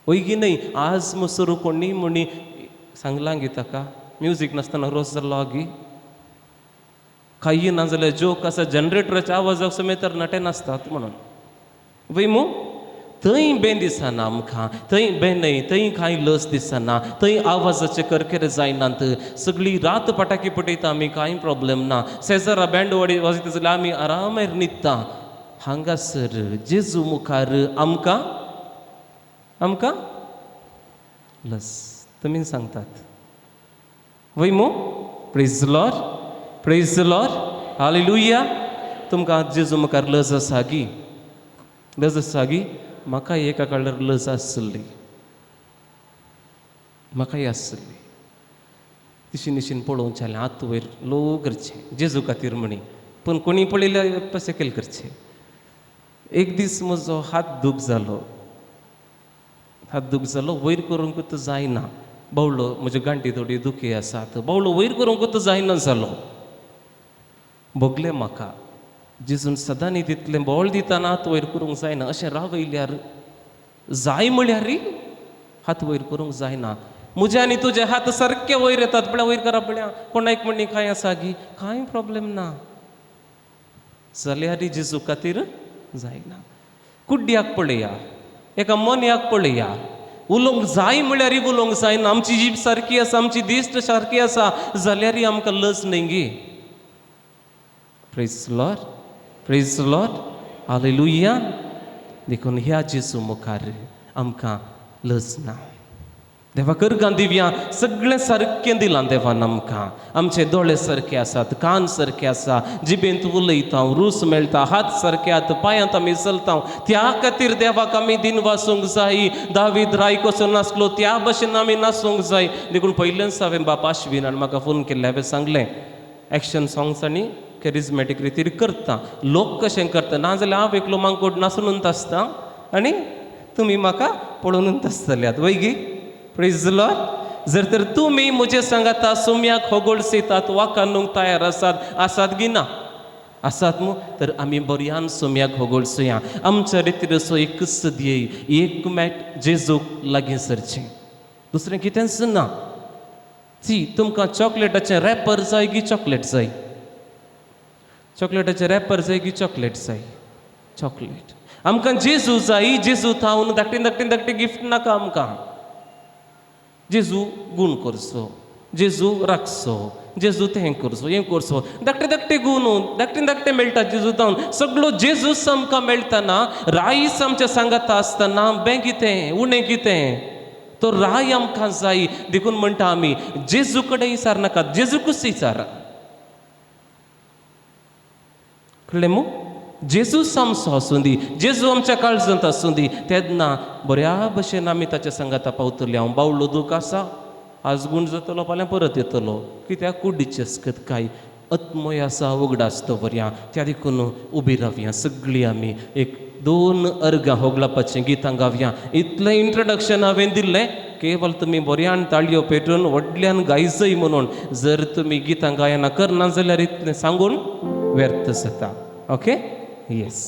वय गी न्हय? आज मसरू कोणी म्हणी सांगलां गी ताका म्युजीक नासतना रोस जालो गी. कांय ना जाल्यार जोक आसा, जनरेटराच्या आवाजाक समेत तरणाटे नासतात म्हणून. वय मू? थंय बें दिसना आमकां, थंय बें न्हय, थंय कांय लज दिसना, थंय आवाजाचे करकेरे जायनात. सगळी रात पटाकी पटयता आमी, कांय प्रॉब्लेम ना. शेजरा बँड वाजयता जाल्यार आमी आरामार न्हिदता. हांगासर जेजू मुखार आमकां आमकां लज तुमी सांगतात. वय मू? Praise Lord, praise Lord, hallelujah. तुमकां जेजू मुखार लज आसा गी? लज आसा गी? म्हाका एका काळार लज आसली, म्हाकाय आसली. तिशीन निशीन पळोवंक जालें हात वयर लो करचें जेजू खातीर म्हणी, पूण कोणी पळयल्यार सकयल करचें. एक दीस म्हजो हात दूख जालो, हात दूख जालो, वयर करूंक जायना. बावलो म्हज्यो गांठी थोडी दुखी आसात, बावलो वयर करूंक जायना जालो. भोगलें म्हाका जेजून सदांनी तितलें बोळ दितना हात वयर करूंक जायना, अशें रावयल्यार जाय म्हळ्यार हात वयर करूंक जायना. म्हजे आनी तुजे हात सारके वयर येतात, पळया वयर करप, पळया कोणाक म्हणणी कांय आसा गी, कांय प्रॉब्लेम ना, जाल्यार जेजू खातीर जायना. कुड्ड्याक पळया, एका मोन्याक पळया, उलोवंक जाय म्हळ्यार उलोवंक जायना. आमची जीब सारकी आसा, आमची दिश्ट सारकी आसा, जाल्यार आमकां लज न्हय गी. Praise Lord, praise Lord, hallelujah. देखून ह्या जेजू मुखार आमकां लज ना. देवा करगां दिव्या सगळें सारकें दिलां देवान आमकां. आमचे दोळे सारके आसात, कान सारके आसा, जिबेंत उलयता, रूस मेळटा, हात सारके आसात, पांयांत आमी चलता. त्या खातीर देवाक आमी दिन वासूंक जाय. दावीद राय कसो नासलो त्या भशेन आमी नासूंक जाय. देखून पयलेंच हांवें बाप आश्विनान म्हाका फोन केल्ले, हांवें सांगलें एक्शन सॉंग्स आनी कॅरिजमॅटीक रितीर करता, लोक कशें करता, नाजाल्यार हांव एकलो मांकोड नासूनच आसता आनी तुमी म्हाका पळोवनूच आसतल्यात वय गी. Praise the Lord. जर तर तुमी म्हजे सांगाता सोम्याक होगोळसेतात, वाकानूंक तयार आसात, आसात गी ना आसात मू, तर आमी बरयान सोम्याक होगोळसुया. आमच्या रितीर असो एकच ध्येय, एक मॅट जेजूक लागीं सरचें, दुसरें कितेंच ना. सी तुमकां चॉकलेटाचें रॅपर जाय गी चॉकलेट जाय? चॉकलेटाचें रॅपर जाय गी चॉकलेट जाय? चॉकलेट. आमकां जेजू जाय. जेजू थावन धाकटी धाकटी धाकटी गिफ्ट नाका आमकां. जेजू गूण करचो, जेजू राखचो, जेजू तें करचो, हें करचो, धाकटे धाकटे गूण धाकटे धाकटे मेळटा जेजू थावन. सगळो जेजूच आमकां मेळटना, रायस आमच्या सांगाता आसतना बें कितें उणें कितें, तो राय आमकां जाय. देखून म्हणटा आमी जेजू कडेन विचार नाका, जेजूकूच विचारा. कळ्ळें मू? जेजूच आमचो आसूं दी, जेजू आमच्या काळजांत आसूं दी, तेन्ना बऱ्या भशेन आमी ताच्या सांगाता पावतली. हांव बावलो दूख आसा, आज गूण जातलो, फाल्यां परत येतलो, कित्याक कुडीची अस्कत काय आत्मय आसा उगडास दवरया. त्या देखून उबी रावया सगळीं आमी, एक दोन अर्गां होगळापाचीं गितां गावया. इतलें इंट्रोडक्शन हांवें दिल्लें, केवल तुमी बऱ्यान ताळयो पेटून व्हडल्यान गायजय म्हणून. जर तुमी गितां गायना करना जाल्यार इतलें सांगून व्यर्थ जाता. ओके, येस.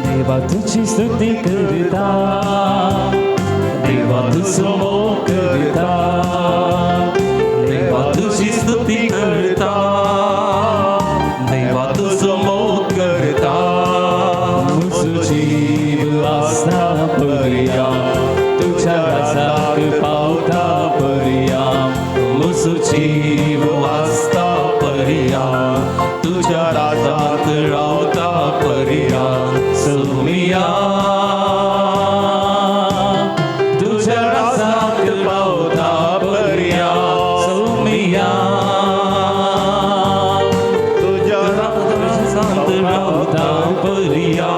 देवा तुझी स्तुती करता, देवा तुझो मोग करता, देवा तुझी स्तुती करता, देवा तुझो मोग करता. म्हजो जीव आसता पर्या तुझ्या राजाक पावता पर्या, म्हजो जीव आसता पर्या तुझ्या राजाक रावता पर्या. सोमिया तुझ्या राजाक पावता पर्या, सोमिया तुझ्या राजाक रावता पर्या.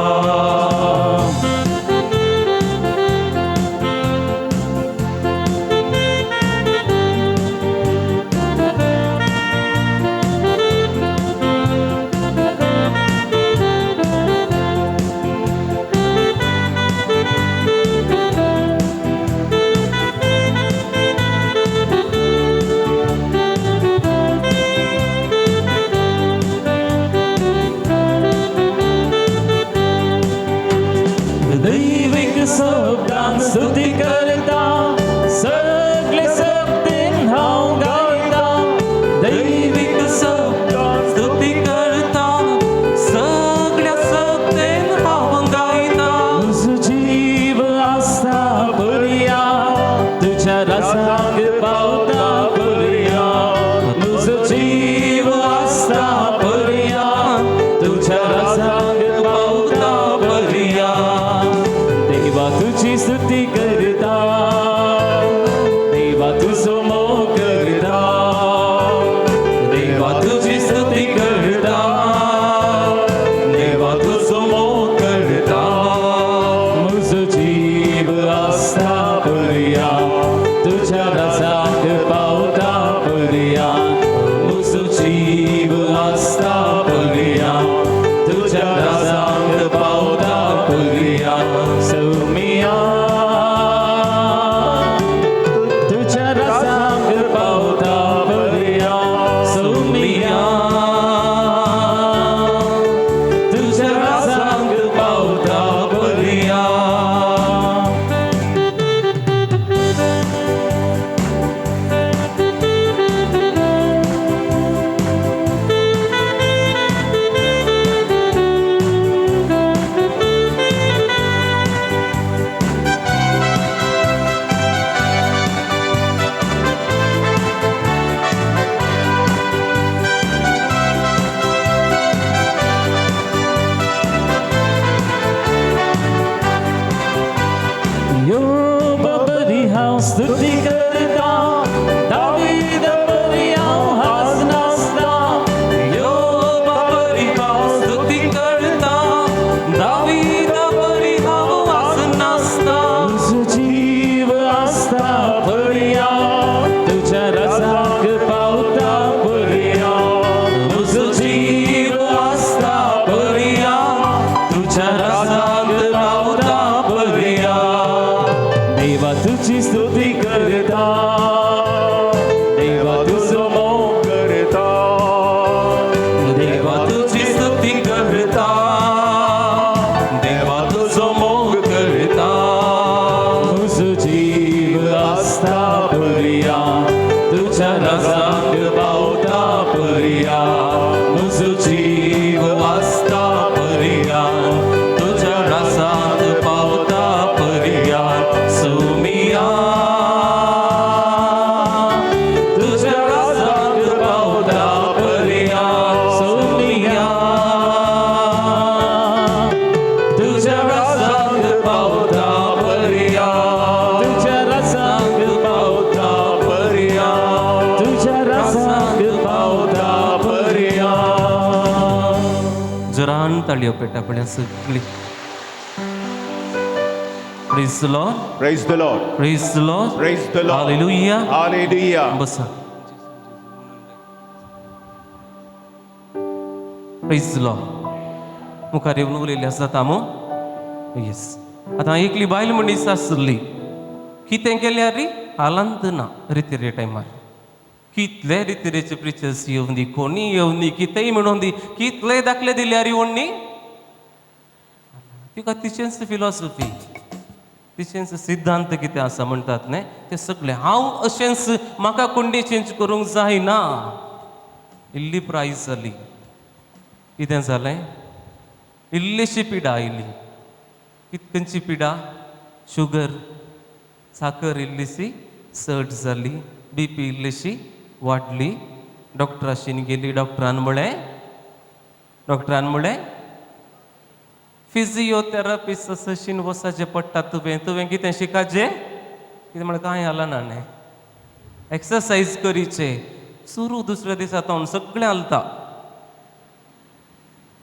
ताळयो पेटा पळया सगळी. Praise the Lord. Praise the Lord. Praise the Lord. Praise the Lord. Hallelujah. Hallelujah. बसा. Praise the Lord. मुखार येवन उलयल्ले आसा तामो. येस, आतां एकली बायल मनीस आसली. कितें केल्यार री हालांत ना रितिरे टायमार. कितले रितिरेचे प्रिचर्स येवंदी, कोणी येवंदी, कितेंय म्हणून दी, कितले दाखले दिल्यार व्हडनी, तिका तिचेंच फिलॉसॉफी, तिचेंच सिद्धांत कितें आसा म्हणटात न्ही ते सगळे. हांव अशेंच, म्हाका कोणें चेंज करूंक जायना. इल्ली प्रायज जाली, कितें जालें, इल्लीशी पिडा आयली. खंयची पिडा? शुगर, साकर इल्लीशी चड जाली, बीपी इल्लीशी वाडली. डॉक्टराशीन गेली. डॉक्टरान म्हळें, डॉक्टरान म्हळें, फिजियोथेरपिस्ट अशीन वचचें पडटा. तुवें तुवें कितें शिकाचें? कितें म्हळ्यार कांय हालना न्ही, एक्सरसायज करीचे. सुरू दुसऱ्या दिसा तावन सगळें हालता.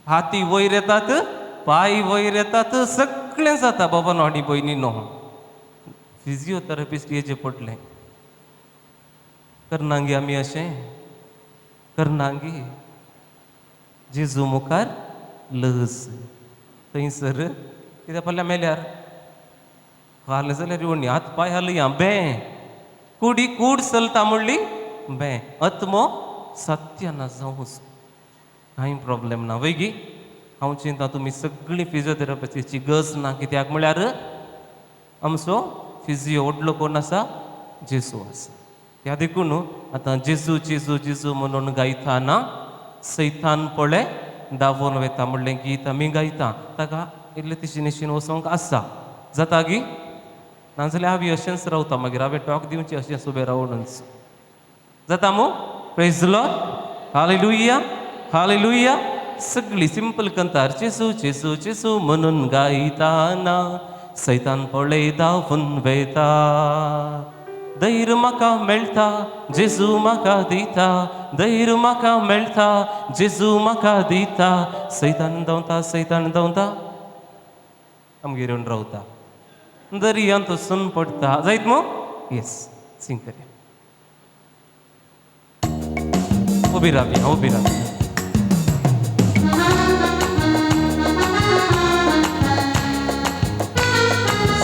हाती वयर येतात, पांय वयर येतात, सगळें जाता. बाबा आनी भयणी न्हू, फिजियोथेरपिस्ट येचें पडलें. करनांगी आमी अशें करनांगी? जेजू मुखार लज. थंयसर कित्याक पडल्या मेल्यार हाल जाल्यार येवणी हात पांय हालया बे, कुडी कूड चलता म्हणली बे, आत्मो सत्य ना जावं, कांय प्रॉब्लेम ना वयगी. हांव चिंता तुमी सगळीं फिजियोथेरपिस्टाची गरज ना. कित्याक म्हळ्यार आमचो फिजियो व्हडलो कोण आसा? जेजू आसा. ह्या देखून आतां जेजू जेजू जेजू म्हणून गायताना सैतान पळय दावोन वता म्हणलें गीत आमी गायता. ताका इल्लें तिशी निशीन वचोंक आसा जाता गी, नाजाल्यार हांव अशेंच रावता. मागीर हांवें टॉक दिवची अशेंच उबें रावूनच जाता मू. Praise Lord. Hallelujah, hallelujah. सगळी सिंपल कंतार. जेजू जेजू जेजू म्हणून गायताना सैतान पळय धांवून वयता. धैर्य म्हाका मेळटा, जेजू म्हाका दिता. धैर्य म्हाका मेळटा, जेजू म्हाका दिता. सैतान धांवता, सैतान धांवता, आमगेर येवन रावता, दर्यांत वचून पडटा. जायत मू? येस, सिंग करया. उबी रावया, उबी रावया.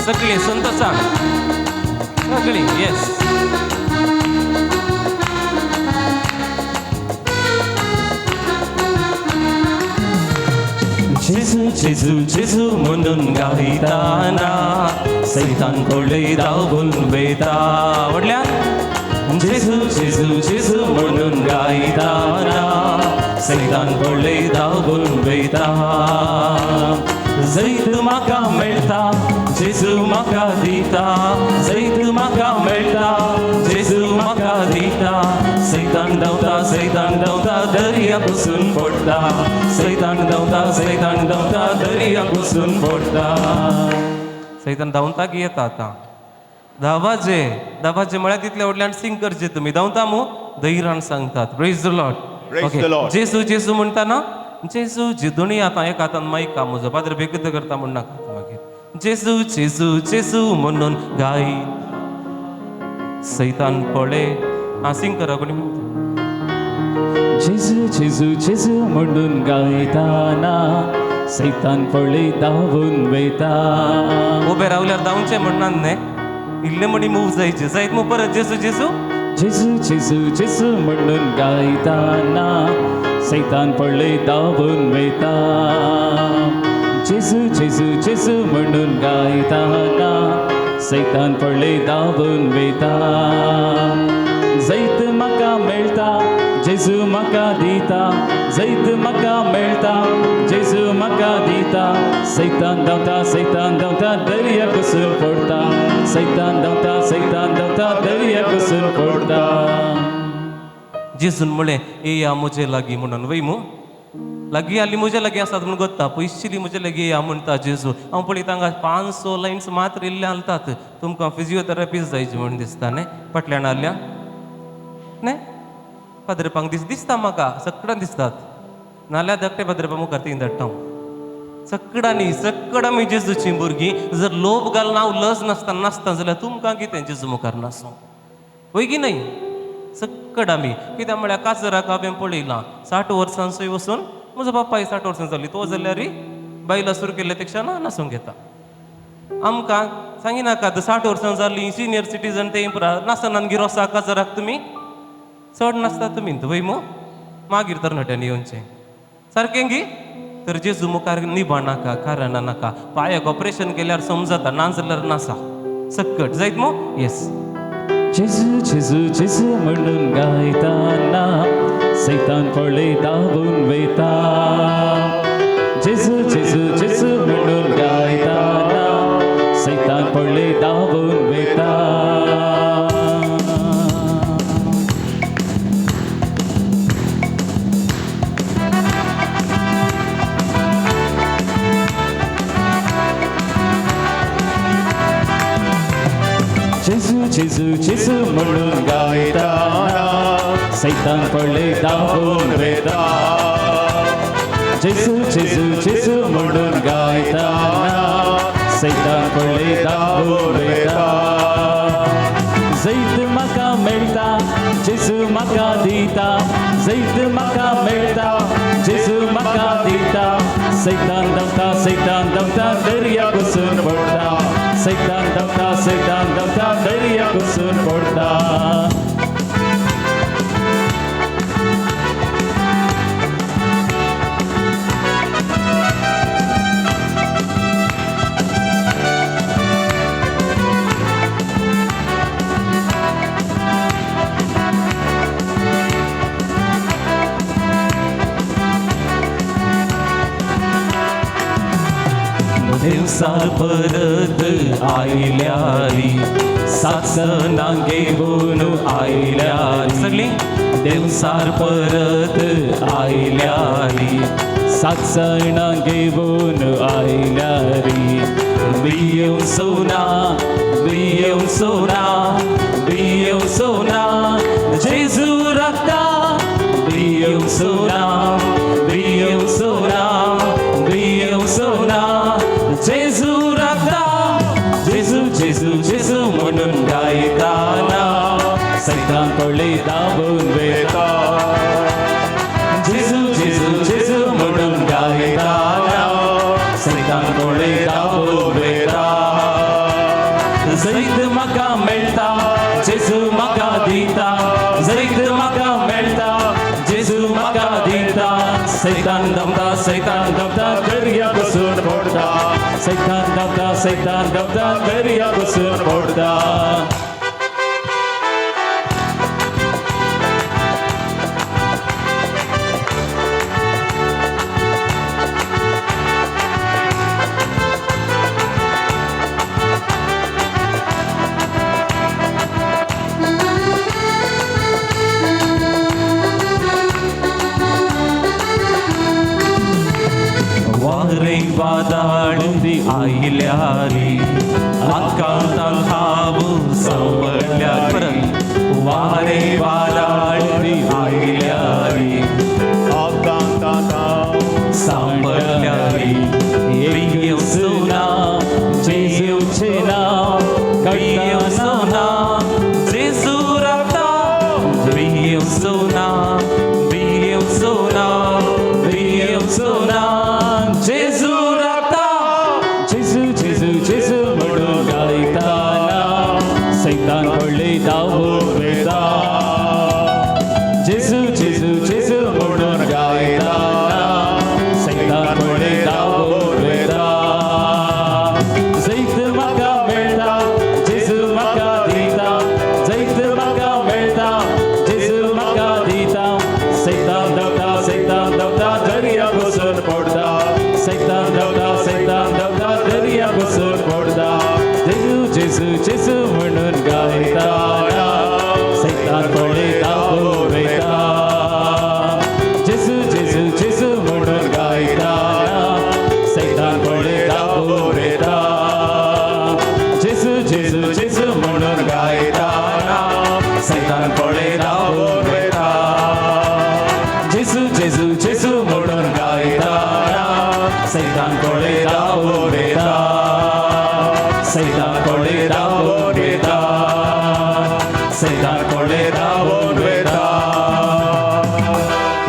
सगळी संतोषान सगळी. येस. जेजू जेजू जेजू म्हणून गायताना सैतान पळय धांवून वयता. व्हडल्या जेजू जेजू जेजू म्हणून गायताना सैतान पळय धांवून वयता. जैत म्हाका मेळटा, जेजू म्हाका दिता. जैत म्हाका मेळटा, जेजू म्हाका दिता. सैतान धांवता, सैतान धांवता, दर्या पसून पडटा. सैतान धांवता, सैतान धांवता, दर्या पसून पडटा. सैतान धांवता की येता आतां? धांवाचे, धांवाचे म्हळ्यार तितले व्हडल्यान सिंग करचे तुमी. धांवता मू? धैर्यान सांगतात. Praise the Lord. Praise the Lord. जेजू जेजू म्हणटा ना, जेजू जे दोनूय आतां एक हातान मायक म्हजो पाद्र बेगीत करता म्हण नाका मागीर. जेजू जेजू जेजू म्हणून गाय सैतान पळे. आं, सिंग करा कोणी म्हणटा. जेजू जेजू जेजू म्हणून गायताना सैतान पळय धांवून वयता. उबे रावल्यार धांवचे म्हणनात न्ही, इल्ले म्हणी मूव जायचे. जायत मग परत जेजू जेजू? जेजू जेजू जेजू म्हणून गायताना सैतान पळय धांवून वयता. जेजू जेजू जेजू म्हणून गायताना सैतान पळय धांवून वयता. जैत म्हाका मेळटा, जेजू म्हाका दिता. जैत म्हाका मेळटा, जेजू म्हाका दिता. सैतान धांवता, सैतान धांवता, दर्या पसून पडटा. सैतान धांवता, सैतान धांवता, दर्या पसून पडटा. जेजून म्हळें, येया म्हजे लागीं म्हणून. वय मू? लागीं आली, म्हजे लागीं आसात म्हणून गोत्ता पयशिल्ली म्हजे लागीं येया म्हणटा जेजू. हांव पळयता हांगा 500 लायन्स मात्र इल्ले हालतात. तुमकां फिजियोथेरपीस्ट जायची म्हणून दिसता न्ही. फाटल्यान हाडल्या न्ही पाद्रपांक दिसता म्हाका, सगळ्यांक दिसतात. नाल्यार धाकटे पाद्रपा मुखार ती धाडटा हांव. सकडांनी सकड आमी जेजूची भुरगीं जर लोभ घालना हांव लज नासता नासता जाल्यार तुमकां कितें जेजू मुखार नासूं वय की न्हय? सक्कड आमी कित्याक म्हळ्यार काजराक हांवें पळयलां 60 वर्सांचोय वचून म्हजो बापाय 60 वर्सां जाली तो जाल्यार बायलां सुरू केल्ले पेक्षा ना नासूंक घेता. आमकां सांगिनाकात 60 वर्सां जालीं सिनियर सिटीजन ते नासतना गिरोसा काजराक तुमी चड नासता तुमी वय मू मागीर तरणाट्यांनी येवचें सारकें गी. तर जेजू मुखार निभां नाका कारणां नाका पांयाक ऑपरेशन केल्यार समजता ना जाल्यार नासा सक्कट जायत मू. येस. जेजू जेजू जेजू म्हणून गायताना सैतान पळय धांवून वयता. जेजू जेजू जेजू म्हणून गायताना सैतान पळय धांवून वयता. जेजू जेजू जेजू म्हणून गायताना सैतान पळय धांवून वयता. जेजू जेजू जेजू म्हणून गायताना सैतान पळय धांवून वयता. जैत म्हाका मेळटा जेजू म्हाका दिता. जैत म्हाका मेळटा जेजू म्हाका दिता. सैतान धांवता सैतान धांवता दर्या पसून पडटा. सैतान धांवता सैतान धांवता दर्या पसून पडटा. देवसार परत आयल्यारी सासनां घेवन आयल्यारी सगळीं देवसार परत आयल्यारी सासनां घेवन आयल्यारी भियेवचो ना भियेवचो ना भियेवचो ना जेजू राखता. भियेवचो ना भियेवचो ना भियेवचो ना जेजू राखता. जेजू जेजू जेजू म्हणून गायताना सैतान पळय धांवून वयता. जेजू जेजू जेजू म्हणून गायताना सैतान पळय धांवून वयता. जैत म्हाका मेळटा जेजू म्हाका दिता. जैत म्हाका मेळटा जेजू म्हाका दिता. सैतान धांवता सैतान धांवता दर्या पसून पडटा. सैतान धांवता सैतान धांवता दर्या पसून पडटा. वारे वादाळ आयल्यारी आकांतान हांव सांपडल्यार परत वारे वादाळ आयल्यारी आकांतान हांव सांपडल्यारी भियेवचो ना जेजूचें नांव भियेवचो ना जेजू राखता. भियेवचो ना भियेवचो ना भियेवचो ना जेजू राखता. जेजू जेजू जेजू म्हणून गायताना सैतान पळय धांवून वयता. जेजू जेजू जेजू म्हणून गायताना सैतान पळय धांवून वयता. जैत म्हाका मेळटा जेजू म्हाका दिता. जैत म्हाका मेळटा जेजू म्हाका दिता.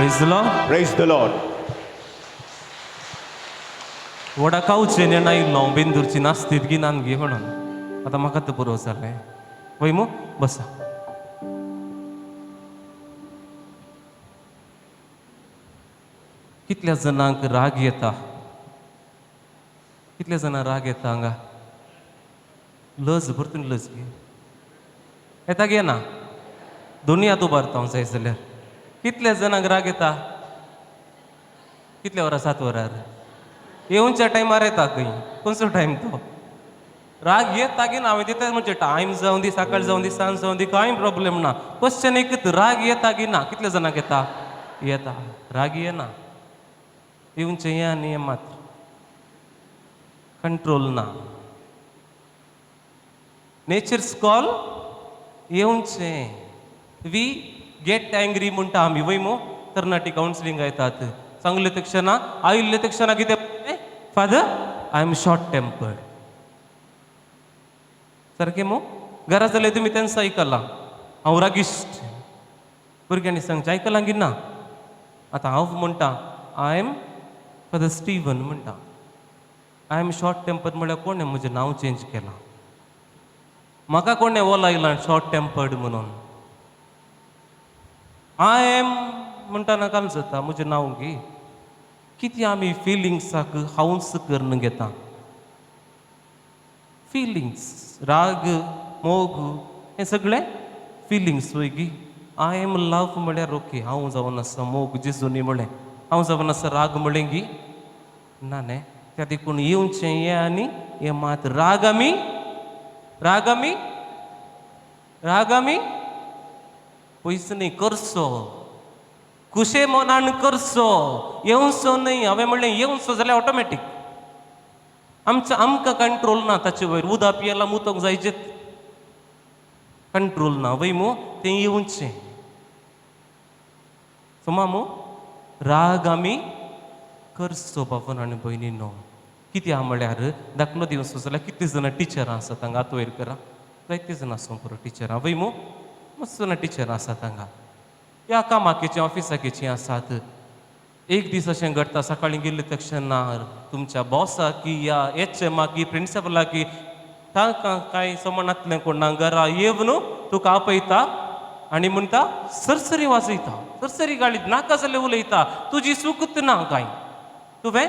Praise the Lord. Praise the Lord. व्हडा कावचें नेणा आयिल्लो हांव बेंदूरची नासतीत गी नान गी म्हणून आतां म्हाका आतां पुरो जालें वय मू बसा. कितल्या जाणांक राग येता? कितल्या जाणांक राग येता हांगा? लज परतून लज घे येता गे ना? दोनूय हात उबारता हांव जाय जाल्यार. कितल्या जाणांक राग येता? कितल्या वरां? 7 वरार येवच्या टायमार येता खंय? खंयचो टायम तो? राग येता की ना? हांवें दिता म्हणजे टायम जावं दी, सकाळ जावं दी, सांज जावं दी, कांय प्रॉब्लेम ना. क्वेश्चन एकच, राग येता की ना? कितल्या जाणांक येता? येता. राग येना, येवचें हें आनी हें मात्र कंट्रोल ना. नेचर्स कॉल येवचें. We get angry म्हणटा आमी वय मो? तरणाटी कावन्सिलींग येतात सांगले तक्षणा आयिल्ले तक्षणा कितें? Father I am short tempered. सारकें मो? घरा जाल्यार तुमी तेंच आयकलां, हांव रागिश्ट. भुरग्यांनी सांगचें आयकलां की ना? आतां हांव म्हणटा I am father Steven म्हणटा, I am short temper म्हळ्यार कोणें म्हजें नांव चेंज केलां? म्हाका कोणें वोलायलां शॉर्ट टेम्पर्ड म्हणून? I am म्हणटा नाका जाता म्हजें नांव गी. कितें आमी फिलिंग्साक हांवूच करून घेता? फिलिंग्स, राग, मोग हें सगळें फिलिंग्स वय गी? I am love म्हळ्यार ओके, हांव जावन आसा मोग जेजूनी म्हळें, हांव जावन आसा राग म्हळें गी ना न्ही. त्या देखून येवचें हें आनी हें मात. राग आमी, राग आमी, राग आमी पयस न्ही करचो, खुशे मनान करचो, येवचो न्हय. हांवें म्हणलें येवचो जाल्यार ऑटोमॅटीक आमचो आमकां कंट्रोल ना ताचे वयर. उदक पियेला मुतोंक जायचेत, कंट्रोल ना वय मू? तें येवचें समा मू? राग आमी करचो बाबा आनी भयणी न्हू. कित्याक म्हळ्यार दाखलो दिवचो जाल्यार कितलीं जाणां टिचरां आसात हांगा? हात वयर करा. जायतीं जाणां आसूं पुरो टिचरां वय मू? मस्त जाणां टिचरां आसात हांगा, ह्या कामाकेची ऑफिसाकेची आसात. एक दीस अशें घडटा, सकाळीं गेल्ले तक्षणा तुमच्या बॉसाक या एच एमाक प्रिंसिपलाक तांकां कांय समनातलें कोण ना, घरा येवन तुका आपयता आनी म्हणटा सरसरी वाजयता, सरसरी गाळी नाका जाल्यार उलयता, तुजी चुकूच ना कांय, तुवें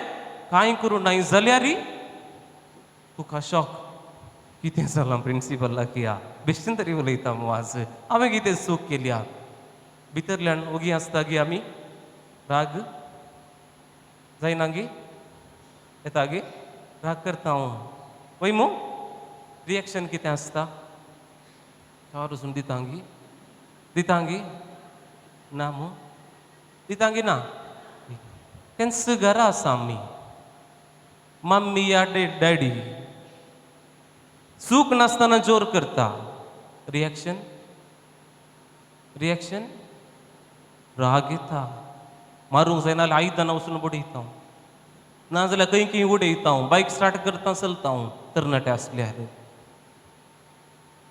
कांय करूं नाय जाल्यार तुका शॉक. कितें जालां प्रिंसिपलाक या बेश्टेन तरी उलयता मू आज, हांवें कितें चूक केल्या? भितरल्यान ओगी आसता गी आमी? राग जायना गी? येता गी? राग करता हांव वय मू? रिएक्शन कितें आसता? चार वचून दिता गी? दिता गी ना मू? दिता गी ना? तेंच घरा आसा आमी, मम्मी या डॅडी चूक नासतना जोर करता. रिएक्शन, रिएक्शन राग येता, मारूंक जायना जाल्यार आयदनां वचून बडयता हांव, नाजाल्यार खंय खंय उडयता हांव, बायक स्टार्ट करता चलता हांव. तरणाटे आसल्यार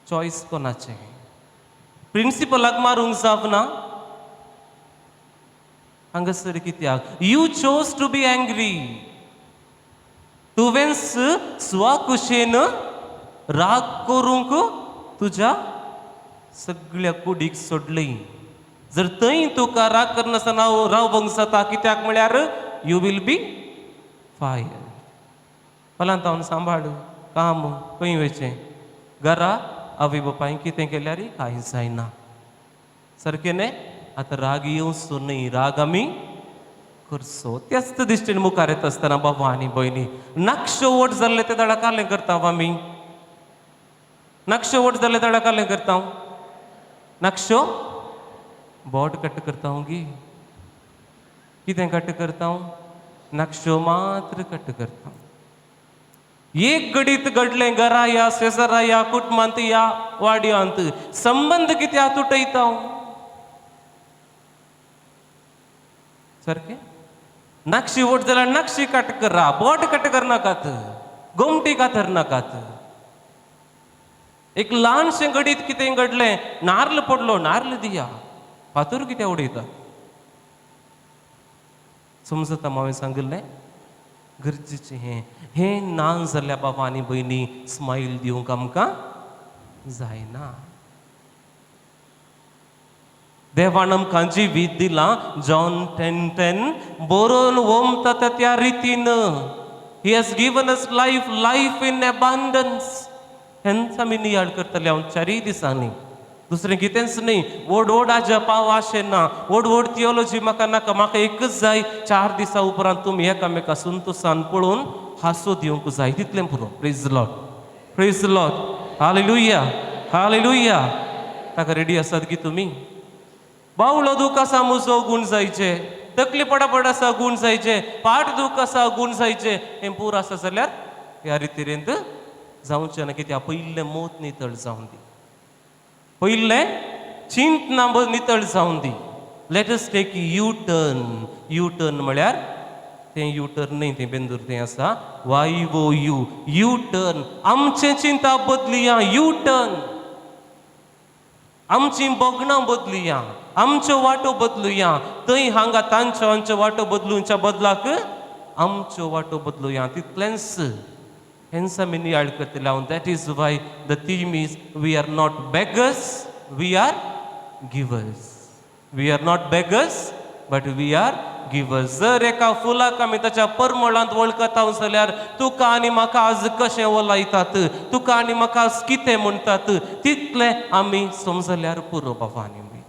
चॉयस कोणाचें? प्रिंसिपलाक मारूंक जावना हांगासर कित्याक? You chose to be angry. तुवेंच स्वखुशेन राग करूंक तुज्या सगळ्या कुडीक सोडली. जर थंय तुका राग करनासतना रावंक जाता, कित्याक म्हळ्यार you will be fire. पलांत सांबाळ काम खंय वयचें? घरा आवय बापायन कितें केल्यार कांय जायना. सारकें न्हय? आतां राग येवचो न्हय, राग आमी करचो. त्याच दिश्टीन मुखार येता आसतना बाबा आनी भयणी, नाकशो वट जाल्ले ते दडा कालें करता आमी. नाकशो वट जाल्ले दडा कालें करता, नाकशो बोट कट करता गी? कितें कट करता? नाकशो मात्र कट करता. एक घडीत घडलें घरा या शेजरा या कुटुंबांत या वाड्यांत, संबंद कित्याक तुटयता? सारकें? नाक्षी वट जाल्यार नाक्षी कट करा, बोट कट करनाकात, गोमटी कातर नाकात. एक ल्हानशें घडीत कितें घडलें, नार्ल पडलो, नार्ल दिया, फातर कित्याक उडयता? समजता हांवें सांगिल्लें गरजेचें हें हें ना जाल्यार बाबा आनी भयणी स्मायल दिवंक आमकां जायना. देवान आमकां जिवीत दिलां, जॉन 10:10 बरोवन ओमता त्या रितीन, He has given us life, life in abundance. हेंच आमी नियाळ करतले हांव चारय दिसांनी, दुसरें कितेंच न्ही. व्हड व्हड आजपाव आशें ना, व्हड व्हड थियोलॉजी म्हाका नाका. म्हाका एकच जाय, 4 दिसां उपरांत तुमी एकामेका संतोशान पळोवन हांसो दिवंक जाय, तितलें पुरो. Praise Lord, praise Lord, hallelujah, hallelujah. ताका रेडी आसात की तुमी? बावलो दूख आसा म्हजो, गूण जायचे. तकली पडापड आसा, गूण जायचे. पाट दूख आसा, गूण जायचे. हें पूर आसा जाल्यार ह्या रितीरेंत जावचें ना. कित्याक? पयलें मोत नितळ जावन दी, पयलें चिंतना नितळ जावन दी. Let us take U turn. U turn म्हळ्यार तें यू टर्न न्हय, तें बेंदूर तें आसा Y O you, U turn. आमचें चिंता बदलिया, यू टर्न. आमची बगणां बदलुया, आमच्यो वाटो बदलुया. थंय हांगा तांच्यो आमच्यो वाटो बदलुच्या बदलाक आमच्यो वाटो बदलुया, तितलेंच. हेंच आमी नियाळ करतले हांव. That is why the theme is, we are not beggars, we are givers. We are not beggars, but we are givers. जर एका फुलाक आमी ताच्या परमळांत वळखता जाल्यार तुका आनी म्हाका आज कशें वलायतात, तुका आनी म्हाका आज कितें म्हणटात, तितलें आमी समजल्यार पुरो बाबा आनी भयणी,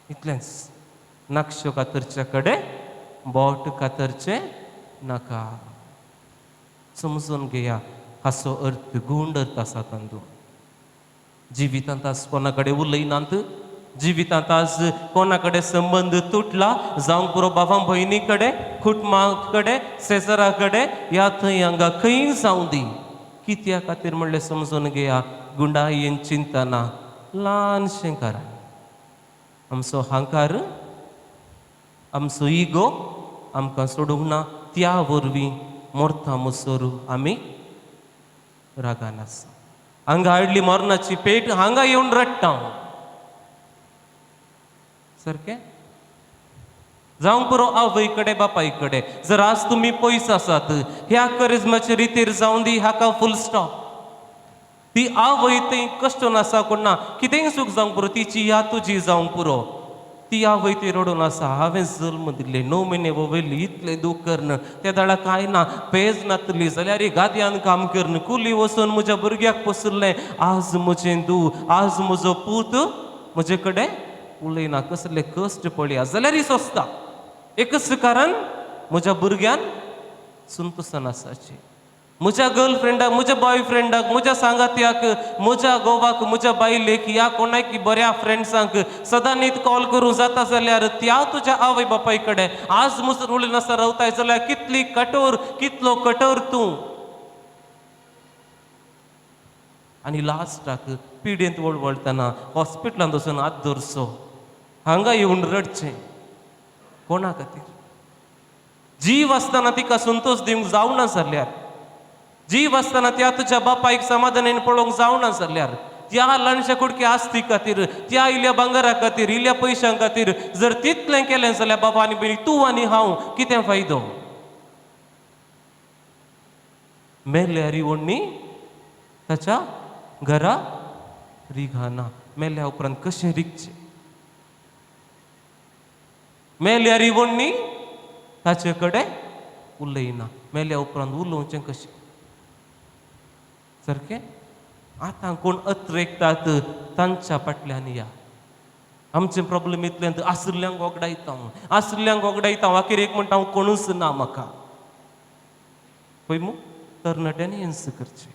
इतलेंच. नक्ष्यो कातरच्या कडेन बोट कातरचें नाका. समजून घेया, हाचो अर्थ गूंड अर्थ आसा तांदूळ. जिवितांत आज कोणा कडेन उलयनात, जिवितांत आज कोणा कडेन संबंद तुटला, जावंक पुरो बाबा भयणी कडेन, कुटुंबा कडेन, शेजरा कडेन, ह्या थंय हांगा खंय जावं दी. कित्या खातीर म्हणलें समजून घेया. गुंडायेन चिंतना ल्हानशें कारण, आमचो हांकार, आमचो इगो आमकां सोडूंक ना. त्या वरवीं मोरता मोसोर आमी रागान आसा. हांगा हाडली मरणाची पेट, हांगा येवन रडटा हांव. सारकें जावंक पुरो आवय कडेन, बापाय कडेन. जर आज तुमी पयस आसात, ह्या करिज्माचे रितीर जावन दी हाका फूल स्टॉप. ती आवय थंय कश्टून आसा, कोण ना, कितेंय चूक जावंक पुरो, तिची याद तुजी जावंक पुरो. ती आवय ती रडून आसा, हांवें जल्म दिल्ले, 9 म्हयने वयली, इतलें दूख करून, त्या दाडा कांय ना, पेज नातली जाल्यार गादयान काम करून कुली वचून म्हज्या भुरग्याक पोसलें. आज म्हजें दू, आज म्हजो पूत म्हजे कडेन उलयना. कसले कश्ट पळया जाल्यार सोंसता, एकच कारण, म्हज्या भुरग्यान संतोशान आसाची. म्हज्या गर्लफ्रेंडाक, म्हज्या बॉयफ्रेंडाक, म्हज्या सांगात्याक, म्हज्या घोवाक, म्हज्या बायलेक, ह्या कोणाक बऱ्या फ्रेंड्सांक सदांनीत कॉल करूं जाता जाल्यार त्या तुज्या आवय बापाय कडेन आज मुसर उलयनासतना रावताय जाल्यार कितली कठोर, कितलो कठोर तूं. आनी लास्टाक पिडेंत वळवळटना हॉस्पिटलांत वचून हात धरचो, हांगा येवन रडचें कोणा खातीर? जीव आसतना तिका संतोष दिवंक जावना जाल्यार, जीव आसतना त्या तुज्या बापायक समाधानान पळोवंक जावना जाल्यार, त्या ल्हानशा कुडके आस्ती खातीर, त्या इल्ल्या भांगरा खातीर, इल्ल्या पयशां खातीर जर तितलें केलें जाल्यार बाबा आनी भयणी, तूं आनी हांव कितें फायदो? मेल्यार वण्णी ताच्या घरा रिगाना. मेल्या उपरांत कशें रिगचें? मेल्यार वण्णी ताचे कडेन उलयना. मेल्या उपरांत उलोवचें कशें? सारकें आतां कोण अत्रेकतात तांच्या फाटल्यान या. आमचे प्रॉब्लेम इतलें, आशिल्ल्यांक वगडायता हांव, आशिल्ल्यांक वगडायता हांव, अखेर एक म्हणटा हांव कोणूच ना म्हाका. पळय मू, तरणाट्यांनी हेंच करचें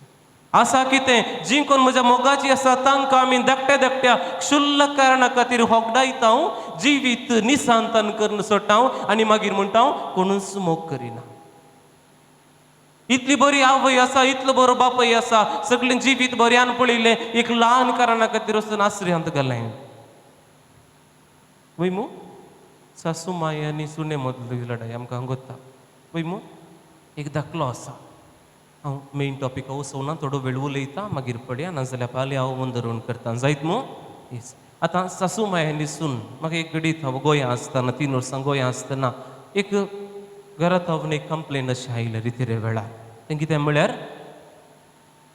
आसा. कितें जी कोण म्हज्या मोगाची आसा तांकां आमी धाकट्या धाकट्या क्षुल्लक कारणा खातीर होगडायता हांव, जिवीत निसांतान करून सोडटा हांव आनी मागीर म्हणटा हांव कोणूच मोग करिना. इतली बरी आवय आसा, इतलो बरो बापूय आसा, सगळें जिवीत बऱ्यान पळयलें, एक ल्हान कारणा खातीर वचून आश्रयांत घालें. वय मू, सासू माय आनी सुणे मदली लडाई आमकां गोत्ता. वय मू, एक धाकलो आसा. हांव मेन टॉपिका वचूना, थोडो वेळ उलयता, मागीर पळया, नाजाल्यार फाल्यां हांव वंदरून करता, जायत मू? येस. आतां सासू माय आनी सून. म्हाका एक घडीत हांव गोंया आसतना, 3 वर्सां गोंया आसतना एक घरांत हांव एक कंप्लेन अशें आयलें रितिरे वेळार. तें कितें म्हळ्यार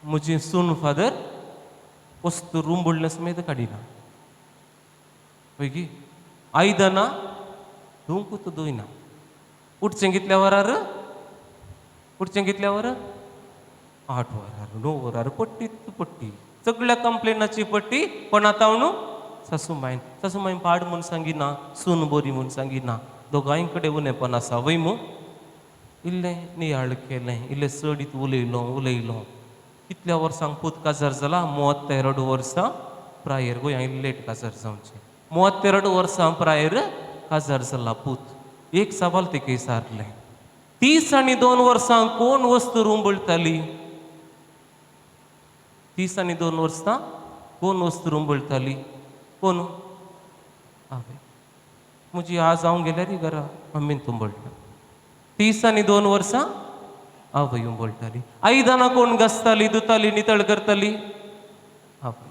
म्हजी सून फादर वस्तू रूम बुडलें समेत काडिना पळय आयदनां धुवंकूच धुयना. उठचें कितल्या वरार? उठचें कितल्या वरार? 8 वरार 9 वरार. पट्टीच पट्टी सगळ्या कंप्लेनाची पट्टी कोणा तावणू? सासूमायन. सासूमायन पाड म्हूण सांगिना, सून बरी म्हूण सांगिना, दोगांय कडेन उणेपण आसा वय मू. इल्लें नियाळ केलें, इल्लें चडीत उलयलो उलयलो. कितल्या वर्सांक पूत काजार जाला? 32 वर्सां प्रायर. गोंया इल्लें लेट काजार जावचें. 32 वर्सां प्रायर काजार जाला पूत. एक सवाल तेका विचारलें, 32 वर्सां कोण वस्तू रुंबळटाली? 32 वर्सां कोण वस्तू रुंबळटाली? कोण? हांवें. म्हजी आज हांव गेल्यार घरा मम्मीन तुंबळटा. 32 वर्सां आवय उंबळटाली. आयदनां कोण घासताली, धुताली, नितळ करताली? आवय.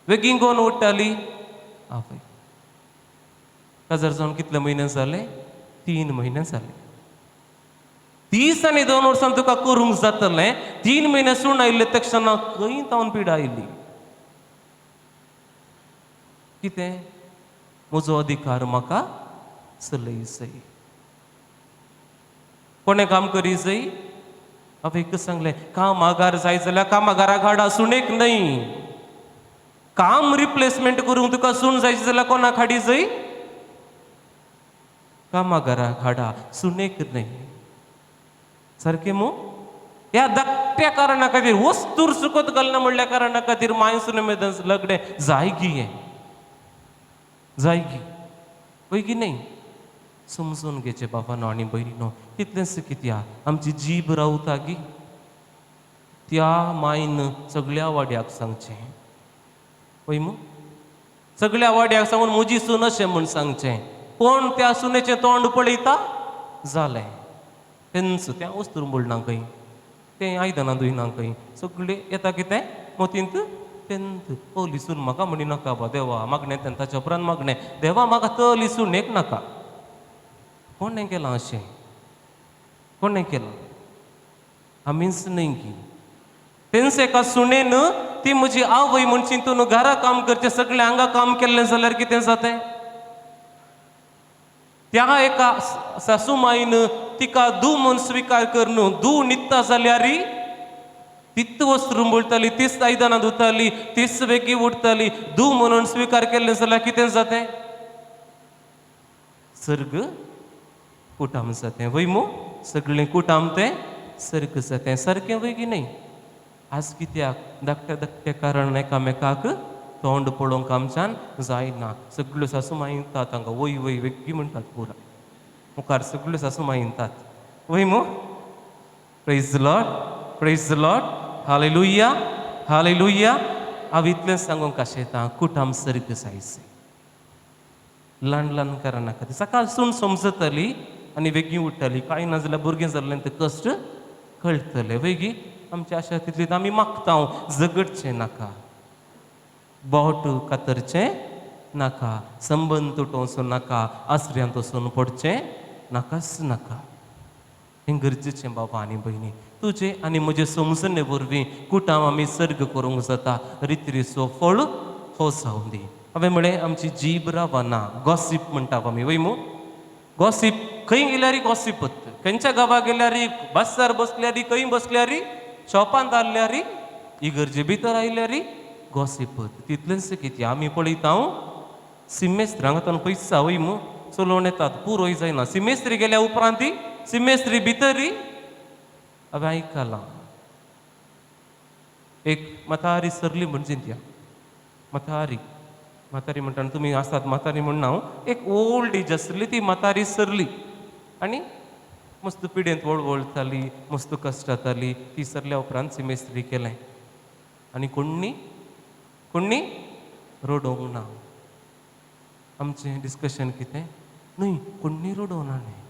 वेगीं कोण उठ्ठाली? आवय. काजार जावन कितले म्हयने जाले? 3 म्हयने जाले. 32 वर्सां तुका करूंक जातलें. 3 म्हयने सून आयिल्ले तक्षणा खंय तावन पिडा आयली? कितें? म्हजो अधिकार म्हाका चलय जाय. कोणें काम करी जाय? हांवें एक सांगलें, कामागार जाय जाल्यार कामागारा घाडा, सुणेक न्हय. काम रिप्लेसमेंट करूंक तुका सून जाय जाल्यार कोणाक हाडी जाय? कामागारा हाडा, सुनेक न्हय. सारकें मू? ह्या धाकट्या कारणा खातीर वस्तूर सुकत घालना म्हणल्या कारणा खातीर माय सुने मेदन लग्न जाय गी हें जाय गी वय की न्हय? समजून घेचें बाबानो आनी भयणीनो. तितलेंच कित्याक आमची जीब रावता गी त्या मायन सगळ्या वाड्याक सांगचें वय मू. सगळ्या वाड्याक सांगून म्हजी सून अशें म्हूण सांगचें. कोण त्या सुनेचें तोंड पळयता? जालें तेंच. त्या वस्तू बोलना खंय, तें आयदनां धुयना खंय, सगळें येता कितें मोतींत तेंत. तली सून म्हाका म्हणी नाका बा देवा मागणें तें ताच्या उपरांत मागणें देवा म्हाका तली सून एक नाका. कोणें केलां अशें? कोणें केलां? आमीच न्हय की. तेंच एका सुणेन ती म्हजी आवय म्हूण चिंतून घरा काम करचें सगळें हांगा काम केल्लें जाल्यार कितें जातें? त्या एका सासूमायन तिका दू म्हूण स्विकार करून दू न्हिदता जाल्यार तीच वस्तू रुंबळटाली, तीच आयदनां धुताली, तीच वेगीं उठताली. दू म्हणून स्विकार केल्लें जाल्यार कितें जातें? सर्ग कुटाम जातें वय मू. सगळें कुटाम तें सर्ग जातें. सारकें वय की न्हय? आज कित्याक धाकट्या धाकट्या कारण एकामेकाक तोंड पळोवंक आमच्यान जायना. सगळ्यो सासू माय येतात हांगा वय वय वेगळी म्हणटात पुरा मुखार सगळ्यो सासू माय येतात वय मू. Praise the Lord, praise the Lord, hallelujah, hallelujah. हांव इतलें सांगूंक आशेतां, कुटाम सर्ग जायचे ल्हान ल्हान कारणा खातीर. सकाळसून समजतली आनी वेगीं उठ्ठली. कांय ना जाल्यार भुरगें जाल्लें तें कश्ट कळटलें वेगीं. आमची आशा तितली आमी मागता, झगडचें नाका, बोट कातरचें नाका, संबंद तुटोवचो नाका, आसऱ्यांत वचून पडचें नाकाच नाका. हें गरजेचें बाबा आनी भयणी. तुजे आनी म्हजे समजणे वरवीं कुटाम आमी सर्ग करूंक जाता. रितरीचो फळ हो जावं दी. हांवें म्हळें आमची जीब रावना. गॉसीप म्हणटा आमी वय मू. गॉसीप खंय गेल्यार गॉसीप, खंयच्या गांवाक गेल्यार, बसार बसल्यार, खंय बसल्यार, शॉपांत आसल्यार, इगर्जे भितर आयल्यार गॉसीप. तितलेंच कितें आमी पळयता सिमेस्त्र हांगा पयसा वय मू चलोवन येतात पुरोय जायना. सिमेस्त्री गेल्या उपरांत सिमेस्त्री भितर हांवें आयकलां एक म्हातारी सरली म्हण चिंतया. म्हातारी म्हातारी म्हणटा तुमी आसात म्हातारी म्हण हांव. एक ओल्ड एज आसली ती म्हातारी सरली आनी मस्त पिडेंत वळवळटाली, मस्त कश्ट जाताली. ती सरल्या उपरांत सिमेस्त्री केलें आनी कोण्णी कोण्णी रडोवंक ना. आमचें डिस्कशन कितें न्हय, कोण्णी रडोवना न्हय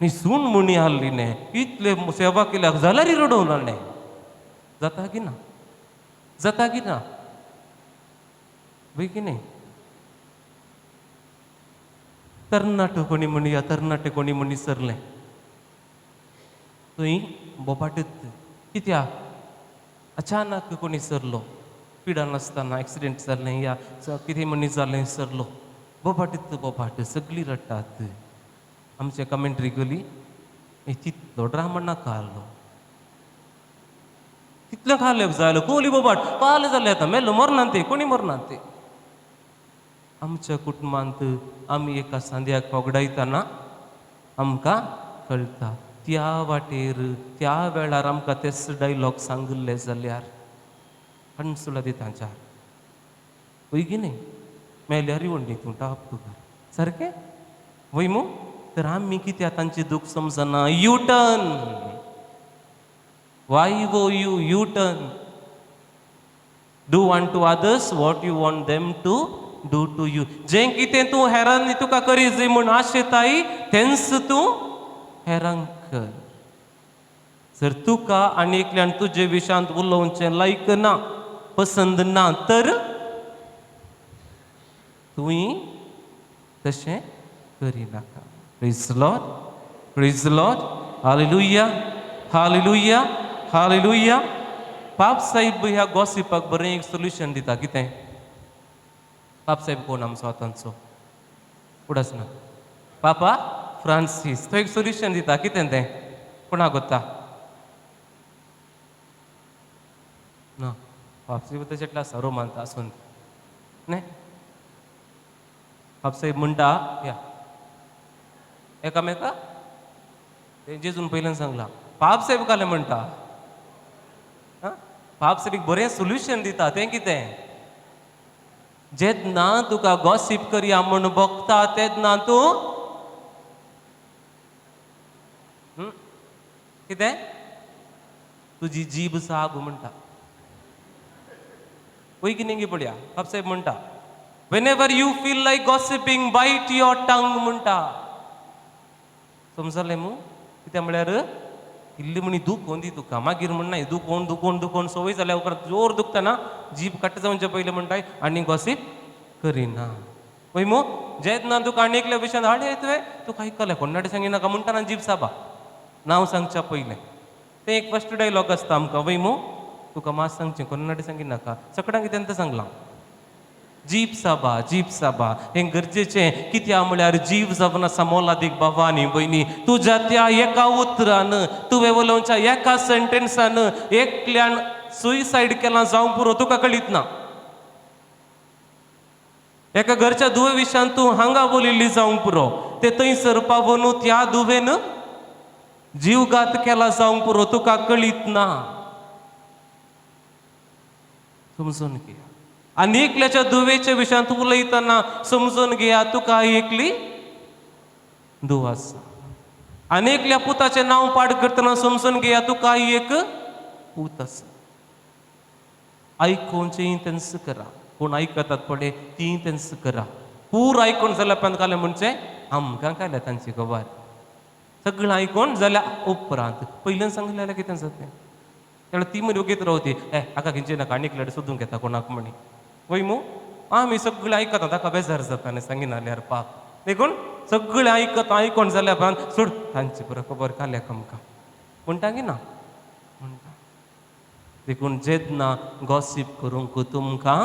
न्ही सून म्हणी आहली न्ही इतले सेवा केल्या जाल्यार रडोवना न्ही. जाता की ना? जाता की ना? वय की न्ही? तरणाटो कोणी म्हणया, तरणाटे कोणी म्हणी सरलें थंय बोबाटत कित्याक अचानक कोणी सरलो पिडा नासतना एक्सिडेंट जालें या कितें म्हणी जालें सरलो बोबाटत बोबाट सगळीं रडटात. आमचे कमेंट्री केली तितलो ड्रामा नाका आहलो तितलो खाले जालो कोली बोबाट पाले जाले आतां मेलो मरना ते कोणी मरना ते. आमच्या कुटुंबांत आमी एका सांद्याक होगडायतना आमकां कळटा त्या वाटेर त्या वेळार आमकां तेच डायलॉग सांगिल्ले जाल्यार कणसुला दिता चार वय की न्ही मेल्यार वंडी तूं टाप तुका सारकें वय मू. तर आमी कित्याक तांचें दूख समजना. U turn why go you U turn do unto others what you want them to do to you. जें कितें तूं हेरांनी तुका करी जाय म्हूण आशेताय तेंच तूं हेरांक कर. जर तुका आनी एकल्यान तुजे विशांत उलोवचें लायक ना पसंद ना तर तुवें तशें करिनाका. Praise the Lord, praise the Lord, hallelujah, hallelujah, hallelujah. पाप साहेब ह्या गॉसिपाक बरें एक सोल्युशन दिता. कितें पाप साहेब कोण आमचो आतांचो उडास ना पापा फ्रांसीस तो एक सोल्युशन दिता. कितें तें कोणाक गोता ना पाप साहेब तशें आसा रोमांत आसून न्ही. पाप साहेब म्हणटा या एकामेका तें जेजून पयल्यान सांगलां पाप साहेब कालें म्हणटा पाप साहेब एक बरें सोल्युशन दिता. तें कितें जेन्ना तुका गॉसीप करया म्हूण भोगता तेन्ना तूं कितें तुजी जीब साब म्हणटा. वय की न्ही पळया पाप साहेब म्हणटा whenever you feel like gossiping bite your tongue म्हणटा. समजलें मू कितें म्हळ्यार इल्ली म्हणी दुखोवन दी तुका मागीर म्हणना दुखोवन दुखोवन दुखोवन संवय जाल्या उपरांत जोर दुखतना जीब कट जावचे पयलें म्हणटाय आनी गॉसीप करिना. वय मू जेन्ना तुका आनी एकल्या विशयान हाडे तुवें तुका आयकलें कोणाटे सांगिनाका म्हणटा जीब साबा नांव सांगच्या पयलें तें एक फस्ट डायलॉग आसता आमकां. वय मू तुका मात सांगचें कोणाटे सांगिनाका सगळ्यांक कितें सांगलां जीब साबा जीब साबा हें गरजेचें. कित्याक म्हळ्यार जीव जावन आसा मोलादीक बाबा आनी भयणी. तुज्या त्या एका उतरान तुवें उलोवच्या एका सेंटेन्सान एकल्यान सुयसायड केलां जावं पुरो तुका कळीत ना. एका घरच्या दुवे विशयान तूं हांगा बोलिल्ली जावंक पुरो ते थंयसर पावोन त्या दुवेन जीवघात केला जावंक पुरो तुका कळीत ना. समजून घे आनी एकल्याच्या दुवेच्या विशयांत उलयतना समजून घेया तुका एकली दुव आसा. आनी एकल्या पुताचें नांव पाड करतना समजून घेया तुका एक पूत आसा. आयकोवचें तेंच करा कोण आयकतात पळय ती तेंच करा. पूर आयकून जाल्यार उपरांत घालें म्हणचें आमकां काडल्या तांची खबर सगळें आयकून जाल्या उपरांत पयल्यान सांगलें जाल्यार कितें जातें तेन्ना ती म्हणी वगीत रावती ए हाका घेवचें नाका आनी एकल्यान सोदूंक येता कोणाक म्हणी. वय मू आमी सगळें आयकता ताका बेजार जाता आनी सांगिना जाल्यार पाप देखून सगळें आयकता आयकोन जाल्या उपरांत सोड तांची बरो खबर काडल्या आमकां म्हणटा की ना म्हणटा. देखून जेन्ना गॉसीप करूंक तुमकां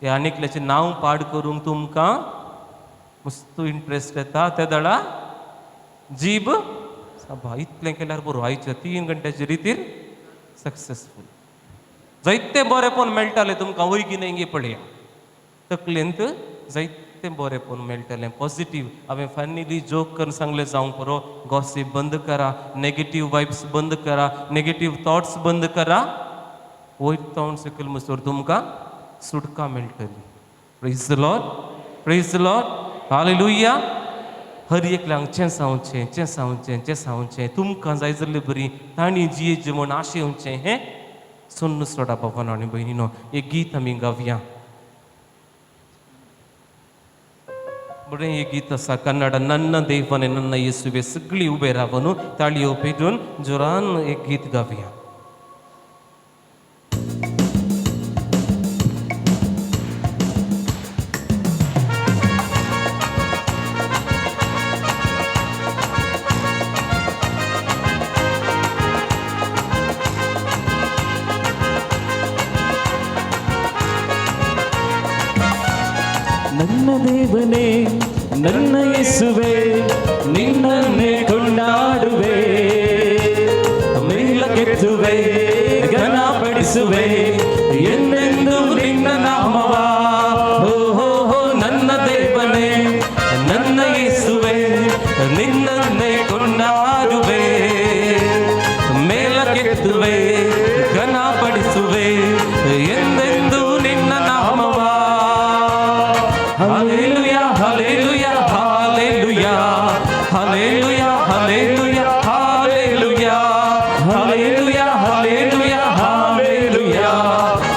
हे आनी एकल्याचें नांव पाड करूंक तुमकां मस्त इंट्रस्ट येता त्या दळा जीब साबा इतलें केल्यार बरो आयच्या 3 घंट्याचे रितीर सक्सेसफूल जायते बरेंपण मेळटालें तुमकां. वय की न्ही पळया तकलेंत जायते बरेंपण मेळटलें पॉजिटीव. हांवें फायनली जोक करून सांगलें जावंक पुरो गॉसीप बंद करा, नेगेटीव वायब्स बंद करा, नेगेटीव थॉट्स बंद करा. वयर तोंड सकयल मसर तुमकां सुटका मेळटली. Praise the Lord, praise the Lord, hallelujah. हर एकल्यांक चें सांगचें चें सांगचें चें सांगचें तुमकां जाय जाल्ले बरी तांणी जियेचें म्हूण आशेवचें हें सोन्नु सोडा बाबानो आनी भयणीनो. एक गीत आमी गावया बरें एक गीत आसा कन्नड नन्न देवाने नन्न येसुवे सगळीं उबे रावन ताळयो पेटून जोरान एक गीत गावया. ದೇವನೇ, ನನ್ನ ಯೇಸುವೆ, ನಿನ್ನನ್ನೇ ಕೊಂಡಾಡುವೆ, ಮೇಲಕ್ಕೆತ್ತುವೆ, ಘನಪಡಿಸುವೆ ಎಂದೆಂದು ನಿನ್ನ ನಾಮವ. ಹೋ ಹೋ ಹೋ, ನನ್ನ ದೇವನೇ, ನನ್ನ ಯೇಸುವೆ, ನಿನ್ನನ್ನೇ ಕೊಂಡಾಡುವೆ, ಮೇಲಕ್ಕೆತ್ತುವೆ, ಘನಪಡಿಸುವೆ ಎಂದೆಂದು ನಿನ್ನ ನಾಮವ. Hallelujah, hallelujah, hallelujah, hallelujah, hallelujah, hallelujah, hallelujah, hallelujah, hallelujah,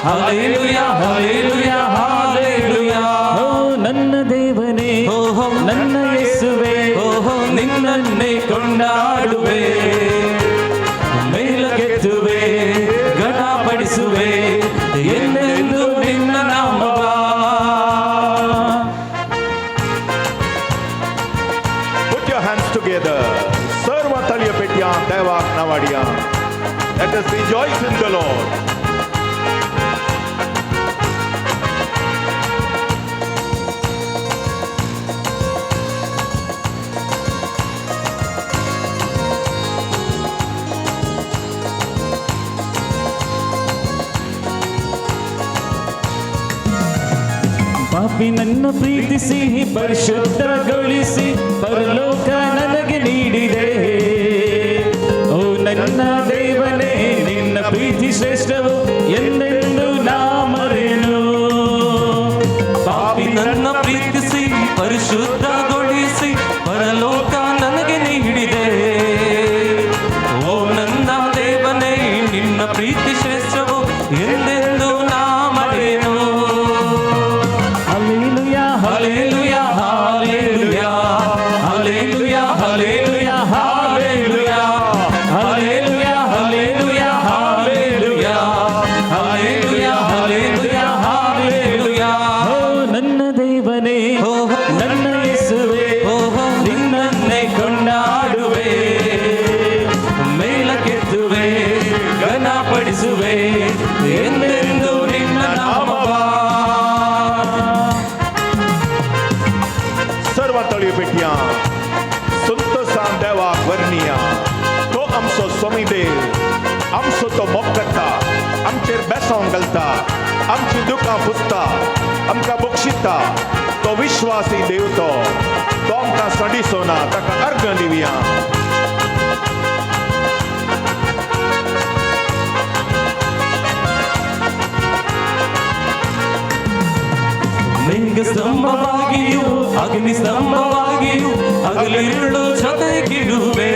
hallelujah, hallelujah, hallelujah. ಓ ನನ್ನ ದೇವನೇ, ಓಹೋ ನನ್ನ ಯೇಸುವೆ, ಓಹೋ ನಿನ್ನನ್ನೇ ಕೊಂಡಾಡುವೆ, ಮೇಲಕ್ಕೆತ್ತುವೆ, ಘನಪಡಿಸುವೆ ಎಂದೆಂದು ನಿನ್ನ ನಾಮವ. Put your hands together. सर्व तळयो पेटयां देवाक नावाडया. Let us rejoice in the Lord. ಪಾಪಿ ನನ್ನ ಪ್ರೀತಿಸಿ ಪರಿಶುದ್ಧಗೊಳಿಸಿ ಪರಲೋಕ ನನಗೆ ನೀಡಿದೆ. ಓ ನನ್ನ ದೇವನೇ, ನಿನ್ನ ಪ್ರೀತಿ ಶ್ರೇಷ್ಠವು ಎಂದೆಂದು ನಾ ಮರೆಯನು. ಪಾಪಿ ನನ್ನ ಪ್ರೀತಿಸಿ ಪರಿಶುದ್ಧಗೊಳಿಸಿ ಪರಲೋಕ ನನಗೆ ನೀಡಿದೆ. ಓ ನನ್ನ ದೇವನೇ, ನಿನ್ನ ಪ್ರೀತಿ ಶ್ರೇಷ್ಠವು ಎಂದೆಂದು ನಾ ಮರೆಯನು. Hallelujah, hallelujah, hallelujah, hallelujah, hallelujah, hallelujah, hallelujah, hallelujah, hallelujah, hallelujah, hallelujah, hallelujah. ಓ ನನ್ನ ದೇವನೇ, ನನ್ನ ಯೇಸುವೆ, ನಿನ್ನನ್ನೇ ಕೊಂಡಾಡುವೆ, ಮೇಲಕ್ಕೆತ್ತುವೆ, ಘನಪಡಿಸುವೆ ಎಂದೆಂದು ನಿನ್ನ ನಾಮವ. सर्व तळयो पेटयां संतोषान देवाक वर्णिया. तो आमचो स्वामी देव, आमचो तो मोग करता, आमचेर बेसांव घालता, आमची दुकां पुसता, आमकां बक्षिता. तो विश्वासी देव, तो तो आमकां सडिसोना. ताका अर्घ दिवया. ಮೇಘ ಸ್ತಂಭವಾಗಿಯೂ ಅಗ್ನಿ ಸ್ತಂಭವಾಗಿಯೂ ಹಗಲಿರುಳು ಜೊತೆಗಿರುವೆ.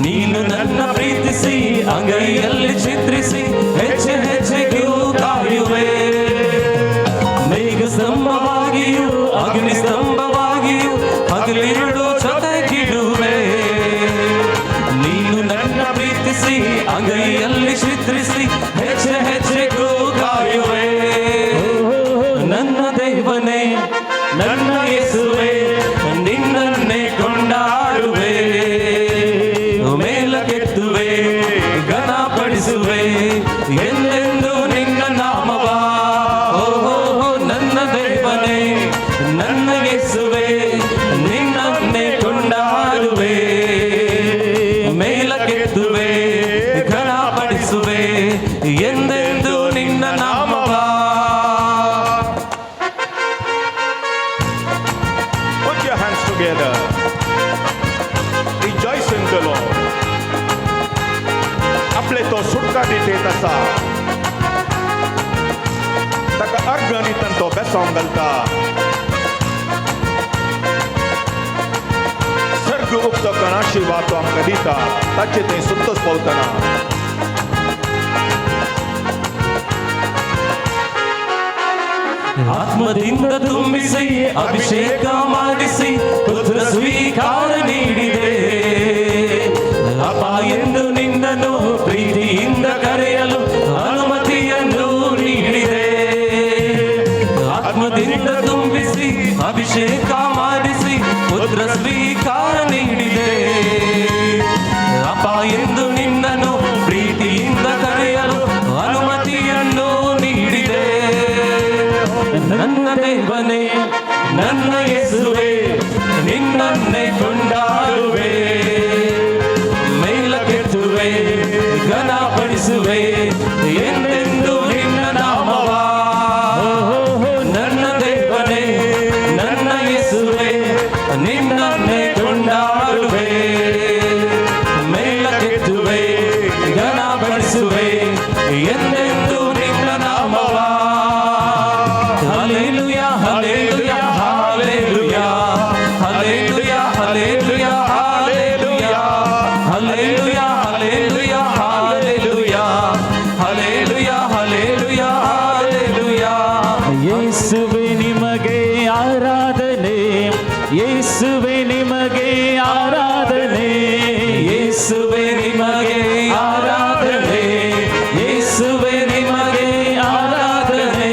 ನೀನು ನನ್ನ ಪ್ರೀತಿಸಿ ಅಂಗೈಯಲ್ಲಿ ಚಿತ್ರಿಸಿ ಹೆಜ್ಜೆ ಹೆಜ್ಜೆಗೂ ಕಾಯುವೆ. ಮೇಘ ಸ್ತಂಭವಾಗಿಯೂ ಅಗ್ನಿ ಸ್ತಂಭವಾಗಿಯೂ ಹಗಲಿರುಳು ಜೊತೆಗಿರುವೆ. ನೀನು ನನ್ನ ಪ್ರೀತಿಸಿ ಅಂಗೈಯಲ್ಲಿ ಚಿತ್ರಿಸಿ ಹೆಜ್ಜೆ ಹೆಜ್ಜೆಗೂ ಕಾಯುವೆ. ನನ್ನ ದೇವನೇ, ನನ್ನ ಯೇಸುವೆ, ನಿನ್ನನ್ನೇ ಕೊಂಡಾಡುವೆ, ಮೇಲಕ್ಕೆತ್ತುವೆ, ಘನಪಡಿಸುವೆ ಎಂದೆಂದು ನಿನ್ನ ನಾಮವ. ಓಹೋ ನನ್ನ ದೇವನೇ, ನನ್ನ ಯೇಸುವೆ, ನಿನ್ನನ್ನೇ ಕೊಂಡಾಡುವೆ, ಮೇಲಕ್ಕೆತ್ತುವೆ, ಘನಪಡಿಸುವೆ ಎಂದೆಂದು ನಿನ್ನ ನಾಮವ. Put your hands together. Rejoice in the Lord. आपले तो सुटका दितेत आसा. ताका अर्घ दितना तो बेसांव घालता. सर्ग उक्तो कणाशी वातो आमकां दिता. ताचे थंय संतोष पावतना. ಆತ್ಮದಿಂದ ತುಂಬಿಸಿ ಅಭಿಷೇಕ ಮಾಡಿಸಿ ಪುತ್ರ ಸ್ವೀಕಾರ ನೀಡಿದೆ. ಅಪ್ಪ ಎಂದು ನಿನ್ನನ್ನು ಪ್ರೀತಿಯಿಂದ ಕರೆಯಲು ಅನುಮತಿಯನ್ನು ನೀಡಿದೆ. ಆತ್ಮದಿಂದ ತುಂಬಿಸಿ ಅಭಿಷೇಕ ಮಾಡಿಸಿ ಪುತ್ರ ಸ್ವೀಕಾರ ನೀಡಿದೆ. ಅಪ್ಪ ಎಂದು ನಿನ್ನನ್ನು ಪ್ರೀತಿಯಿಂದ ಕರೆಯಲು ಅನುಮತಿಯನ್ನು ನೀಡಿದೆ. ನನ್ನ ದೇವನೇ, ಯೇಸುವೆ ನಿಮಗೆ ಆರಾಧನೆ, ಯೇಸುವೆ ನಿಮಗೆ ಆರಾಧನೆ, ಯೇಸುವೆ ನಿಮಗೆ ಆರಾಧನೆ.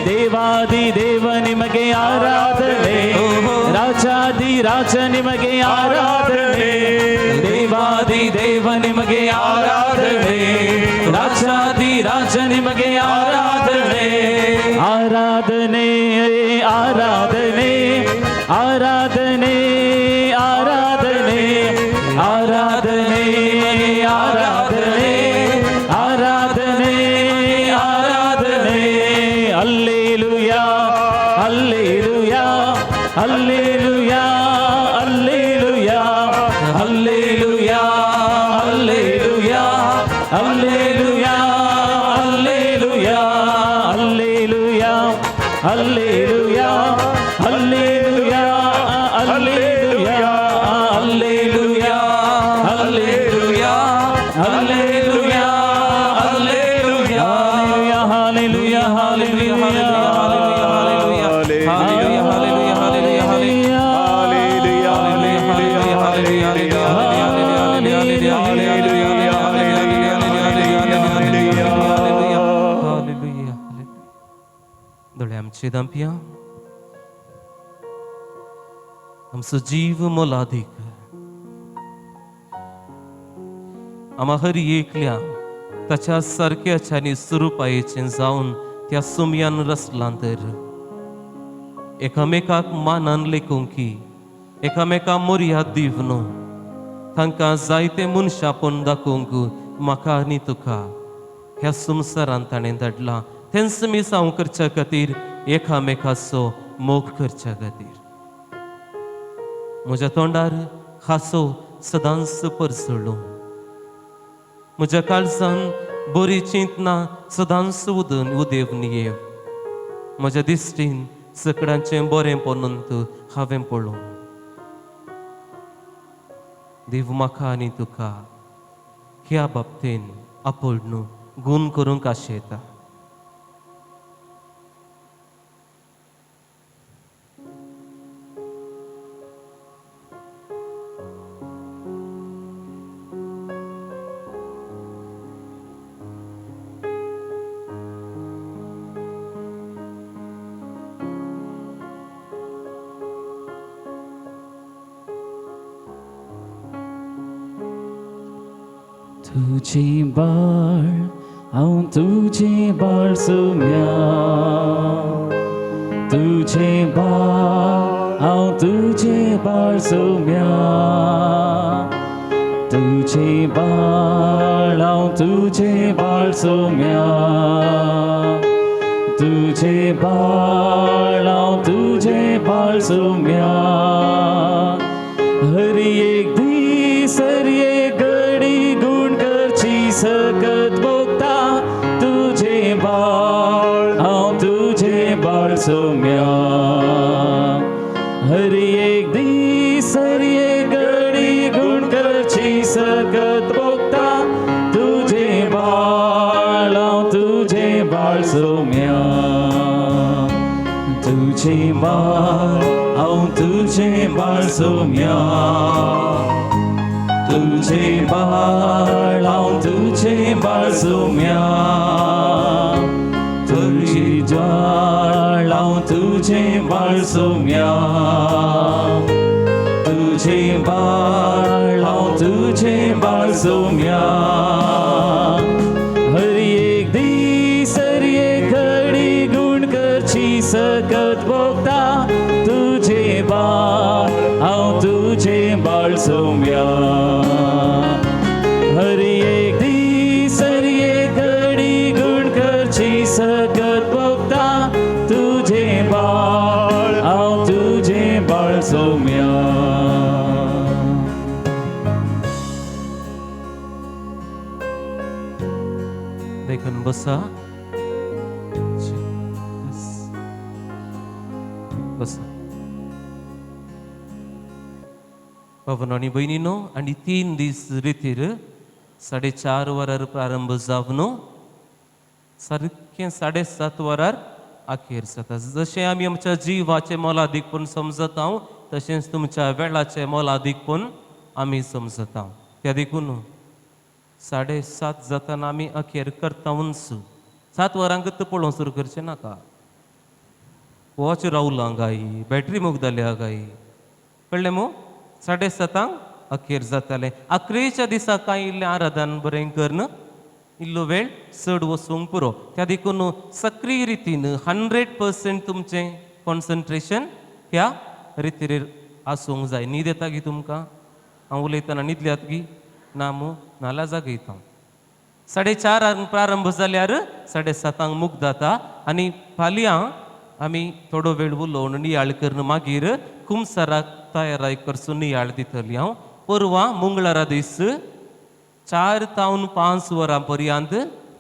ದೇವಾದಿ ದೇವ ನಿಮಗೆ ಆರಾಧನೆ, ರಾಜಾದಿ ರಾಜ ನಿಮಗೆ ಆರಾಧನೆ, ದೇವಾದಿ ದೇವ ನಿಮಗೆ ಆರಾಧನೆ, ರಾಜಾದಿ ರಾಜ ನಿಮಗೆ ಆರಾಧನೆ. ಆರಾಧನೆ ಆರಾಧನೆ ಆರಾಧನೆ ಆರಾಧನೆ ಆರಾಧನೆ ಆರಾಧನೆ ಆರಾಧನೆ ಆರಾಧನೆ. ಅಲ್ಲೇಲುಯಾ ಅಲ್ಲೇಲುಯಾ ಅಲ್ಲೇಲುಯಾ ಅಲ್ಲೇಲುಯಾ ಅಲ್ಲೇಲುಯಾ ಅಲ್ಲೇಲುಯಾ ಅಲ್ಲೇಲುಯಾ ಅಲ್ಲೇಲುಯಾ ಅಲ್ಲೇಲುಯಾ ಅಲ್ಲೇಲುಯಾ ಅಲ್ಲೇಲುಯಾ ಅಲ್ಲೇಲುಯಾ ಅಲ್ಲೇಲುಯಾ ಅಲ್ಲೇಲುಯಾ ಅಲ್ಲೇಲುಯಾ ಅಲ್ಲೇಲುಯಾ. Hallelujah hallelujah hallelujah hallelujah hallelujah hallelujah hallelujah hallelujah. दोळे आमचे दांपया, आमचो जीव मोलादीक, आमा हर एकल्या ताच्या सारक्याच्या आनी सुरुपायेचें जावन त्या सुमयान रचलां तर एकामेकाक मानान लेखूंक की एकामेका मोर्याद दिवन तांकां जायते मनशापण दाखोवंक म्हाका आनी तुका ह्या संवसारांत ताणें धाडलां. तेंच मिसांव करच्या खातीर, एकामेकाचो मोग करच्या खातीर. म्हज्या तोंडार हांसो सदांच परसळो, म्हज्या काळजान बरी चिंतना सदांच उदन उदेवन येव. म्हज्या दिश्टीन सकडांचें बरें पनंत हांवें पळोवं. देव म्हाका आनी तुका ह्या बाबतीन आपोळ न्हू गूण करूंक आशेता. तुझे बाळ हांव तुझे बाळ सोम्या, तुझे बाळ हांव तुझे बाळ सोम्या, तुझे बाळ हांव तुझे बाळ सोम्या, तुझे बाळ हांव तुझे बाळ सोम्या. हर एक दीस हर एक घडी गुण करची सकत भोगता तुझे बाळ हांव तुझे बाळ सोम्या. हर एक दीस हर एक घडी गुण करची सकत भोगता तुझे बाळ हांव तुझे बाळ सोम्या. तुझे बाळ हांव तुझे बाळ सोम्या, तुझे बाळ हांव तुझे बाळ सोम्या, तुझी ज्वाळ हांव तुझे बाळ सोम्या, तुझे बाळ हांव तुझे बाळ सोम्या. हर एक दीस हर एक घडी गुण करची सकत भोगता तुझे बाळ हांव तुझे बाळ सोम्या. हर एक दीस हर एक घडी गुण करची सकत भोगता तुझे बाळ हांव तुझे बाळ सोम्या. देखून बसा बसा पवन आनी भयणीनो, आनी 3 दीस रितीर 4:30 वरार प्रारंभ जावन सारकें 7:30 वरार अखेर जाता. जशें आमी आमच्या जिवाचें मोलादीकपण समजता तशेंच तुमच्या वेळाचें मोलादीकपण आमी समजता. त्या देखून 7:30 जाताना आमी अखेर करता. 7 वरांक पळोवंक सुरू करचें नाका. वॉच रावलां गाय, बॅटरी मोग जाल्या गाय, कळ्ळें मू? 7:30 अखेर जातालें. अकरेच्या दिसा कांय इल्लें आराधन बरें करून इल्लो वेळ चड वचूंक पुरो. त्या देखून सक्रीय रितीन 100% तुमचें कॉन्सन्ट्रेशन ह्या रितीर आसूंक जाय. न्हीद येता गी तुमकां? हांव उलयतना न्हिदल्यात गी? ना मू? नाल्यार जागयता. 4:30 प्रारंभ जाल्यार 7:30 मुक्त जाता आनी फाल्यां आमी थोडो वेळ उलोवन नियाळ करून मागीर कुमसाराक तयाराय करसून नियाळ दितली हांव. परवां मंगळारा दीस 4 तावन 5 वरां पर्यंत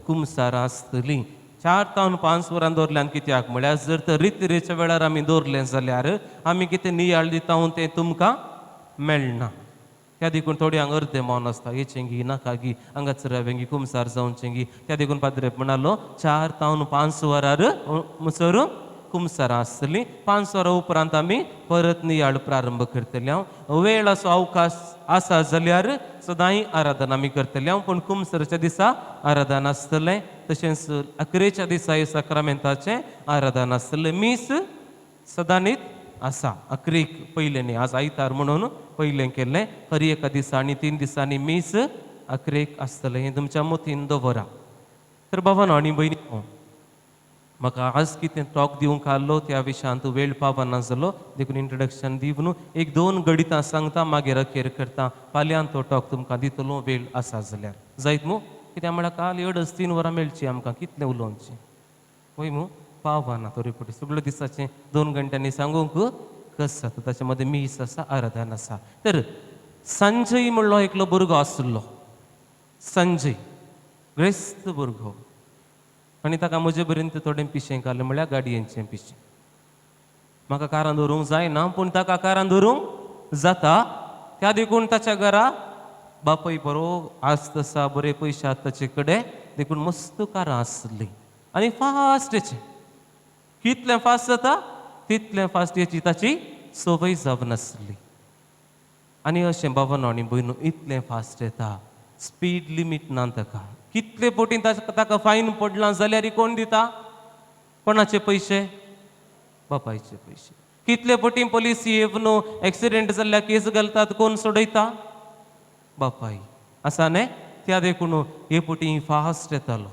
कुमसारां आसतलीं. 4 तावन 5 वरां दवरल्यान कित्याक म्हळ्यार जर तर रितरेच्या वेळार आमी दवरलें जाल्यार आमी कितें नियाळ दिता तें तुमकां मेळना. त्या देखून थोड्यांक अर्दें मौन आसता, येचें गी नाका गी, हांगासर हांवें गी कुमसार जावचें गी. त्या देखून पाद्रे म्हणालो 4 तावन 5 वरार मुसर कुमसारां आसतलीं. 5 वरां उपरांत आमी परत नियाळ प्रारंभ करतले. हांव वेळ असो अवकाश आसा जाल्यार सदांय आराधना आमी करतले हांव, पूण कुमसरच्या दिसा आराधन आसतलें. तशेंच अकरेच्या दिसा हे साक्रामेंताचें आराधन आसतलें. मीस सदांनीच आसा अकरेक पयलें न्ही, आज आयतार म्हणून पयलें केल्लें. हर एका दिसा आनी 3 दिसांनी मीस अकरेक आसतलें, हें तुमच्या मतीन दवरा. तर बाबानो आनी भयणी, म्हाका आज कितें टॉक दिवंक आहलो त्या विशयांत वेळ पावना जालो, देखून इंट्रोडक्शन दिवन 1-2 गणितां सांगता, मागीर अखेर करता. फाल्यां तो टॉक तुमकां दितलो वेळ आसा जाल्यार. जायत मू? कित्याक म्हळ्यार काल 2.5-3 वरां मेळची आमकां, कितलें उलोवचें वय मू? पावना तो रिपोर्ट सगळ्यो दिसाचें 2 घंट्यांनी सांगूंक कस जाता. ताचे मदें मीस आसा, आराधन आसा. तर संजय म्हणलो एकलो भुरगो आसलो, संजय ग्रेस्त भुरगो, आनी ताका म्हजे पर्यंत थोडें पिशें घालें, म्हळ्यार गाडयेचें पिशें. म्हाका कारान दवरूंक जायना, पूण ताका कारान दवरूंक जाता. त्या देखून ताच्या घरा बापूय बरो आसत आसा, बरे पयशे आसा ताचे कडेन, देखून मस्त कारां आसली आनी फास्ट येचें. कितलें फास्ट जाता तितलें फास्ट येची ताची संवय जावन आसली. आनी अशें बाबानो आनी भयणू इतलें फास्ट येता, स्पीड लिमीट ना ताका. कितले पोटी ताका फायन पडलां जाल्यार कोण दिता? कोणाचे पयशे? बापायचे पयशे. कितले पोटी पोलीस येवन एक्सिडेंट जाल्ल्या केस घालतात, कोण सोडयता? बापाय आसा न्ही. त्या देखून हे पोटी फास्ट येतालो,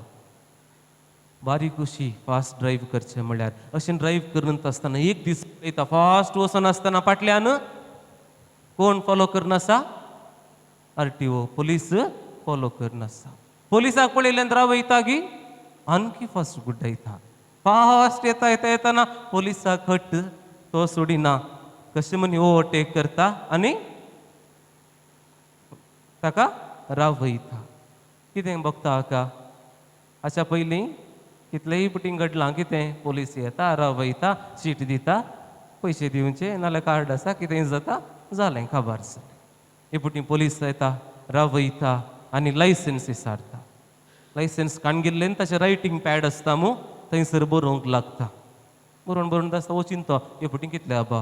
बारीक अशी फास्ट ड्रायव्ह करचें म्हळ्यार अशें ड्रायव्ह करत आसतना एक दीस पळयता फास्ट वचून आसतना फाटल्यान कोण फॉलो करनासा? RTO police follow करनासा. पोलिसाक पळयल्यान रावयता गी आणखी फास्ट गुड्डायता. फास्ट येता येता येताना पोलिसाक हट तो सोडिना, कशें म्हण ओवरटेक करता आनी ताका रावयता. कितें बघता हाका? हाच्या पयलीं कितलेय पुटींग घडलां कितें, पोलीस येता रावयता, चीट दिता, पयशे दिवचे नाल्यार कार्ड आसा, कितेंय जाता, जालें खबर जालें. हे पुटी पोलीस येता रावयता आनी लायसन्स विचारता. लायसन्स काडून ताचें रायटींग पॅड आसता मू, थंयसर बरोवंक लागता. बरोवन बरोवन आसता वो चिंता, हे पुटी कितले आबा,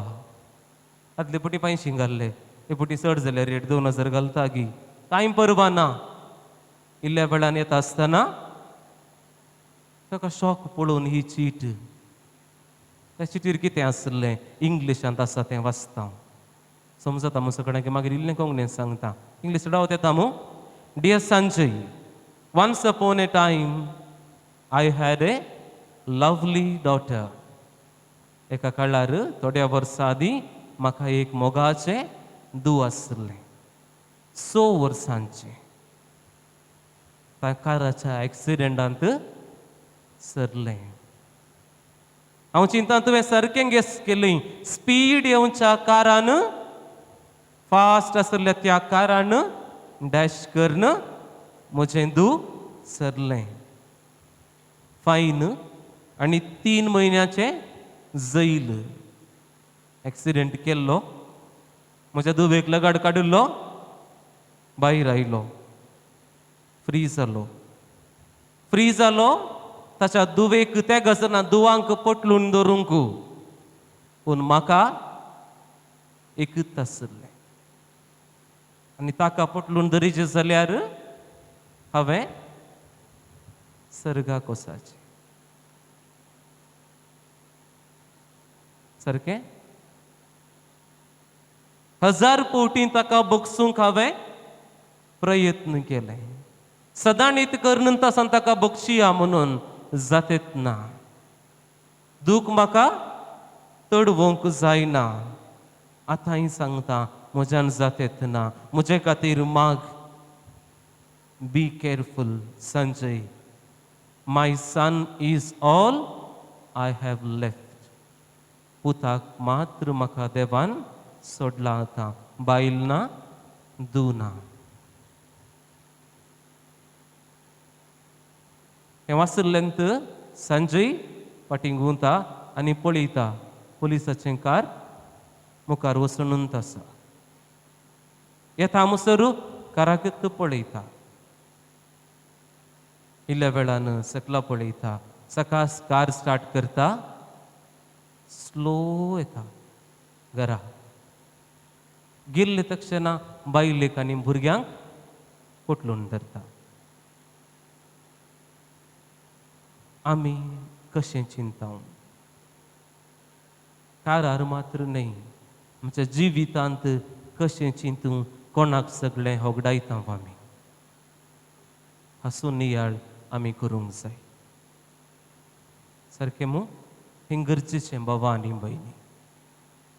आदले पुटी 500 घाल्ले, हे पुटी चड जाले रेट 2000 घालता गी, कांय परवा ना. इल्ल्या वेळान येता आसतना ताका शॉक पळोवन ही चीट, त्या चिटीर कितें आसलें इंग्लिशांत आसा तें वाचता, समजता मू सगळ्यांक, मागीर इल्लें कोंकणीन सांगता. इंग्लीश चडावत येता मू? Dear Sanjay, once upon a time I had a lovely daughter. एका काळार थोड्या वर्सां आदीं म्हाका एक मोगाचें दू आसलें, 6 वर्सांचें. काराच्या एक्सिडेंटांत सरलें. हांव चिंता तुवें सारकें गेस केली, स्पीड येवच्या कारान, फास्ट आसल्या त्या कारान डॅश करून म्हजें दू सरलें. फायन आनी 3 म्हयन्याचें जैल. एक्सिडेंट केल्लो, म्हज्या दुवेक लगाड काडिल्लो, भायर आयलो, फ्री जालो. फ्री जालो ताच्या दुवेक त्या गजना दुवांक पोटलून दवरूंक, पूण म्हाका एकूच आसलें आनी ताका पोटलून दरीचें जाल्यार हांवें सर्गाक वचाचें. सारकें 1000 पवटी ताका बगसूंक हांवें प्रयत्न केले. सदांच करून तासान ताका बक्षिया म्हणून जातेत ना. दूख म्हाका तडवंक जायना. आतांय सांगता म्हज्यान जातेत ना. म्हजे खातीर माग. Be careful Sanjay, my son is all I have left. पुताक मात्र म्हाका देवान सोडला आतां, बायल ना, दू ना. हें वाचल्ल्यान संजय फाटीं घुंवता आनी पळयता पुलिसाचें कार मुखार वचून आसा. येता मुसर काराकच पळयता. इल्ल्या वेळान सकला पळयता. सकास कार स्टार्ट करता, स्लो येता घरा. गेल्ले तक्षणा बायलेक आनी भुरग्यांक पोटलून धरता. आमी कशें चिंता? कारार मात्र न्हय, आमच्या जिवितांत कशें चिंतूं? कोणाक सगळें होगडायता आमी? हांसून नियाळ आमी करूंक जाय. सारकें मू? हें गरजेचें बाबा आनी भयणी.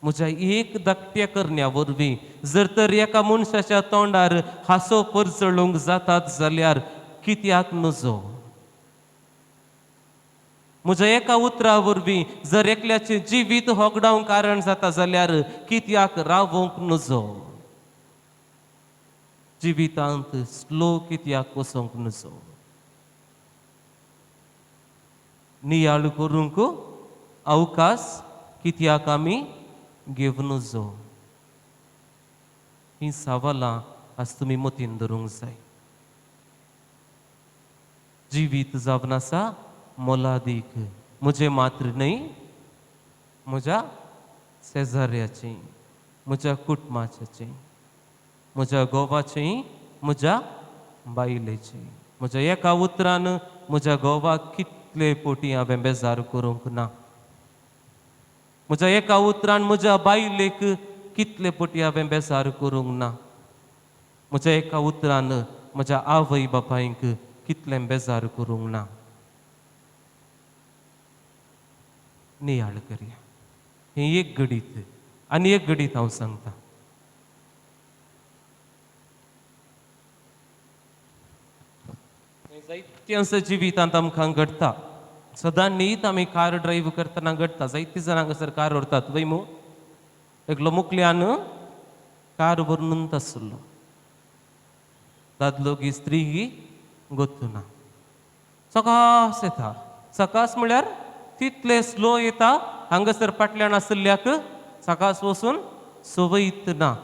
म्हज्या एक धाकट्या करण्या वरवीं जर तर एका मनशाच्या तोंडार हांसो परजळूंक जातात जाल्यार कित्याक नजो? म्हज्या एका उतरा वरवीं जर एकल्याचें जिवीत होगडावंक कारण जाता जाल्यार कित्याक रावोंक नजो? जिवितांत स्लो कित्याक वचोंक नजो? नियाळ करूंक अवकाश कित्याक आमी घेवं नजो? हीं सवालां आज तुमी मतीन धरूंक जाय. जिवीत जावन आसा मोलादीक, म्हजें मात्र न्हय, म्हज्या शेजाऱ्याचें, म्हज्या कुटुंबाचें, म्हज्या घोवाचें, म्हज्या बायलेचें. म्हज्या एका उतरान म्हज्या घोवाक कितले पोटी हांवें बेजार करूंक ना. म्हज्या एका उतरान म्हज्या बायलेक कितले पोटी हांवें बेजार करूंक ना. म्हज्या एका उतरान म्हज्या आवय बापायक कितलें बेजार करूंक ना. नियाळ करया. हें एक घडीत आनी एक घडीत हांव सांगता. जायत्यांच्या जिवितांत आमकां घडटा. सदां न्हीत आमी कार ड्रायव्ह करतना घडटा. जायतीं जाणां हांगासर कार व्हरतात वय मू? एकलो मुकल्यान कार व्हरून आसलो. दादलो गी स्त्री गी गोत्तुना. सकास येता. सकास म्हळ्यार तितले स्लो येता हांगासर फाटल्यान आशिल्ल्याक सकास वचून संवयत ना.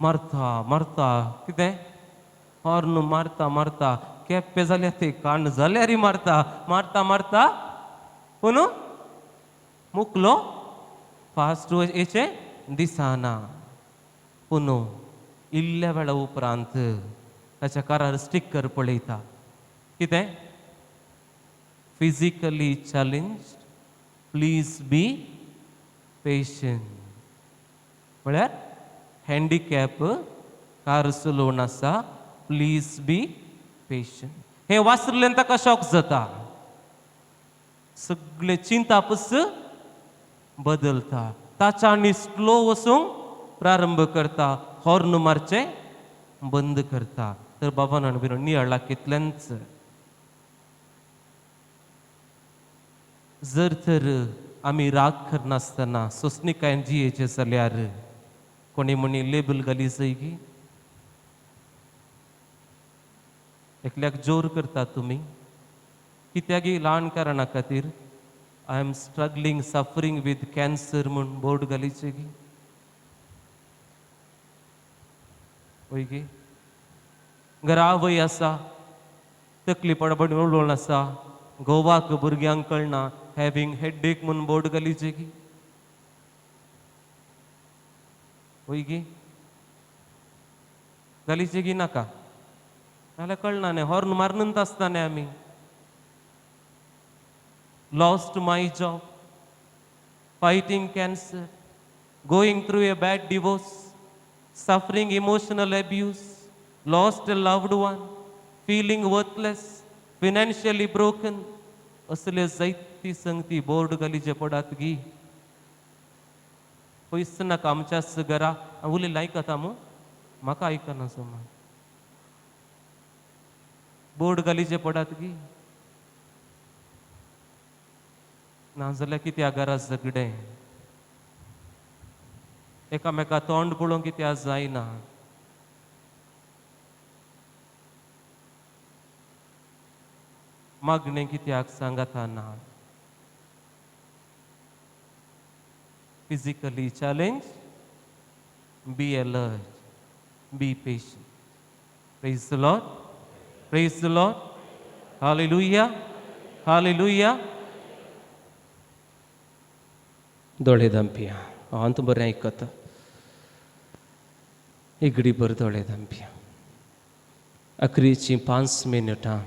मारता मारता कितें हॉर्न मारता मारता केप्पे जाल्यार ते कान जाल्यारय मारता मारता मारता पूण मुकलो फास्ट येचें दिसना. पूण इल्ल्या वेळा उपरांत ताच्या कारार स्टिकर पळयता. कितें? Physically challenged, please be patient. म्हळ्यार हँडिकॅप कार चलोवन आसा, प्लीज बी पेशंट. हें वाचलें ताका शॉक जाता. सगळें चिंतापच बदलता. ताच्या आनी स्लो वचूंक प्रारंभ करता. हॉर्न मारचें बंद करता. तर बाबा आनी नियाळा कितलेंच. जर तर आमी राग करनासतना सोंसणीकायेन जियेचें जाल्यार कोणी म्हणी लेबल घाली जाय गी? एकल्याक जोर करतात तुमी कित्याक ल्हान कारणा खातीर? I am struggling suffering with cancer म्हूण बोर्ड घालीचे गी? वय गी? घरा आवय आसा, तकली पडबड उलोवन आसा, गोवाक भुरग्यांक कळना, हॅवींग हेडेक म्हूण बोर्ड घालीचे गी? वय गी गालीचे गी नाका नाल्यार कळना न्ही हॉर्न मारनूच आसता न्ही आमी. Lost my job, fighting cancer, going through a bad divorce, suffering emotional abuse, lost a loved one, feeling worthless, financially broken, असले जायती संगती बोर्ड घालीचे पडात गी. पयस नाका आमच्याच घरा उलयलें आयकता मू म्हाका आयकना समा बोर्ड घालीचे पडात गी. नाजाल्यार कित्याक घरा झगडें एकामेका तोंड पळोवंक कित्याक जायना. मागणें कित्याक सांगता ना. Physically challenge, be alert, be patient. Praise the Lord, praise the Lord, hallelujah, hallelujah. दोळे धांपया. हांव तूं बरें आयकता. एगडी बर दोळे धांपया. अकरीचीं 5 मिनटां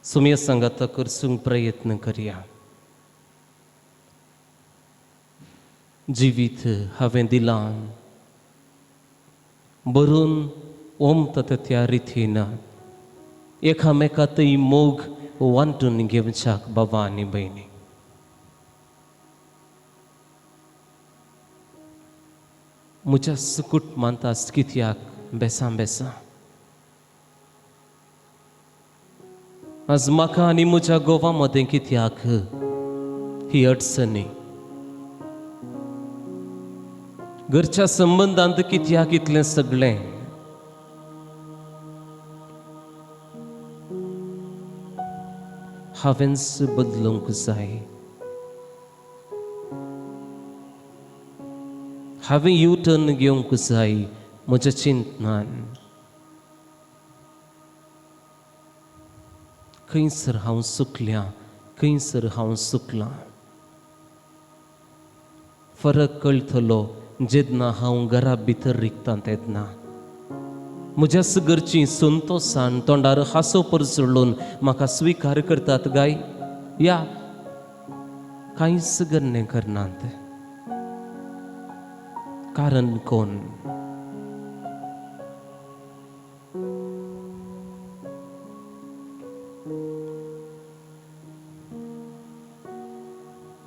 सुमया सांगाता करसूंक प्रयत्न करया. जिवीत हांवें दिलां भरून ओमता त्या रितीन एकामेका थंय मोग वांटून घेवच्याक बाबा आनी भयणी. म्हज्या कुटुंबांत आज कित्याक बेसां बेसां आज म्हाका आनी म्हज्या गोवा मदें कित्याक ही अडचणी घरच्या संबंदांत कित्याक इतलें सगळें. हांवेंच बदलूंक जाय. हांवें यू टर्न घेवंक जाय म्हज्या चिंतनान. खंयसर हांव चुकल्या, खंयसर हांव चुकलां फरक कळटलो जेन्ना हांव घरा भितर रिगतां तेन्ना. म्हज्याच घरचीं संतोशान तोंडार हांसो परजळून म्हाका स्विकार करतात गाय या कांयच गन्ने करनात. कारण कोण?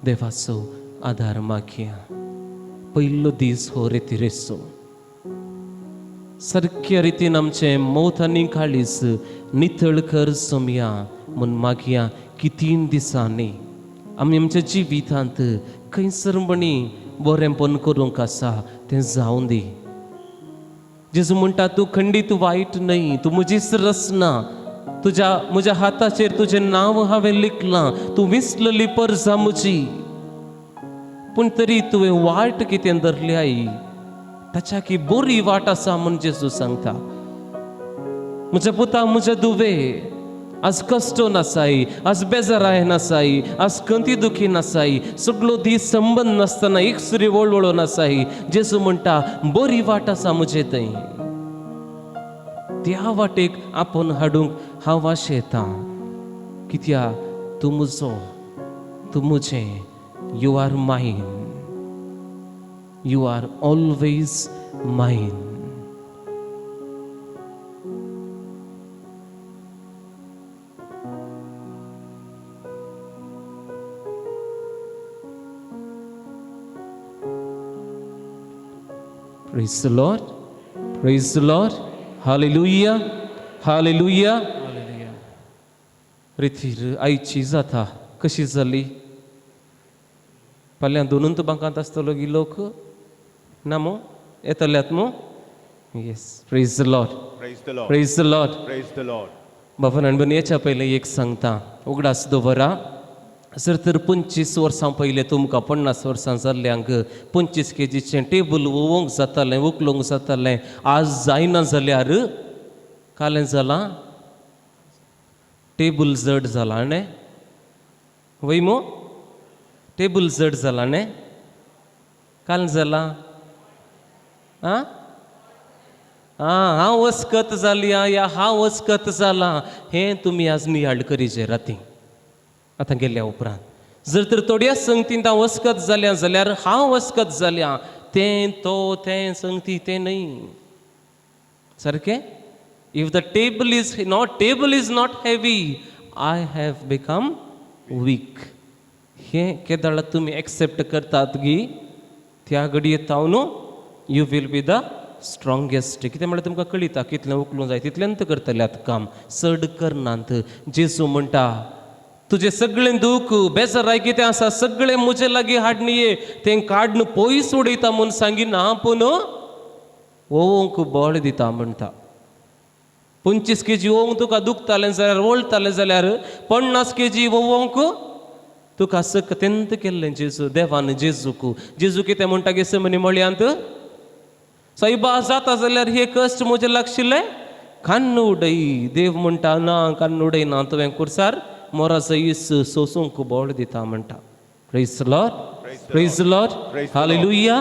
देवाचो आदार मागया. पयलो दीस हो रेतिरेचो सारक्या रितीन आमचें मौत आनी काळीज नितळ कर सोमया म्हूण मागया की 3 दिसांनी आमी आमच्या जिवितांत खंयसर म्हणी बरेंपण करूंक आसा तें जावं दी. जेजू म्हणटा तूं खंडीत वायट न्हय, तूं म्हजीच रचना, तुज्या म्हज्या हाताचेर तुजें नांव हांवें लिखलां, तूं विसलेली परजा म्हजी, पूण तरी तुवें वाट कितें धरली आई ताच्या की बरी वाट आसा म्हूण जेजू सांगता. म्हज्या पुता म्हज्या दुवे आज कश्ट नासाय, आज बेजाराय नासाय, आज कंती दुखी नासाय, सगळो दीस संबंद नासतना एक सुरी वळवळो नासाय. जेजू म्हणटा बरी वाट आसा म्हजे थंय, त्या वाटेक आपोवन हाडूंक हांव आशेतां. कित्याक तूं म्हजो, तूं म्हजें, you are mine, you are always mine. Praise the Lord. Praise the Lord. Hallelujah. Hallelujah. Hallelujah. रितीर आयची जाता कशी जाली? फाल्यां दोनून बांकांत आसतलो गी लोक ना मू येतल्यात मू? Yes. Praise the Lord. Praise the Lord. Praise the Lord. Praise the Lord. बाबा आनी येच्या पयलें एक सांगता उगडास दवरा. जर तर 25 वर्सां पयलें तुमकां 50 वर्सां जाल्ल्यांक 25 केजीचें टेबल उवोंक जातालें, उखलूंक जातालें, आज जायना जाल्यार कालें जालां टेबल जड जालां न्ही वय मू? टेबल जड जालां न्ही? काल जालां आं आं हांव अस्कत जाली या हांव अस्कत जालां हें तुमी आज नियाळ करीजे राती आतां गेल्या उपरांत. जर तर थोड्या संगतीन हांव अस्कत जाल्या जाल्यार हांव अस्कत जाल्या, तें तो तें संगती तें न्हय सारकें. If the table is not heavy, I have become weak. हें केदळा तुमी एक्सेप्ट करतात गी त्या घडये तावन you will be the strongest. कितें म्हळ्यार तुमकां कळिता कितलें उखलूंक जाय तितलेंत करतले आतां काम, चड करनात. जेजू म्हणटा तुजें सगळें दूख बेजाराय कितें आसा सगळें म्हजे लागीं हाडून ये, तें काडून पयस उडयता म्हूण सांगिना, पूण ओवोंक बळ दिता म्हणटा. 25 केजी ओवंक तुका दुखतालें जाल्यार वळटालें जाल्यार 50 केजी ओवोंक तुका सक तेंत केल्लें जेजू देवान जेजूक. जेजू कितें म्हणटा गेसमनी मळयांत, सायबा जाता जाल्यार हे कश्ट म्हजे लागशिल्ले कान्न उडय. देव म्हणटा ना कान्न उडयना, तुवें कुर्सार मोराचो इस सोसूंक बळ दिता म्हणटा. Praise Lord, praise Lord, hallelujah,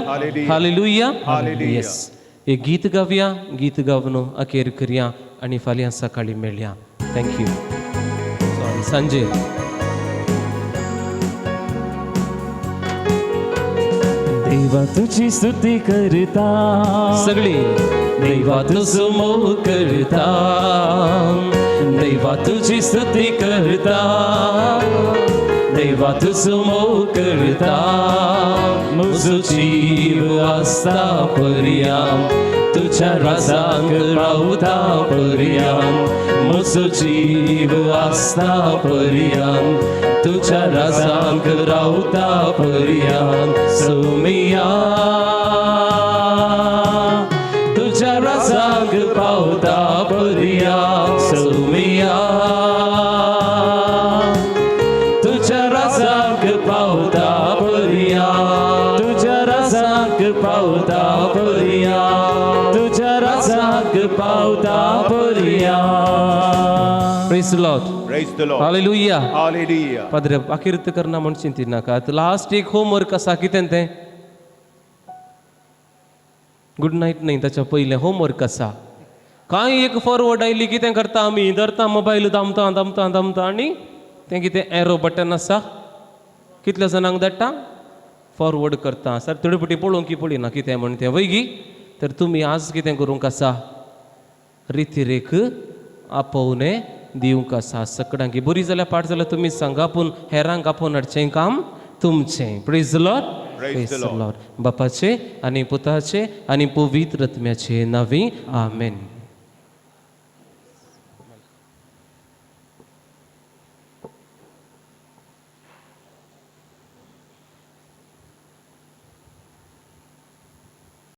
hallelujah. Yes, एक गीत गावया, गीत गावन अखेर करया आनी फाल्यां सकाळीं मेळया. Thank you. Sorry, सांजे. देवा तुझी स्तुती करता सगळी. देवा तुझो मोग करता, देवा तुझी स्तुती करता, देवा तुझो मोग करता, म्हजो जीव आसता पर्यां तुझ्या राजांक रावता पर्यां, म्हजो जीव आसता पर्यां तुझ्या राजांक रावता पर्यां, सोमिया तुझ्या राजांक पावता पर्यां, सोमिया तुझ्या राजांक पावता पर्यां, तुझ्या राजांक पावता पर्यां, तुझ्या राजांक पावता पर्यां. Praise Lord. Praise the Lord. Hallelujah. Hallelujah. Padre अखेर करना म्हण चिंतिनाका. लास्ट एक होमवर्क आसा. कितें तें? गुड नायट न्हय, ताच्या पयलें होमवर्क आसा. कांय एक फॉरवर्ड आयली कितें करता आमी? धरता मोबायल, दामता दामता दामता आनी तें कितें एरो बटन आसा कितल्या जाणांक धाडटा, फॉरवर्ड करता. सर थोडे फावटी पळोवंक की पळयना कितें म्हण तें वयगी. तर तुमी आज कितें करूंक आसा? रितीरेक आपोवणें दिवंक आसा सगळ्यांक. बरी जाल्यार पाठ जाल्यार तुमी सांगा, पूण हेरांक आपोवन हाडचें काम तुमचें. Praise Lord. Praise the Lord. Lord. बापाचे आनी पुताचे आनी पवित्र आत्म्याचे नांवी आमेन.